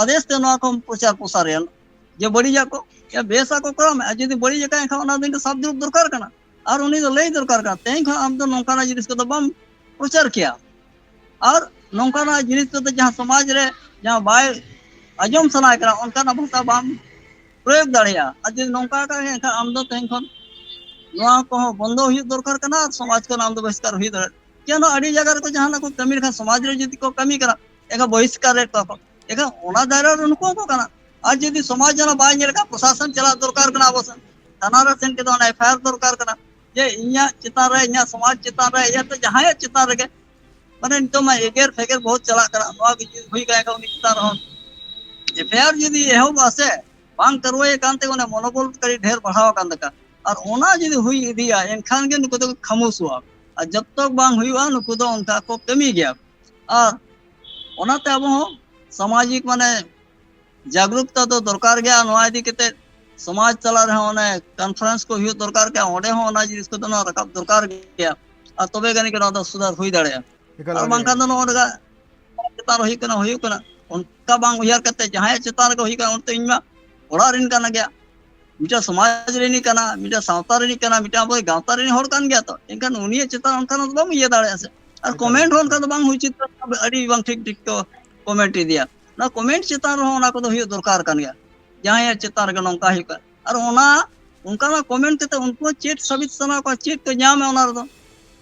ᱟᱫᱮᱥ ᱛᱮ ᱱᱚᱣᱟ ᱠᱚᱢ ᱯᱨᱚᱪᱟᱨ ᱯᱨᱚᱥᱟᱨᱮᱫᱼᱟ? ᱡᱮ ᱵᱟᱹᱲᱤᱡᱟᱜ ᱠᱚ, ᱭᱟ, ᱵᱮᱥᱟᱜ ᱠᱚ ᱠᱚᱨᱟᱣ ᱢᱮ, ᱟᱨ ᱡᱩᱫᱤ ᱵᱟᱹᱲᱤᱡ ᱟᱠᱟᱱ, ᱮᱱᱠᱷᱟᱱ ᱚᱱᱟ ᱫᱤᱱ ᱨᱮ ᱥᱟᱵ ᱫᱩᱲᱩᱵ ᱫᱚᱨᱠᱟᱨ ᱠᱟᱱᱟ᱾ ᱟᱨ ᱩᱱᱤ ᱫᱚ ᱞᱟᱹᱭ ᱫᱚᱨᱠᱟᱨ ᱠᱟᱱᱟ, ᱛᱮᱦᱮᱧ ᱠᱷᱚᱱ ᱟᱢ ᱫᱚ ᱱᱚᱝᱠᱟᱱᱟᱜ ᱡᱤᱱᱤᱥ ᱠᱚᱫᱚ ᱵᱟᱢ ᱯᱨᱚᱪᱟᱨ ᱠᱮᱭᱟ᱾ ᱟᱨ ᱱᱚᱝᱠᱟᱱᱟᱜ ᱡᱤᱱᱤᱥ ᱠᱚᱫᱚ ᱡᱟᱦᱟᱸ ᱥᱚᱢᱟᱡᱽ ᱨᱮ ᱡᱟᱦᱟᱸ ᱵᱟᱭ ᱟᱸᱡᱚᱢ ᱥᱟᱱᱟᱭ ᱠᱟᱱᱟ, ᱚᱱᱠᱟᱱᱟᱜ ᱵᱷᱟᱥᱟ ᱵᱟᱢ ᱯᱨᱚᱭᱳᱜᱽ ᱫᱟᱲᱮᱭᱟᱜᱼᱟ᱾ ᱟᱨ ᱡᱩᱫᱤ ᱱᱚᱝᱠᱟ ᱠᱟᱜ ᱜᱮ, ᱮᱱᱠᱷᱟᱱ ᱟᱢ ᱫᱚ ᱛᱮᱦᱮᱧ ᱠᱷᱚᱱ ᱱᱚᱣᱟ ᱠᱚᱦᱚᱸ ᱵᱚᱱᱫᱚ ᱦᱩᱭᱩᱜ ᱫᱚᱨᱠᱟᱨ ᱠᱟᱱᱟ, ᱟᱨ ᱥᱚᱢᱟᱡᱽ ᱠᱷᱚᱱ ᱟᱢ ᱫᱚ ᱵᱚᱦᱤᱥᱠᱟᱨ ᱦᱩᱭ ᱫᱟᱲᱮᱭᱟᱜᱼᱟ᱾ ᱠᱮᱱ ᱟᱹᱰᱤ ᱡᱟᱭᱜᱟ ᱨᱮᱠᱚ ᱡᱟᱦᱟᱱᱟᱜ ᱠᱚ ᱠᱟᱹᱢᱤ ᱞᱮᱠᱷᱟᱱ, ᱥᱚᱢᱟᱡᱽ ᱨᱮ ᱡᱩᱫᱤ ᱠᱚ ᱠᱟᱹᱢᱤ ᱠᱟᱱᱟ, ᱮᱱᱠᱷᱟᱱ ᱵᱚᱦᱤᱥᱠᱟᱨᱮᱫ ᱠᱚᱣᱟ ᱠᱚ᱾ ᱮᱱᱠᱷᱟᱱ ᱚᱱᱟ ᱫᱟᱭᱨᱟ ᱨᱮ ᱱᱩᱠᱩ ᱦᱚᱸᱠᱚ ᱠᱟᱱᱟ᱾ ᱟᱨ ᱡᱩᱫᱤ ᱥᱚᱢᱟᱡᱽ ᱡᱟᱦᱟᱸ ᱵᱟᱭ ᱧᱮᱞ ᱠᱟᱜ, ᱯᱨᱚᱥᱟᱥᱚᱱ ᱪᱟᱞᱟᱜ ᱫᱚᱨᱠᱟᱨ ᱠᱟᱱᱟ, ᱟᱵᱚ ᱥᱮᱱ ᱛᱷᱟᱱᱟ ᱨᱮ ᱥᱮᱱ ᱠᱟᱛᱮ ᱚᱱᱟ ᱮᱯᱷ ᱟᱭ ᱟᱨ ᱫᱚᱨᱠᱟᱨ ᱠᱟᱱᱟ, ᱡᱮ ᱤᱧᱟᱹᱜ ᱪᱮᱛᱟᱱ ᱨᱮ, ᱤᱧᱟᱹᱜ ᱥᱚᱢᱟᱡᱽ ᱪᱮᱛᱟᱱ ᱨᱮ, ᱤᱭᱟᱹᱛᱮ ᱡᱟᱦᱟᱸᱭᱟᱜ ᱪᱮᱛᱟᱱ ᱨᱮᱜᱮ, ᱢᱟᱱᱮ ᱱᱤᱛᱚᱜ ᱢᱟ ᱮᱜᱮᱨ ᱯᱷᱮᱜᱮᱨ ᱵᱚᱦᱩᱛ ᱪᱟᱞᱟᱜ ᱠᱟᱱᱟ, ᱱᱚᱣᱟ ᱜᱮ ᱡᱩᱫᱤ ᱦᱩᱭ ᱠᱟᱱ ᱠᱷᱟᱱ ᱩᱱᱤ ᱪᱮᱛᱟᱱ ᱨᱮᱦᱚᱸ ᱮᱯᱷ ᱟᱭ ᱟᱨ ᱡᱩᱫᱤ ᱮᱦᱚᱵᱚᱜᱼᱟ ᱥᱮ, ᱵᱟᱝ ᱠᱟᱨᱣᱟᱭ ᱠᱟᱱ ᱛᱮ ᱚᱱᱟ ᱢᱚᱱᱳᱵᱚᱞ ᱠᱟᱹᱴᱤᱡ ᱰᱷᱮᱨ ᱵᱟᱲᱦᱟᱣ ᱟᱠᱟᱱ ᱛᱟᱠᱚᱣᱟ᱾ ᱟᱨ ᱚᱱᱟ ᱡᱩᱫᱤ ᱦᱩᱭ ᱤᱫᱤᱭᱟ, ᱮᱱᱠᱷᱟᱱ ᱜᱮ ᱱᱩᱠᱩ ᱫᱚᱠᱚ ᱠᱷᱟᱢᱳᱥᱚᱜᱼᱟ᱾ ᱟᱨ ᱡᱚᱛᱚ ᱵᱟᱝ ᱦᱩᱭᱩᱜᱼᱟ, ᱱᱩᱠᱩ ᱫᱚ ᱚᱱᱠᱟ ᱠᱚ ᱠᱟᱹᱢᱤ ᱜᱮᱭᱟ᱾ ᱟᱨ ᱚᱱᱟᱛᱮ ᱟᱵᱚ ᱦᱚᱸ ᱥᱟᱢᱟᱡᱤᱠ, ᱢᱟᱱᱮ, ᱡᱟᱜᱽᱨᱩᱠᱛᱟ ᱫᱚ ᱫᱚᱨᱠᱟᱨ ᱜᱮᱭᱟ᱾ ᱱᱚᱣᱟ ᱤᱫᱤ ᱠᱟᱛᱮ ᱥᱚᱢᱟᱡᱽ ᱛᱟᱞᱟ ᱨᱮᱦᱚᱸ ᱚᱱᱮ ᱠᱚᱱᱯᱷᱟᱨᱮᱱᱥ ᱠᱚ ᱦᱩᱭᱩᱜ ᱫᱚᱨᱠᱟᱨ ᱜᱮᱭᱟ, ᱚᱸᱰᱮ ᱦᱚᱸ ᱚᱱᱟ ᱡᱤᱱᱤᱥ ᱠᱚᱫᱚ ᱱᱚᱣᱟ ᱨᱟᱠᱟᱵ ᱫᱚᱨᱠᱟᱨ ᱜᱮᱭᱟ᱾ ᱟᱨ ᱛᱚᱵᱮ ᱜᱟᱱᱤ ᱜᱮ ᱱᱚᱣᱟ ᱫᱚ ᱥᱩᱫᱷᱟᱨ ᱦᱩᱭ ᱫᱟᱲᱮᱭᱟᱜᱼᱟ᱾ ᱮᱠᱟᱞ ᱟᱨ ᱟᱹᱰᱤ ᱵᱟᱝᱠᱷᱟᱱ ᱫᱚ ᱱᱚᱜᱼᱚ ᱱᱚᱝᱠᱟ ᱪᱮᱛᱟᱱ ᱨᱮ ᱦᱩᱭᱩᱜ ᱠᱟᱱᱟ, ᱦᱩᱭᱩᱜ ᱠᱟᱱᱟ, ᱚᱱᱠᱟ ᱵᱟᱝ ᱩᱭᱦᱟᱹᱨ ᱠᱟᱛᱮ ᱡᱟᱦᱟᱸᱭᱟᱜ ᱪᱮᱛᱟᱱ ᱨᱮᱜᱮ ᱦᱩᱭᱩᱜ ᱠᱟᱱᱟ, ᱚᱱᱛᱮ ᱤᱧ ᱢᱟ ᱚᱲᱟᱜ ᱨᱮᱱ ᱠᱟᱱ ᱜᱮᱭᱟ, ᱢᱤᱫᱴᱟᱝ ᱥᱚᱢᱟᱡᱽ ᱨᱤᱱᱤᱡ ᱠᱟᱱᱟ, ᱢᱤᱫᱴᱟᱝ ᱥᱟᱶᱛᱟ ᱨᱤᱱᱤᱡ ᱠᱟᱱᱟ, ᱢᱤᱫᱴᱟᱝ ᱟᱵᱚ ᱜᱟᱶᱛᱟ ᱨᱤᱱᱤᱡ ᱦᱚᱲ ᱠᱟᱱ ᱜᱮᱭᱟ ᱛᱚ᱾ ᱮᱱᱠᱷᱟᱱ ᱩᱱᱤᱭᱟᱜ ᱪᱮᱛᱟᱱ ᱚᱱᱠᱟᱱᱟᱜ ᱫᱚ ᱵᱟᱢ ᱤᱭᱟᱹ ᱫᱟᱲᱮᱭᱟᱜᱼᱟ ᱥᱮ᱾ ᱟᱨ ᱠᱚᱢᱮᱱᱴ ᱦᱚᱸ ᱚᱱᱠᱟ ᱫᱚ ᱵᱟᱝ ᱦᱩᱭ ᱩᱪᱤᱛ ᱠᱟᱱᱟ, ᱟᱹᱰᱤ ᱵᱟᱝ ᱴᱷᱤᱠ ᱴᱷᱤᱠ ᱠᱚ ᱠᱚᱢᱮᱱᱴ ᱤᱫᱤᱭᱟ᱾ ᱚᱱᱟ ᱠᱚᱢᱮᱱᱴ ᱪᱮᱛᱟᱱ ᱨᱮᱦᱚᱸ ᱚᱱᱟ ᱠᱚᱫᱚ ᱦᱩᱭᱩᱜ ᱫᱚᱨᱠᱟᱨ ᱠᱟᱱ ᱜᱮᱭᱟ, ᱡᱟᱦᱟᱸᱭᱟᱜ ᱪᱮᱛᱟᱱ ᱨᱮᱜᱮ ᱱᱚᱝᱠᱟ ᱦᱩᱭᱩᱜ ᱠᱟᱱᱟ᱾ ᱟᱨ ᱚᱱᱟ ᱚᱱᱠᱟᱱᱟᱜ ᱠᱚᱢᱮᱱᱴ ᱠᱟᱛᱮ ᱩᱱᱠᱩ ᱦᱚᱸ ᱪᱮᱫ ᱥᱟᱵᱤᱛ ᱥᱟᱱᱟ ᱠᱚᱣᱟ, ᱪᱮᱫ ᱠᱚ ᱧᱟᱢᱟ ᱚᱱᱟ ᱨᱮᱫᱚ?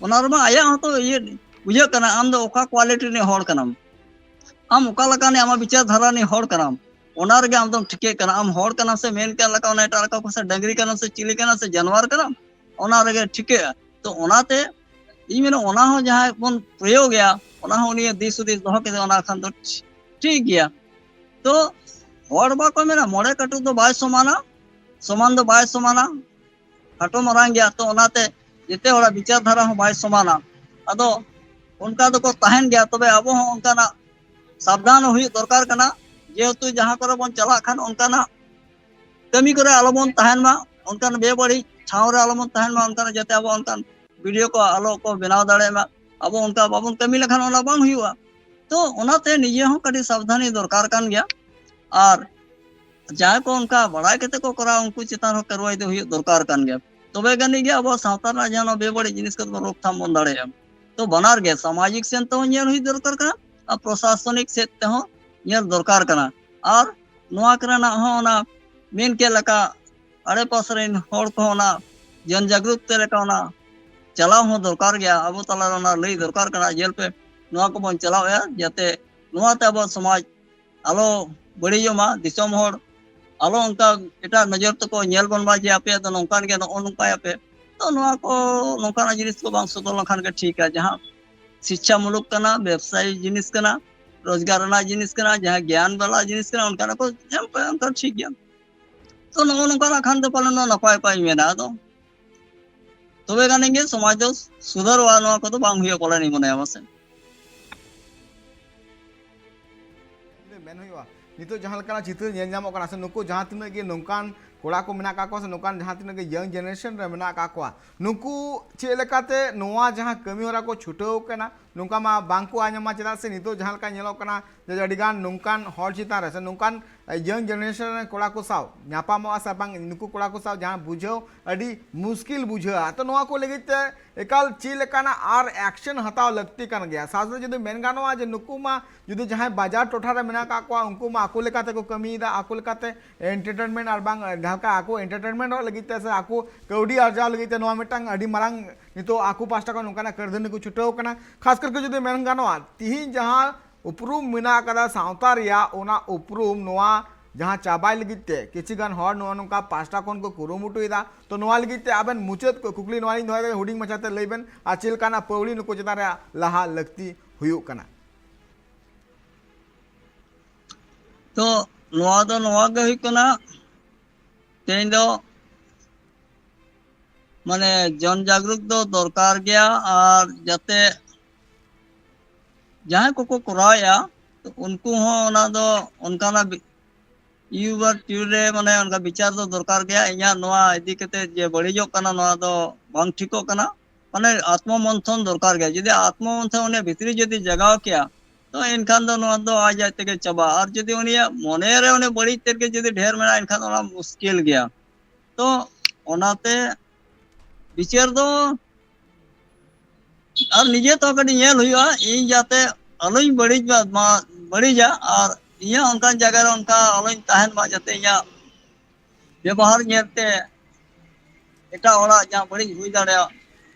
ᱚᱱᱟ ᱨᱮᱢᱟ ᱟᱭᱟᱜ ᱦᱚᱸᱛᱚ ᱤᱭᱟᱹ ᱵᱩᱡᱷᱟᱹᱜ ᱠᱟᱱᱟ, ᱟᱢ ᱫᱚ ᱚᱠᱟ ᱠᱣᱟᱞᱤᱴᱤ ᱨᱤᱱᱤᱡ ᱦᱚᱲ ᱠᱟᱱᱟᱢ, ᱟᱢ ᱚᱠᱟ ᱞᱮᱠᱟᱱᱤᱡ, ᱟᱢᱟᱜ ᱵᱤᱪᱟᱨ ᱫᱷᱟᱨᱟ ᱨᱤᱱᱤᱡ ᱦᱚᱲ ᱠᱟᱱᱟᱢ, ᱚᱱᱟ ᱨᱮᱜᱮ ᱟᱢ ᱫᱚᱢ ᱴᱷᱤᱠᱟᱹᱜ ᱠᱟᱱᱟ᱾ ᱟᱢ ᱦᱚᱲ ᱠᱟᱱᱟᱢ ᱥᱮ ᱢᱮᱱ ᱠᱮᱫ ᱞᱮᱠᱟ ᱚᱱᱟ ᱮᱴᱟᱜ ᱞᱮᱠᱟ ᱠᱚ ᱥᱮ ᱰᱟᱹᱝᱨᱤ ᱠᱟᱱᱟᱢ ᱥᱮ ᱪᱤᱞᱤ ᱠᱟᱱᱟᱢ ᱥᱮ ᱡᱟᱱᱣᱟᱨ ᱠᱟᱱᱟᱢ, ᱚᱱᱟ ᱨᱮᱜᱮ ᱴᱷᱤᱠᱟᱹᱜᱼᱟ᱾ ᱛᱚ ᱚᱱᱟᱛᱮ ᱤᱧ ᱢᱮᱱᱟ ᱚᱱᱟ ᱦᱚᱸ ᱡᱟᱦᱟᱸᱭ ᱵᱚᱱ ᱯᱨᱚᱭᱳᱜᱮᱜᱼᱟ, ᱚᱱᱟ ᱦᱚᱸ ᱩᱱᱤᱭᱟᱜ ᱫᱤᱥ ᱦᱩᱫᱤᱥ ᱫᱚᱦᱚ ᱠᱟᱛᱮ ᱚᱱᱟ ᱠᱷᱟᱱ ᱫᱚ ᱴᱷᱤᱠ ᱜᱮᱭᱟ᱾ ᱛᱚ ᱦᱚᱲ ᱵᱟᱠᱚ ᱢᱮᱱᱟ ᱢᱚᱬᱮ ᱠᱟᱹᱴᱩᱵ ᱫᱚ ᱵᱟᱭ ᱥᱚᱢᱟᱱᱟ, ᱥᱚᱢᱟᱱ ᱫᱚ ᱵᱟᱭ ᱥᱚᱢᱟᱱᱟ, ᱠᱷᱟᱴᱚ ᱢᱟᱨᱟᱝ ᱜᱮᱭᱟ᱾ ᱛᱚ ᱚᱱᱟᱛᱮ ᱡᱮᱛᱮ ᱦᱚᱲᱟᱜ ᱵᱤᱪᱟᱨ ᱫᱷᱟᱨᱟ ᱦᱚᱸ ᱵᱟᱭ ᱥᱚᱢᱟᱱᱟ᱾ ᱟᱫᱚ ᱚᱱᱠᱟ ᱫᱚᱠᱚ ᱛᱟᱦᱮᱱ ᱜᱮᱭᱟ᱾ ᱛᱚᱵᱮ ᱟᱵᱚ ᱦᱚᱸ ᱚᱱᱠᱟᱱᱟᱜ ᱥᱟᱵᱫᱷᱟᱱ ᱦᱩᱭᱩᱜ ᱫᱚᱨᱠᱟᱨ ᱠᱟᱱᱟ, ᱡᱮᱦᱮᱛᱩ ᱡᱟᱦᱟᱸ ᱠᱚᱨᱮ ᱵᱚᱱ ᱪᱟᱞᱟᱜ ᱠᱷᱟᱱ ᱚᱱᱠᱟᱱᱟᱜ ᱠᱟᱹᱢᱤ ᱠᱚᱨᱮ ᱟᱞᱚᱵᱚᱱ ᱛᱟᱦᱮᱱ ᱢᱟ, ᱚᱱᱠᱟᱱ ᱵᱮᱵᱟᱹᱲᱤᱡ ᱴᱷᱟᱶ ᱨᱮ ᱟᱞᱚᱵᱚᱱ ᱛᱟᱦᱮᱱ ᱢᱟ, ᱚᱱᱠᱟᱱᱟᱜ ᱡᱟᱛᱮ ᱟᱵᱚ ᱚᱱᱠᱟᱱ ᱵᱷᱤᱰᱤᱭᱳ ᱠᱚ ᱟᱞᱚ ᱠᱚ ᱵᱮᱱᱟᱣ ᱫᱟᱲᱮᱭᱟᱜ ᱢᱟ᱾ ᱟᱵᱚ ᱚᱱᱠᱟ ᱵᱟᱵᱚᱱ ᱠᱟᱹᱢᱤ ᱞᱮᱠᱷᱟᱱ ᱚᱱᱟ ᱵᱟᱝ ᱦᱩᱭᱩᱜᱼᱟ᱾ ᱛᱚ ᱚᱱᱟᱛᱮ ᱱᱤᱡᱮ ᱦᱚᱸ ᱠᱟᱹᱴᱤᱡ ᱥᱟᱵᱫᱷᱟᱱᱤ ᱫᱚᱨᱠᱟᱨ ᱠᱟᱱ ᱜᱮᱭᱟ᱾ ᱟᱨ ᱡᱟᱦᱟᱸᱭ ᱠᱚ ᱚᱱᱠᱟ ᱵᱟᱲᱟᱭ ᱠᱟᱛᱮ ᱠᱚ ᱠᱚᱨᱟᱣᱟ, ᱩᱱᱠᱩ ᱪᱮᱛᱟᱱ ᱨᱮᱦᱚᱸ ᱠᱟᱨᱣᱟᱭ ᱫᱚ ᱦᱩᱭᱩᱜ ᱫᱚᱨᱠᱟᱨ ᱠᱟᱱ ᱜᱮᱭᱟ᱾ ᱛᱚᱵᱮ ᱜᱟᱱᱤᱡ ᱜᱮ ᱟᱵᱚ ᱥᱟᱶᱛᱟ ᱨᱮᱱᱟᱜ ᱡᱟᱦᱟᱸ ᱱᱚᱣᱟ ᱵᱮᱵᱟᱹᱲᱤᱡ ᱡᱤᱱᱤᱥ ᱠᱚᱫᱚ ᱵᱚᱱ ᱨᱳᱠᱛᱷᱟᱢ ᱵᱚᱱ ᱫᱟᱲᱮᱭᱟᱜᱼᱟ᱾ ᱛᱚ ᱵᱟᱱᱟᱨ ᱜᱮ ᱥᱟᱢᱟᱡᱤᱠ ᱥᱮᱱ ᱛᱮᱦᱚᱸ ᱧᱮᱞ ᱦᱩᱭ ᱫᱚᱨᱠᱟᱨ ᱠᱟᱱᱟ ᱟᱨ ᱯᱨᱚᱥᱟᱥᱚᱱᱤᱠ ᱥᱮᱫ ᱛᱮᱦᱚᱸ ᱧᱮᱞ ᱫᱚᱨᱠᱟᱨ ᱠᱟᱱᱟ᱾ ᱟᱨ ᱱᱚᱣᱟ ᱠᱚᱨᱮᱱᱟᱜ ᱦᱚᱸ ᱚᱱᱟ ᱢᱮᱱ ᱠᱮᱫ ᱞᱮᱠᱟ ᱟᱲᱮᱯᱟᱥᱮ ᱨᱮᱱ ᱦᱚᱲ ᱠᱚᱦᱚᱸ ᱚᱱᱟ ᱡᱚᱱ ᱡᱟᱜᱽᱨᱩᱛ ᱛᱮ ᱞᱮᱠᱟ ᱚᱱᱟ ᱪᱟᱞᱟᱣ ᱦᱚᱸ ᱫᱚᱨᱠᱟᱨ ᱜᱮᱭᱟ᱾ ᱟᱵᱚ ᱛᱟᱞᱟᱨᱮ ᱚᱱᱟ ᱞᱟᱹᱭ ᱫᱚᱨᱠᱟᱨ ᱠᱟᱱᱟ, ᱧᱮᱞ ᱯᱮ ᱱᱚᱣᱟ ᱠᱚᱵᱚᱱ ᱪᱟᱞᱟᱣᱮᱫᱼᱟ ᱡᱟᱛᱮ ᱱᱚᱣᱟᱛᱮ ᱟᱵᱚᱣᱟᱜ ᱥᱚᱢᱟᱡᱽ ᱟᱞᱚ ᱵᱟᱹᱲᱤᱡᱚᱜ ᱢᱟ, ᱫᱤᱥᱚᱢ ᱦᱚᱲ ᱟᱞᱚ ᱚᱱᱠᱟ ᱮᱴᱟᱜ ᱱᱚᱡᱚᱨ ᱛᱮᱠᱚ ᱧᱮᱞ ᱵᱚᱱ ᱢᱟ ᱡᱮ ᱟᱯᱮᱭᱟᱜ ᱫᱚ ᱱᱚᱝᱠᱟᱱ ᱜᱮᱭᱟ, ᱱᱚᱜᱼᱚ ᱱᱚᱝᱠᱟᱭᱟᱯᱮ᱾ ᱛᱚ ᱱᱚᱣᱟ ᱠᱚ, ᱱᱚᱝᱠᱟᱱᱟᱜ ᱡᱤᱱᱤᱥ ᱠᱚ ᱵᱟᱝ ᱥᱚᱫᱚᱨ ᱞᱮᱱᱠᱷᱟᱱ ᱜᱮ ᱴᱷᱤᱠᱟ᱾ ᱡᱟᱦᱟᱸ ᱥᱤᱪᱪᱷᱟ ᱢᱩᱞᱩᱠ ᱠᱟᱱᱟ, ᱵᱮᱵᱽᱥᱟᱭᱤ ᱡᱤᱱᱤᱥ ᱠᱟᱱᱟ, ᱨᱳᱡᱽᱜᱟᱨ ᱨᱮᱱᱟᱜ ᱡᱤᱱᱤᱥ ᱠᱟᱱᱟ, ᱡᱟᱦᱟᱸ ᱜᱮᱭᱟᱱ ᱵᱟᱞᱟ ᱡᱤᱱᱤᱥ ᱠᱟᱱᱟ, ᱚᱱᱠᱟᱱᱟᱜ ᱠᱚ ᱮᱢ ᱯᱮ, ᱚᱱᱠᱟ ᱴᱷᱤᱠ ᱜᱮᱭᱟ᱾ ᱛᱚ ᱱᱚᱜᱼᱚ ᱱᱚᱝᱠᱟᱱᱟᱜ ᱠᱷᱟᱱ ᱫᱚ ᱯᱟᱞᱮᱱ ᱱᱚᱣᱟ ᱱᱟᱯᱟᱭ ᱯᱟᱭ ᱢᱮᱱᱟ᱾ ᱟᱫᱚ ᱛᱚᱵᱮ ᱜᱟᱱ ᱜᱮ ᱥᱚᱢᱟᱡᱽ ᱫᱚ ᱥᱩᱫᱷᱟᱹᱨᱚᱜᱼᱟ, ᱱᱚᱣᱟ ᱠᱚᱫᱚ ᱵᱟᱝ ᱦᱩᱭᱩᱜᱼᱟ ᱯᱟᱞᱮᱱ ᱤᱧ ᱢᱚᱱᱮᱭᱟ, ᱢᱟᱥᱮ᱾ ᱢᱮᱱ ᱦᱩᱭᱩᱜᱼᱟ, ᱱᱤᱛᱚᱜ ᱡᱟᱦᱟᱸ ᱞᱮᱠᱟᱱᱟᱜ ᱪᱤᱛᱟᱹᱨ ᱧᱮᱞ ᱧᱟᱢᱚᱜ ᱠᱟᱱᱟ ᱥᱮ, ᱱᱩᱠᱩ ᱡᱟᱦᱟᱸ ᱛᱤᱱᱟᱹᱜ ᱜᱮ ᱱᱚᱝᱠᱟᱱ ᱠᱚᱲᱟ ᱠᱚ ᱢᱮᱱᱟᱜ ᱟᱠᱟᱫ ᱠᱚᱣᱟ ᱥᱮ ᱱᱚᱝᱠᱟᱱ ᱡᱟᱦᱟᱸ ᱛᱤᱱᱟᱹᱜ ᱜᱮ ᱭᱟᱝ ᱡᱮᱱᱟᱨᱮᱥᱚᱱ ᱨᱮ ᱢᱮᱱᱟᱜ ᱟᱠᱟᱫ ᱠᱚᱣᱟ, ᱱᱩᱠᱩ ᱪᱮᱫ ᱞᱮᱠᱟᱛᱮ ᱱᱚᱣᱟ ᱡᱟᱦᱟᱸ ᱠᱟᱹᱢᱤ ᱦᱚᱨᱟ ᱠᱚ ᱪᱷᱩᱴᱟᱹᱣ ᱠᱟᱱᱟ, ᱱᱚᱝᱠᱟ ᱢᱟ ᱵᱟᱝ ᱠᱚ ᱟᱸᱡᱚᱢᱟ᱾ ᱪᱮᱫᱟᱜ ᱥᱮ ᱱᱤᱛᱚᱜ ᱡᱟᱦᱟᱸ ᱞᱮᱠᱟ ᱧᱮᱞᱚᱜ ᱠᱟᱱᱟ ᱡᱮ ᱟᱹᱰᱤ ᱜᱟᱱ ᱱᱚᱝᱠᱟᱱ ᱦᱚᱲ ᱪᱮᱛᱟᱱ ᱨᱮ ᱥᱮ ᱱᱚᱝᱠᱟᱱ ᱭᱟᱝ ᱡᱮᱱᱟᱨᱮᱥᱚᱱ ᱨᱮᱱ ᱠᱚᱲᱟ ᱠᱚ ᱥᱟᱶ ᱧᱟᱯᱟᱢᱚᱜᱼᱟ ᱥᱮ ᱵᱟᱝ, ᱱᱩᱠᱩ ᱠᱚᱲᱟ ᱠᱚ ᱥᱟᱶ ᱡᱟᱦᱟᱸ ᱵᱩᱡᱷᱟᱹᱣ ᱟᱹᱰᱤ ᱢᱩᱥᱠᱤᱞ ᱵᱩᱡᱷᱟᱹᱜᱼᱟ᱾ ᱛᱚ ᱱᱚᱣᱟ ᱠᱚ ᱞᱟᱹᱜᱤᱫ ᱛᱮ ᱮᱠᱟᱞ ᱪᱮᱫ ᱞᱮᱠᱟᱱᱟᱜ ᱟᱨ ᱮᱠᱥᱮᱱ ᱦᱟᱛᱟᱣ ᱞᱟᱹᱠᱛᱤ ᱠᱟᱱ ᱜᱮᱭᱟ? ᱥᱟᱶᱛᱮ ᱡᱩᱫᱤ ᱢᱮᱱ ᱜᱟᱱᱚᱜᱼᱟ ᱡᱮ ᱱᱩᱠᱩ ᱢᱟ ᱡᱩᱫᱤ ᱡᱟᱦᱟᱸᱭ ᱵᱟᱡᱟᱨ ᱴᱚᱴᱷᱟ ᱨᱮ ᱢᱮᱱᱟᱜ ᱟᱠᱟᱫ ᱠᱚᱣᱟ, ᱩᱱᱠᱩ ᱢᱟ ᱟᱠᱚ ᱞᱮᱠᱟ ᱛᱮᱠᱚ ᱠᱟᱹᱢᱤᱭᱮᱫᱟ, ᱟᱠᱚ ᱞᱮᱠᱟᱛᱮ ᱮᱱᱴᱟᱨᱴᱮᱱᱢᱮᱱᱴ ᱟᱨ ᱵᱟᱝ ᱡᱟᱦᱟᱸ ᱞᱮᱠᱟ ᱟᱠᱚ ᱮᱱᱴᱟᱨᱴᱮᱱᱢᱮᱱᱴᱚᱜ ᱞᱟᱹᱜᱤᱫ ᱛᱮ ᱥᱮ ᱟᱠᱚ ᱠᱟᱹᱣᱰᱤ ᱟᱨᱡᱟᱣ ᱞᱟᱹᱜᱤᱫ ᱛᱮ ᱱᱚᱣᱟ ᱢᱤᱫᱴᱟᱝ ᱟᱹᱰᱤ ᱢᱟᱨᱟᱝ ᱱᱤᱛᱚᱜ ᱟᱠᱚ ᱯᱟᱦᱴᱟ ᱠᱷᱚᱱ ᱱᱚᱝᱠᱟᱱᱟᱜ ᱠᱟᱹᱨᱫᱷᱟᱹᱱᱤ ᱠᱚ ᱪᱷᱩᱴᱟᱹᱣ ᱠᱟᱱᱟ᱾ ᱠᱷᱟᱥ ᱠᱟᱨ ᱠᱟᱛᱮ ᱡᱩᱫᱤ ᱢᱮᱱ ᱜᱟᱱᱚᱜᱼᱟ, ᱛᱤᱦᱤᱧ ᱡᱟᱦᱟᱸ ᱩᱯᱨᱩᱢ ᱢᱮᱱᱟᱜ ᱟᱠᱟᱫᱟ ᱥᱟᱶᱛᱟ ᱨᱮᱭᱟᱜ, ᱚᱱᱟ ᱩᱯᱨᱩᱢ ᱱᱚᱣᱟ ᱡᱟᱦᱟᱸ ᱪᱟᱵᱟᱭ ᱞᱟᱹᱜᱤᱫ ᱛᱮ ᱠᱤᱪᱷᱩ ᱜᱟᱱ ᱦᱚᱲ ᱱᱚᱣᱟ ᱱᱚᱝᱠᱟ ᱯᱟᱦᱴᱟ ᱠᱷᱚᱱ ᱠᱚ ᱠᱩᱨᱩᱢᱩᱴᱩᱭᱮᱫᱟ᱾ ᱛᱚ ᱱᱚᱣᱟ ᱞᱟᱹᱜᱤᱫ ᱛᱮ ᱟᱵᱮᱱ ᱢᱩᱪᱟᱹᱫ ᱠᱚ ᱠᱩᱠᱞᱤ ᱱᱚᱣᱟ ᱞᱤᱧ ᱫᱚᱦᱚᱭᱮᱫᱟ, ᱦᱩᱰᱤᱧ ᱢᱟᱪᱷᱟ ᱛᱮ ᱞᱟᱹᱭ ᱵᱮᱱ, ᱟᱨ ᱪᱮᱫ ᱞᱮᱠᱟᱱᱟᱜ ᱯᱟᱹᱣᱲᱤ ᱱᱩᱠᱩ ᱪᱮᱛᱟᱱ ᱨᱮ ᱞᱟᱦᱟ ᱞᱟᱹᱠᱛᱤ ᱦᱩᱭᱩᱜ ᱠᱟᱱᱟ? ᱛᱚ ᱱᱚᱣᱟ ᱫᱚ ᱱᱚᱣᱟ ᱜᱮ ᱦᱩᱭᱩᱜ ᱠᱟᱱᱟ, ᱛᱮᱦᱮᱧ ᱫᱚ ᱢᱟᱱᱮ ᱡᱚᱱ ᱡᱟᱜᱽᱨᱩᱠ ᱫᱚ ᱫᱚᱨᱠᱟᱨ ᱜᱮᱭᱟ᱾ ᱟᱨ ᱡᱟᱛᱮ ᱡᱟᱦᱟᱸᱭ ᱠᱚᱠᱚ ᱠᱚᱨᱟᱣᱮᱫᱼᱟ, ᱩᱱᱠᱩ ᱦᱚᱸ ᱚᱱᱟ ᱫᱚ ᱚᱱᱠᱟᱱᱟᱜ ᱤᱭᱩᱵᱟᱨ ᱴᱤᱭᱩ ᱨᱮ ᱢᱟᱱᱮ ᱚᱱᱠᱟ ᱵᱤᱪᱟᱨ ᱫᱚ ᱫᱚᱨᱠᱟᱨ ᱜᱮᱭᱟ᱾ ᱤᱧᱟᱹᱜ ᱱᱚᱣᱟ ᱤᱫᱤ ᱠᱟᱛᱮ ᱡᱮ ᱵᱟᱹᱲᱤᱡᱚᱜ ᱠᱟᱱᱟ, ᱱᱚᱣᱟ ᱫᱚ ᱵᱟᱝ ᱴᱷᱤᱠᱚᱜ ᱠᱟᱱᱟ᱾ ᱢᱟᱱᱮ ᱟᱛᱢᱚ ᱢᱚᱱᱛᱷᱚᱱ ᱫᱚᱨᱠᱟᱨ ᱜᱮᱭᱟ᱾ ᱡᱩᱫᱤ ᱟᱛᱢᱚ ᱢᱚᱱᱛᱷᱚᱱ ᱩᱱᱤᱭᱟᱜ ᱵᱷᱤᱛᱨᱤ ᱡᱩᱫᱤ ᱡᱟᱜᱟᱣ ᱠᱮᱭᱟ, ᱛᱚ ᱮᱱᱠᱷᱟᱱ ᱫᱚ ᱱᱚᱣᱟ ᱫᱚ ᱟᱡ ᱟᱡ ᱛᱮᱜᱮ ᱪᱟᱵᱟᱜᱼᱟ᱾ ᱟᱨ ᱡᱩᱫᱤ ᱩᱱᱤᱭᱟᱜ ᱢᱚᱱᱮ ᱨᱮ ᱩᱱᱤ ᱵᱟᱹᱲᱤᱡ ᱛᱮᱫ ᱜᱮ ᱡᱩᱫᱤ ᱰᱷᱮᱨ ᱢᱮᱱᱟᱜᱼᱟ, ᱮᱱᱠᱷᱟᱱ ᱚᱱᱟ ᱢᱩᱥᱠᱤᱞ ᱜᱮᱭᱟ᱾ ᱛᱚ ᱚᱱᱟᱛᱮ ᱵᱤᱪᱟᱹᱨ ᱫᱚ ᱟᱨ ᱱᱤᱡᱮ ᱛᱮᱦᱚᱸ ᱠᱟᱹᱴᱤᱡ ᱧᱮᱞ ᱦᱩᱭᱩᱜᱼᱟ, ᱤᱧ ᱡᱟᱛᱮ ᱟᱞᱚᱧ ᱵᱟᱹᱲᱤᱡ ᱢᱟ, ᱵᱟᱹᱲᱤᱡᱟ, ᱟᱨ ᱤᱧᱟᱹᱜ ᱚᱱᱠᱟᱱ ᱡᱟᱭᱜᱟ ᱨᱮ ᱚᱱᱠᱟ ᱟᱞᱚᱧ ᱛᱟᱦᱮᱱ ᱢᱟ, ᱡᱟᱛᱮ ᱤᱧᱟᱹᱜ ᱵᱮᱵᱚᱦᱟᱨ ᱧᱮᱞᱛᱮ ᱮᱴᱟᱜ ᱦᱚᱲᱟᱜ ᱡᱟᱦᱟᱸ ᱵᱟᱹᱲᱤᱡ ᱦᱩᱭ ᱫᱟᱲᱮᱭᱟᱜ,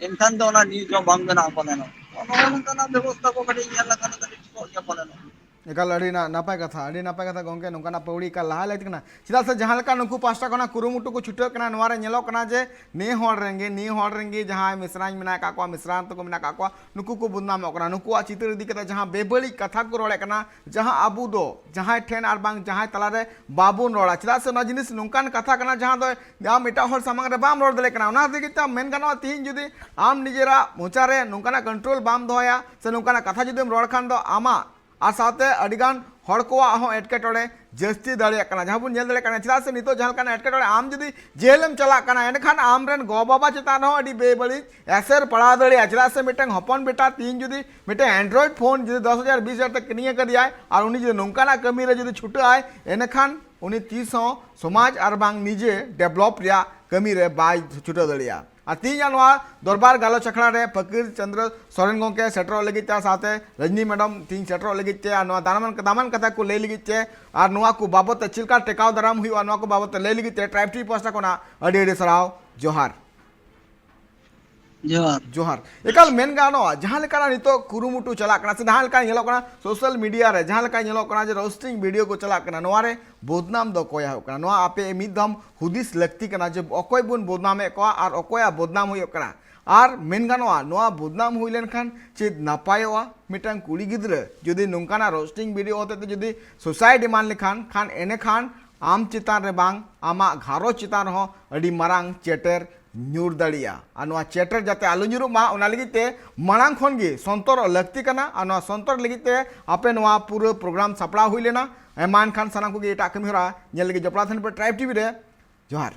ᱮᱱᱠᱷᱟᱱ ᱫᱚ ᱚᱱᱟ ᱱᱤᱭᱩᱡᱽ ᱦᱚᱸ ᱵᱟᱝ ᱵᱮᱱᱟᱜᱼᱟ ᱯᱟᱞᱮᱱᱚᱜ᱾ ᱱᱚᱜᱼᱚ ᱱᱚᱝᱠᱟᱱᱟᱜ ᱵᱮᱵᱚᱥᱛᱷᱟ ᱠᱚ ᱠᱟᱹᱴᱤᱡ ᱧᱮᱞ ᱞᱮᱠᱷᱟᱱ ᱫᱚ ᱠᱟᱹᱴᱤᱡ ᱴᱷᱤᱠᱚᱜ ᱜᱮᱭᱟ ᱯᱟᱞᱮᱱᱚᱜ᱾ ᱮᱠᱟᱞ ᱟᱹᱰᱤ ᱱᱟ-, ᱱᱟᱯᱟᱭ ᱠᱟᱛᱷᱟ, ᱟᱹᱰᱤ ᱱᱟᱯᱟᱭ ᱠᱟᱛᱷᱟ ᱜᱚᱢᱠᱮ, ᱱᱚᱝᱠᱟᱱᱟᱜ ᱯᱟᱹᱣᱲᱤ ᱮᱠᱟᱞ ᱞᱟᱦᱟ ᱞᱟᱹᱠᱛᱤ ᱠᱟᱱᱟ᱾ ᱪᱮᱫᱟᱜ ᱥᱮ ᱡᱟᱦᱟᱸ ᱞᱮᱠᱟ ᱱᱩᱠᱩ ᱯᱟᱦᱴᱟ ᱠᱷᱚᱱᱟᱜ ᱠᱩᱨᱩᱢᱩᱴᱩ ᱠᱚ ᱪᱷᱩᱴᱟᱹᱜ ᱠᱟᱱᱟ, ᱱᱚᱣᱟ ᱨᱮ ᱧᱮᱞᱚᱜ ᱠᱟᱱᱟ ᱡᱮ ᱱᱮ ᱦᱚᱲ ᱨᱮᱱ ᱜᱮ, ᱱᱮ ᱦᱚᱲ ᱨᱮᱱ ᱜᱮ ᱡᱟᱦᱟᱸᱭ ᱢᱤᱥᱨᱟᱧ ᱢᱮᱱᱟᱜ ᱟᱠᱟᱫ ᱠᱚᱣᱟ, ᱢᱤᱥᱨᱟᱧ ᱛᱟᱠᱚ ᱢᱮᱱᱟᱜ ᱟᱠᱟᱫ ᱠᱚᱣᱟ, ᱱᱩᱠᱩ ᱠᱚ ᱵᱚᱫᱱᱟᱢᱚᱜ ᱠᱟᱱᱟ᱾ ᱱᱩᱠᱩᱣᱟᱜ ᱪᱤᱛᱟᱹᱨ ᱤᱫᱤ ᱠᱟᱛᱮ ᱡᱟᱦᱟᱸ ᱵᱮᱵᱟᱹᱲᱤᱡ ᱠᱟᱛᱷᱟ ᱠᱚ ᱨᱚᱲᱮᱫ ᱠᱟᱱᱟ, ᱡᱟᱦᱟᱸ ᱟᱵᱚ ᱫᱚ ᱡᱟᱦᱟᱸᱭ ᱴᱷᱮᱱ ᱟᱨ ᱵᱟᱝ ᱡᱟᱦᱟᱸᱭ ᱛᱟᱞᱟᱨᱮ ᱵᱟᱵᱚᱱ ᱨᱚᱲᱟ᱾ ᱪᱮᱫᱟᱜ ᱥᱮ ᱚᱱᱟ ᱡᱤᱱᱤᱥ ᱱᱚᱝᱠᱟᱱ ᱠᱟᱛᱷᱟ ᱠᱟᱱᱟ ᱡᱟᱦᱟᱸ ᱫᱚ ᱟᱢ ᱮᱴᱟᱜ ᱦᱚᱲ ᱥᱟᱢᱟᱝ ᱨᱮ ᱵᱟᱢ ᱨᱚᱲ ᱫᱟᱲᱮᱭᱟᱜ ᱠᱟᱱᱟ᱾ ᱚᱱᱟ ᱛᱮᱜᱮ ᱛᱮ ᱢᱮᱱ ᱜᱟᱱᱚᱜᱼᱟ, ᱛᱤᱦᱤᱧ ᱡᱩᱫᱤ ᱟᱢ ᱱᱤᱡᱮᱨᱟᱜ ᱢᱚᱪᱟ ᱨᱮ ᱱᱚᱝᱠᱟᱱᱟᱜ ᱠᱚᱱᱴᱨᱳᱞ ᱵᱟᱢ ᱫᱚᱦᱚᱭᱟ ᱥᱮ ᱱᱚᱝᱠᱟᱱᱟᱜ ᱠᱟᱛᱷᱟ ᱡᱩᱫᱤᱢ ᱨᱚᱲ ᱠᱷᱟᱱ ᱫᱚ ᱟᱢᱟᱜ ᱟᱨ ᱥᱟᱶᱛᱮ ᱟᱹᱰᱤᱜᱟᱱ ᱦᱚᱲ ᱠᱚᱣᱟᱜ ᱦᱚᱸ ᱮᱴᱠᱮᱴᱚᱬᱮ ᱡᱟᱹᱥᱛᱤ ᱫᱟᱲᱮᱭᱟᱜ ᱠᱟᱱᱟ᱾ ᱡᱟᱦᱟᱸ ᱵᱚᱱ ᱧᱮᱞ ᱫᱟᱲᱮᱭᱟᱜ ᱠᱟᱱᱟ, ᱪᱮᱫᱟᱜ ᱥᱮ ᱱᱤᱛᱚᱜ ᱡᱟᱦᱟᱸ ᱞᱮᱠᱟᱱᱟᱜ ᱮᱴᱠᱮᱴᱚᱬᱮ, ᱟᱢ ᱡᱩᱫᱤ ᱡᱮᱞ ᱮᱢ ᱪᱟᱞᱟᱜ ᱠᱟᱱᱟ, ᱮᱱᱠᱷᱟᱱ ᱟᱢ ᱨᱮᱱ ᱜᱚ ᱵᱟᱵᱟ ᱪᱮᱛᱟᱱ ᱨᱮᱦᱚᱸ ᱟᱹᱰᱤ ᱵᱮᱵᱟᱹᱲᱤᱡ ᱮᱥᱮᱨ ᱯᱟᱲᱟᱣ ᱫᱟᱲᱮᱭᱟᱜᱼᱟ᱾ ᱪᱮᱫᱟᱜ ᱥᱮ ᱢᱤᱫᱴᱟᱝ ᱦᱚᱯᱚᱱ ᱵᱮᱴᱟ ᱛᱤᱦᱤᱧ ᱡᱩᱫᱤ ᱢᱤᱫᱴᱟᱝ Android ᱯᱷᱳᱱ ᱡᱩᱫᱤ ᱫᱚᱥ ᱦᱟᱡᱟᱨ ᱵᱤᱥ ᱦᱟᱡᱟᱨ ᱛᱮ ᱠᱤᱨᱤᱧ ᱟᱠᱟᱫᱮᱭᱟᱭ ᱟᱨ ᱩᱱᱤ ᱡᱩᱫᱤ ᱱᱚᱝᱠᱟᱱᱟᱜ ᱠᱟᱹᱢᱤ ᱨᱮ ᱡᱩᱫᱤ ᱪᱷᱩᱴᱟᱹᱜ ᱟᱭ, ᱮᱱᱠᱷᱟᱱ ᱩᱱᱤ ᱛᱤᱥ ᱦᱚᱸ ᱥᱚᱢᱟᱡᱽ ᱟᱨ ᱵᱟᱝ ᱱᱤᱡᱮ ᱰᱮᱵᱷᱞᱚᱯ ᱨᱮᱭᱟᱜ ᱠᱟᱹᱢᱤ ᱨᱮ ᱵᱟᱭ ᱪᱷᱩᱴᱟᱹᱣ ᱫᱟᱲᱮᱭᱟᱜᱼᱟ᱾ ᱟᱨ ᱛᱮᱦᱮᱧᱟᱜ ᱱᱚᱣᱟ ᱫᱚᱨᱵᱟᱨ ᱜᱟᱞᱚᱪ ᱟᱠᱷᱲᱟ ᱨᱮ ᱯᱷᱟᱹᱠᱤᱨ ᱪᱚᱸᱫᱽᱨᱚ ᱥᱚᱨᱮᱱ ᱜᱚᱢᱠᱮ ᱥᱮᱴᱮᱨᱚᱜ ᱞᱟᱹᱜᱤᱫ ᱛᱮ, ᱥᱟᱶᱛᱮ ᱨᱚᱡᱽᱱᱤ ᱢᱮᱰᱟᱢ ᱛᱮᱦᱮᱧ ᱥᱮᱴᱮᱨᱚᱜ ᱞᱟᱹᱜᱤᱫ ᱛᱮ, ᱟᱨ ᱱᱚᱣᱟ ᱫᱟᱢᱟᱱ ᱫᱟᱢᱟᱱ ᱠᱟᱛᱷᱟ ᱠᱚ ᱞᱟᱹᱭ ᱞᱟᱹᱜᱤᱫ ᱛᱮ, ᱟᱨ ᱱᱚᱣᱟ ᱠᱚ ᱵᱟᱵᱚᱫ ᱛᱮ ᱪᱮᱫ ᱞᱮᱠᱟ ᱴᱮᱠᱟᱣ ᱫᱟᱨᱟᱢ ᱦᱩᱭᱩᱜᱼᱟ, ᱱᱚᱣᱟ ᱠᱚ ᱵᱟᱵᱚᱫ ᱛᱮ ᱞᱟᱹᱭ ᱞᱟᱹᱜᱤᱫ ᱛᱮ ᱴᱨᱟᱭᱤᱵᱽ ᱴᱤᱵᱷᱤ ᱯᱟᱦᱴᱟ ᱠᱷᱚᱱᱟᱜ ᱟᱹᱰᱤ ᱟᱹᱰᱤ ᱥᱟᱨᱦᱟᱣ᱾ ᱡᱚᱦᱟᱨ᱾ ᱡᱚᱦᱟᱨ᱾ ᱡᱚᱦᱟᱨ᱾ ᱮᱠᱟᱞ ᱢᱮᱱ ᱜᱟᱱᱚᱜᱼᱟ, ᱡᱟᱦᱟᱸ ᱞᱮᱠᱟᱱᱟᱜ ᱱᱤᱛᱚᱜ ᱠᱩᱨᱩᱢᱩᱴᱩ ᱪᱟᱞᱟᱜ ᱠᱟᱱᱟ ᱥᱮ ᱡᱟᱦᱟᱸ ᱞᱮᱠᱟ ᱧᱮᱞᱚᱜ ᱠᱟᱱᱟ social media ᱨᱮ, ᱡᱟᱦᱟᱸ ᱞᱮᱠᱟ ᱧᱮᱞᱚᱜ ᱠᱟᱱᱟ ᱡᱮ ᱨᱳᱥᱴᱤᱝ ᱵᱷᱤᱰᱤᱭᱳ ᱠᱚ ᱪᱟᱞᱟᱜ ᱠᱟᱱᱟ, ᱱᱚᱣᱟ ᱨᱮ ᱵᱚᱫᱱᱟᱢ ᱫᱚ ᱚᱠᱚᱭᱟᱜ ᱦᱩᱭᱩᱜ ᱠᱟᱱᱟ? ᱱᱚᱣᱟ ᱟᱯᱮ ᱢᱤᱫ ᱫᱷᱟᱣ ᱦᱩᱫᱤᱥ ᱞᱟᱹᱠᱛᱤ ᱠᱟᱱᱟ ᱡᱮ ᱚᱠᱚᱭ ᱵᱚᱱ ᱵᱚᱫᱱᱟᱢᱮᱫ ᱠᱚᱣᱟ ᱟᱨ ᱚᱠᱚᱭᱟᱜ ᱵᱚᱫᱱᱟᱢ ᱦᱩᱭᱩᱜ ᱠᱟᱱᱟ᱾ ᱟᱨ ᱢᱮᱱ ᱜᱟᱱᱚᱜᱼᱟ, ᱱᱚᱣᱟ ᱵᱚᱫᱱᱟᱢ ᱦᱩᱭ ᱞᱮᱱᱠᱷᱟᱱ ᱪᱮᱫ ᱱᱟᱯᱟᱭᱚᱜᱼᱟ? ᱢᱤᱫᱴᱟᱝ ᱠᱩᱲᱤ ᱜᱤᱫᱽᱨᱟᱹ ᱡᱩᱫᱤ ᱱᱚᱝᱠᱟᱱᱟᱜ ᱨᱳᱥᱴᱤᱝ ᱵᱷᱤᱰᱤᱭᱳ ᱦᱚᱛᱮᱛᱮ ᱡᱩᱫᱤ ᱥᱩᱥᱟᱭᱤᱰ ᱮᱢᱟᱱ ᱞᱮᱠᱷᱟᱱ, ᱠᱷᱟᱱ ᱮᱱᱮᱠᱷᱟᱱ ᱟᱢ ᱪᱮᱛᱟᱱ ᱨᱮ ᱵᱟᱝ, ᱟᱢᱟᱜ ᱜᱷᱟᱨᱚᱸᱡᱽ ᱪᱮᱛᱟᱱ ᱨᱮᱦᱚᱸ ᱟᱹᱰᱤ ᱢᱟᱨᱟᱝ ᱪᱮᱴᱮᱨ ᱧᱩᱨ ᱫᱟᱲᱮᱭᱟᱜᱼᱟ᱾ ᱟᱨ ᱱᱚᱣᱟ ᱪᱮᱴᱮᱨ ᱡᱟᱛᱮ ᱟᱞᱚ ᱧᱩᱨᱩᱜ ᱢᱟ, ᱚᱱᱟ ᱞᱟᱹᱜᱤᱫ ᱛᱮ ᱢᱟᱲᱟᱝ ᱠᱷᱚᱱ ᱜᱮ ᱥᱚᱱᱛᱚᱨᱚᱜ ᱞᱟᱹᱠᱛᱤ ᱠᱟᱱᱟ᱾ ᱟᱨ ᱱᱚᱣᱟ ᱥᱚᱱᱛᱚᱨ ᱞᱟᱹᱜᱤᱫ ᱛᱮ ᱟᱯᱮ ᱱᱚᱣᱟ ᱯᱩᱨᱟᱹ ᱯᱨᱳᱜᱨᱟᱢ ᱥᱟᱯᱲᱟᱣ ᱦᱩᱭ ᱞᱮᱱᱟ᱾ ᱮᱢᱟᱱ ᱠᱷᱟᱱ ᱥᱟᱱᱟᱢ ᱠᱚᱜᱮ ᱮᱴᱟᱜ ᱠᱟᱹᱢᱤ ᱦᱚᱨᱟ ᱧᱮᱞ ᱞᱟᱹᱜᱤᱫ ᱡᱚᱯᱲᱟᱣ ᱛᱟᱦᱮᱱ ᱯᱮ ᱴᱨᱟᱭᱤᱵᱽ ᱴᱤᱵᱷᱤ ᱨᱮ᱾ ᱡᱚᱦᱟᱨ᱾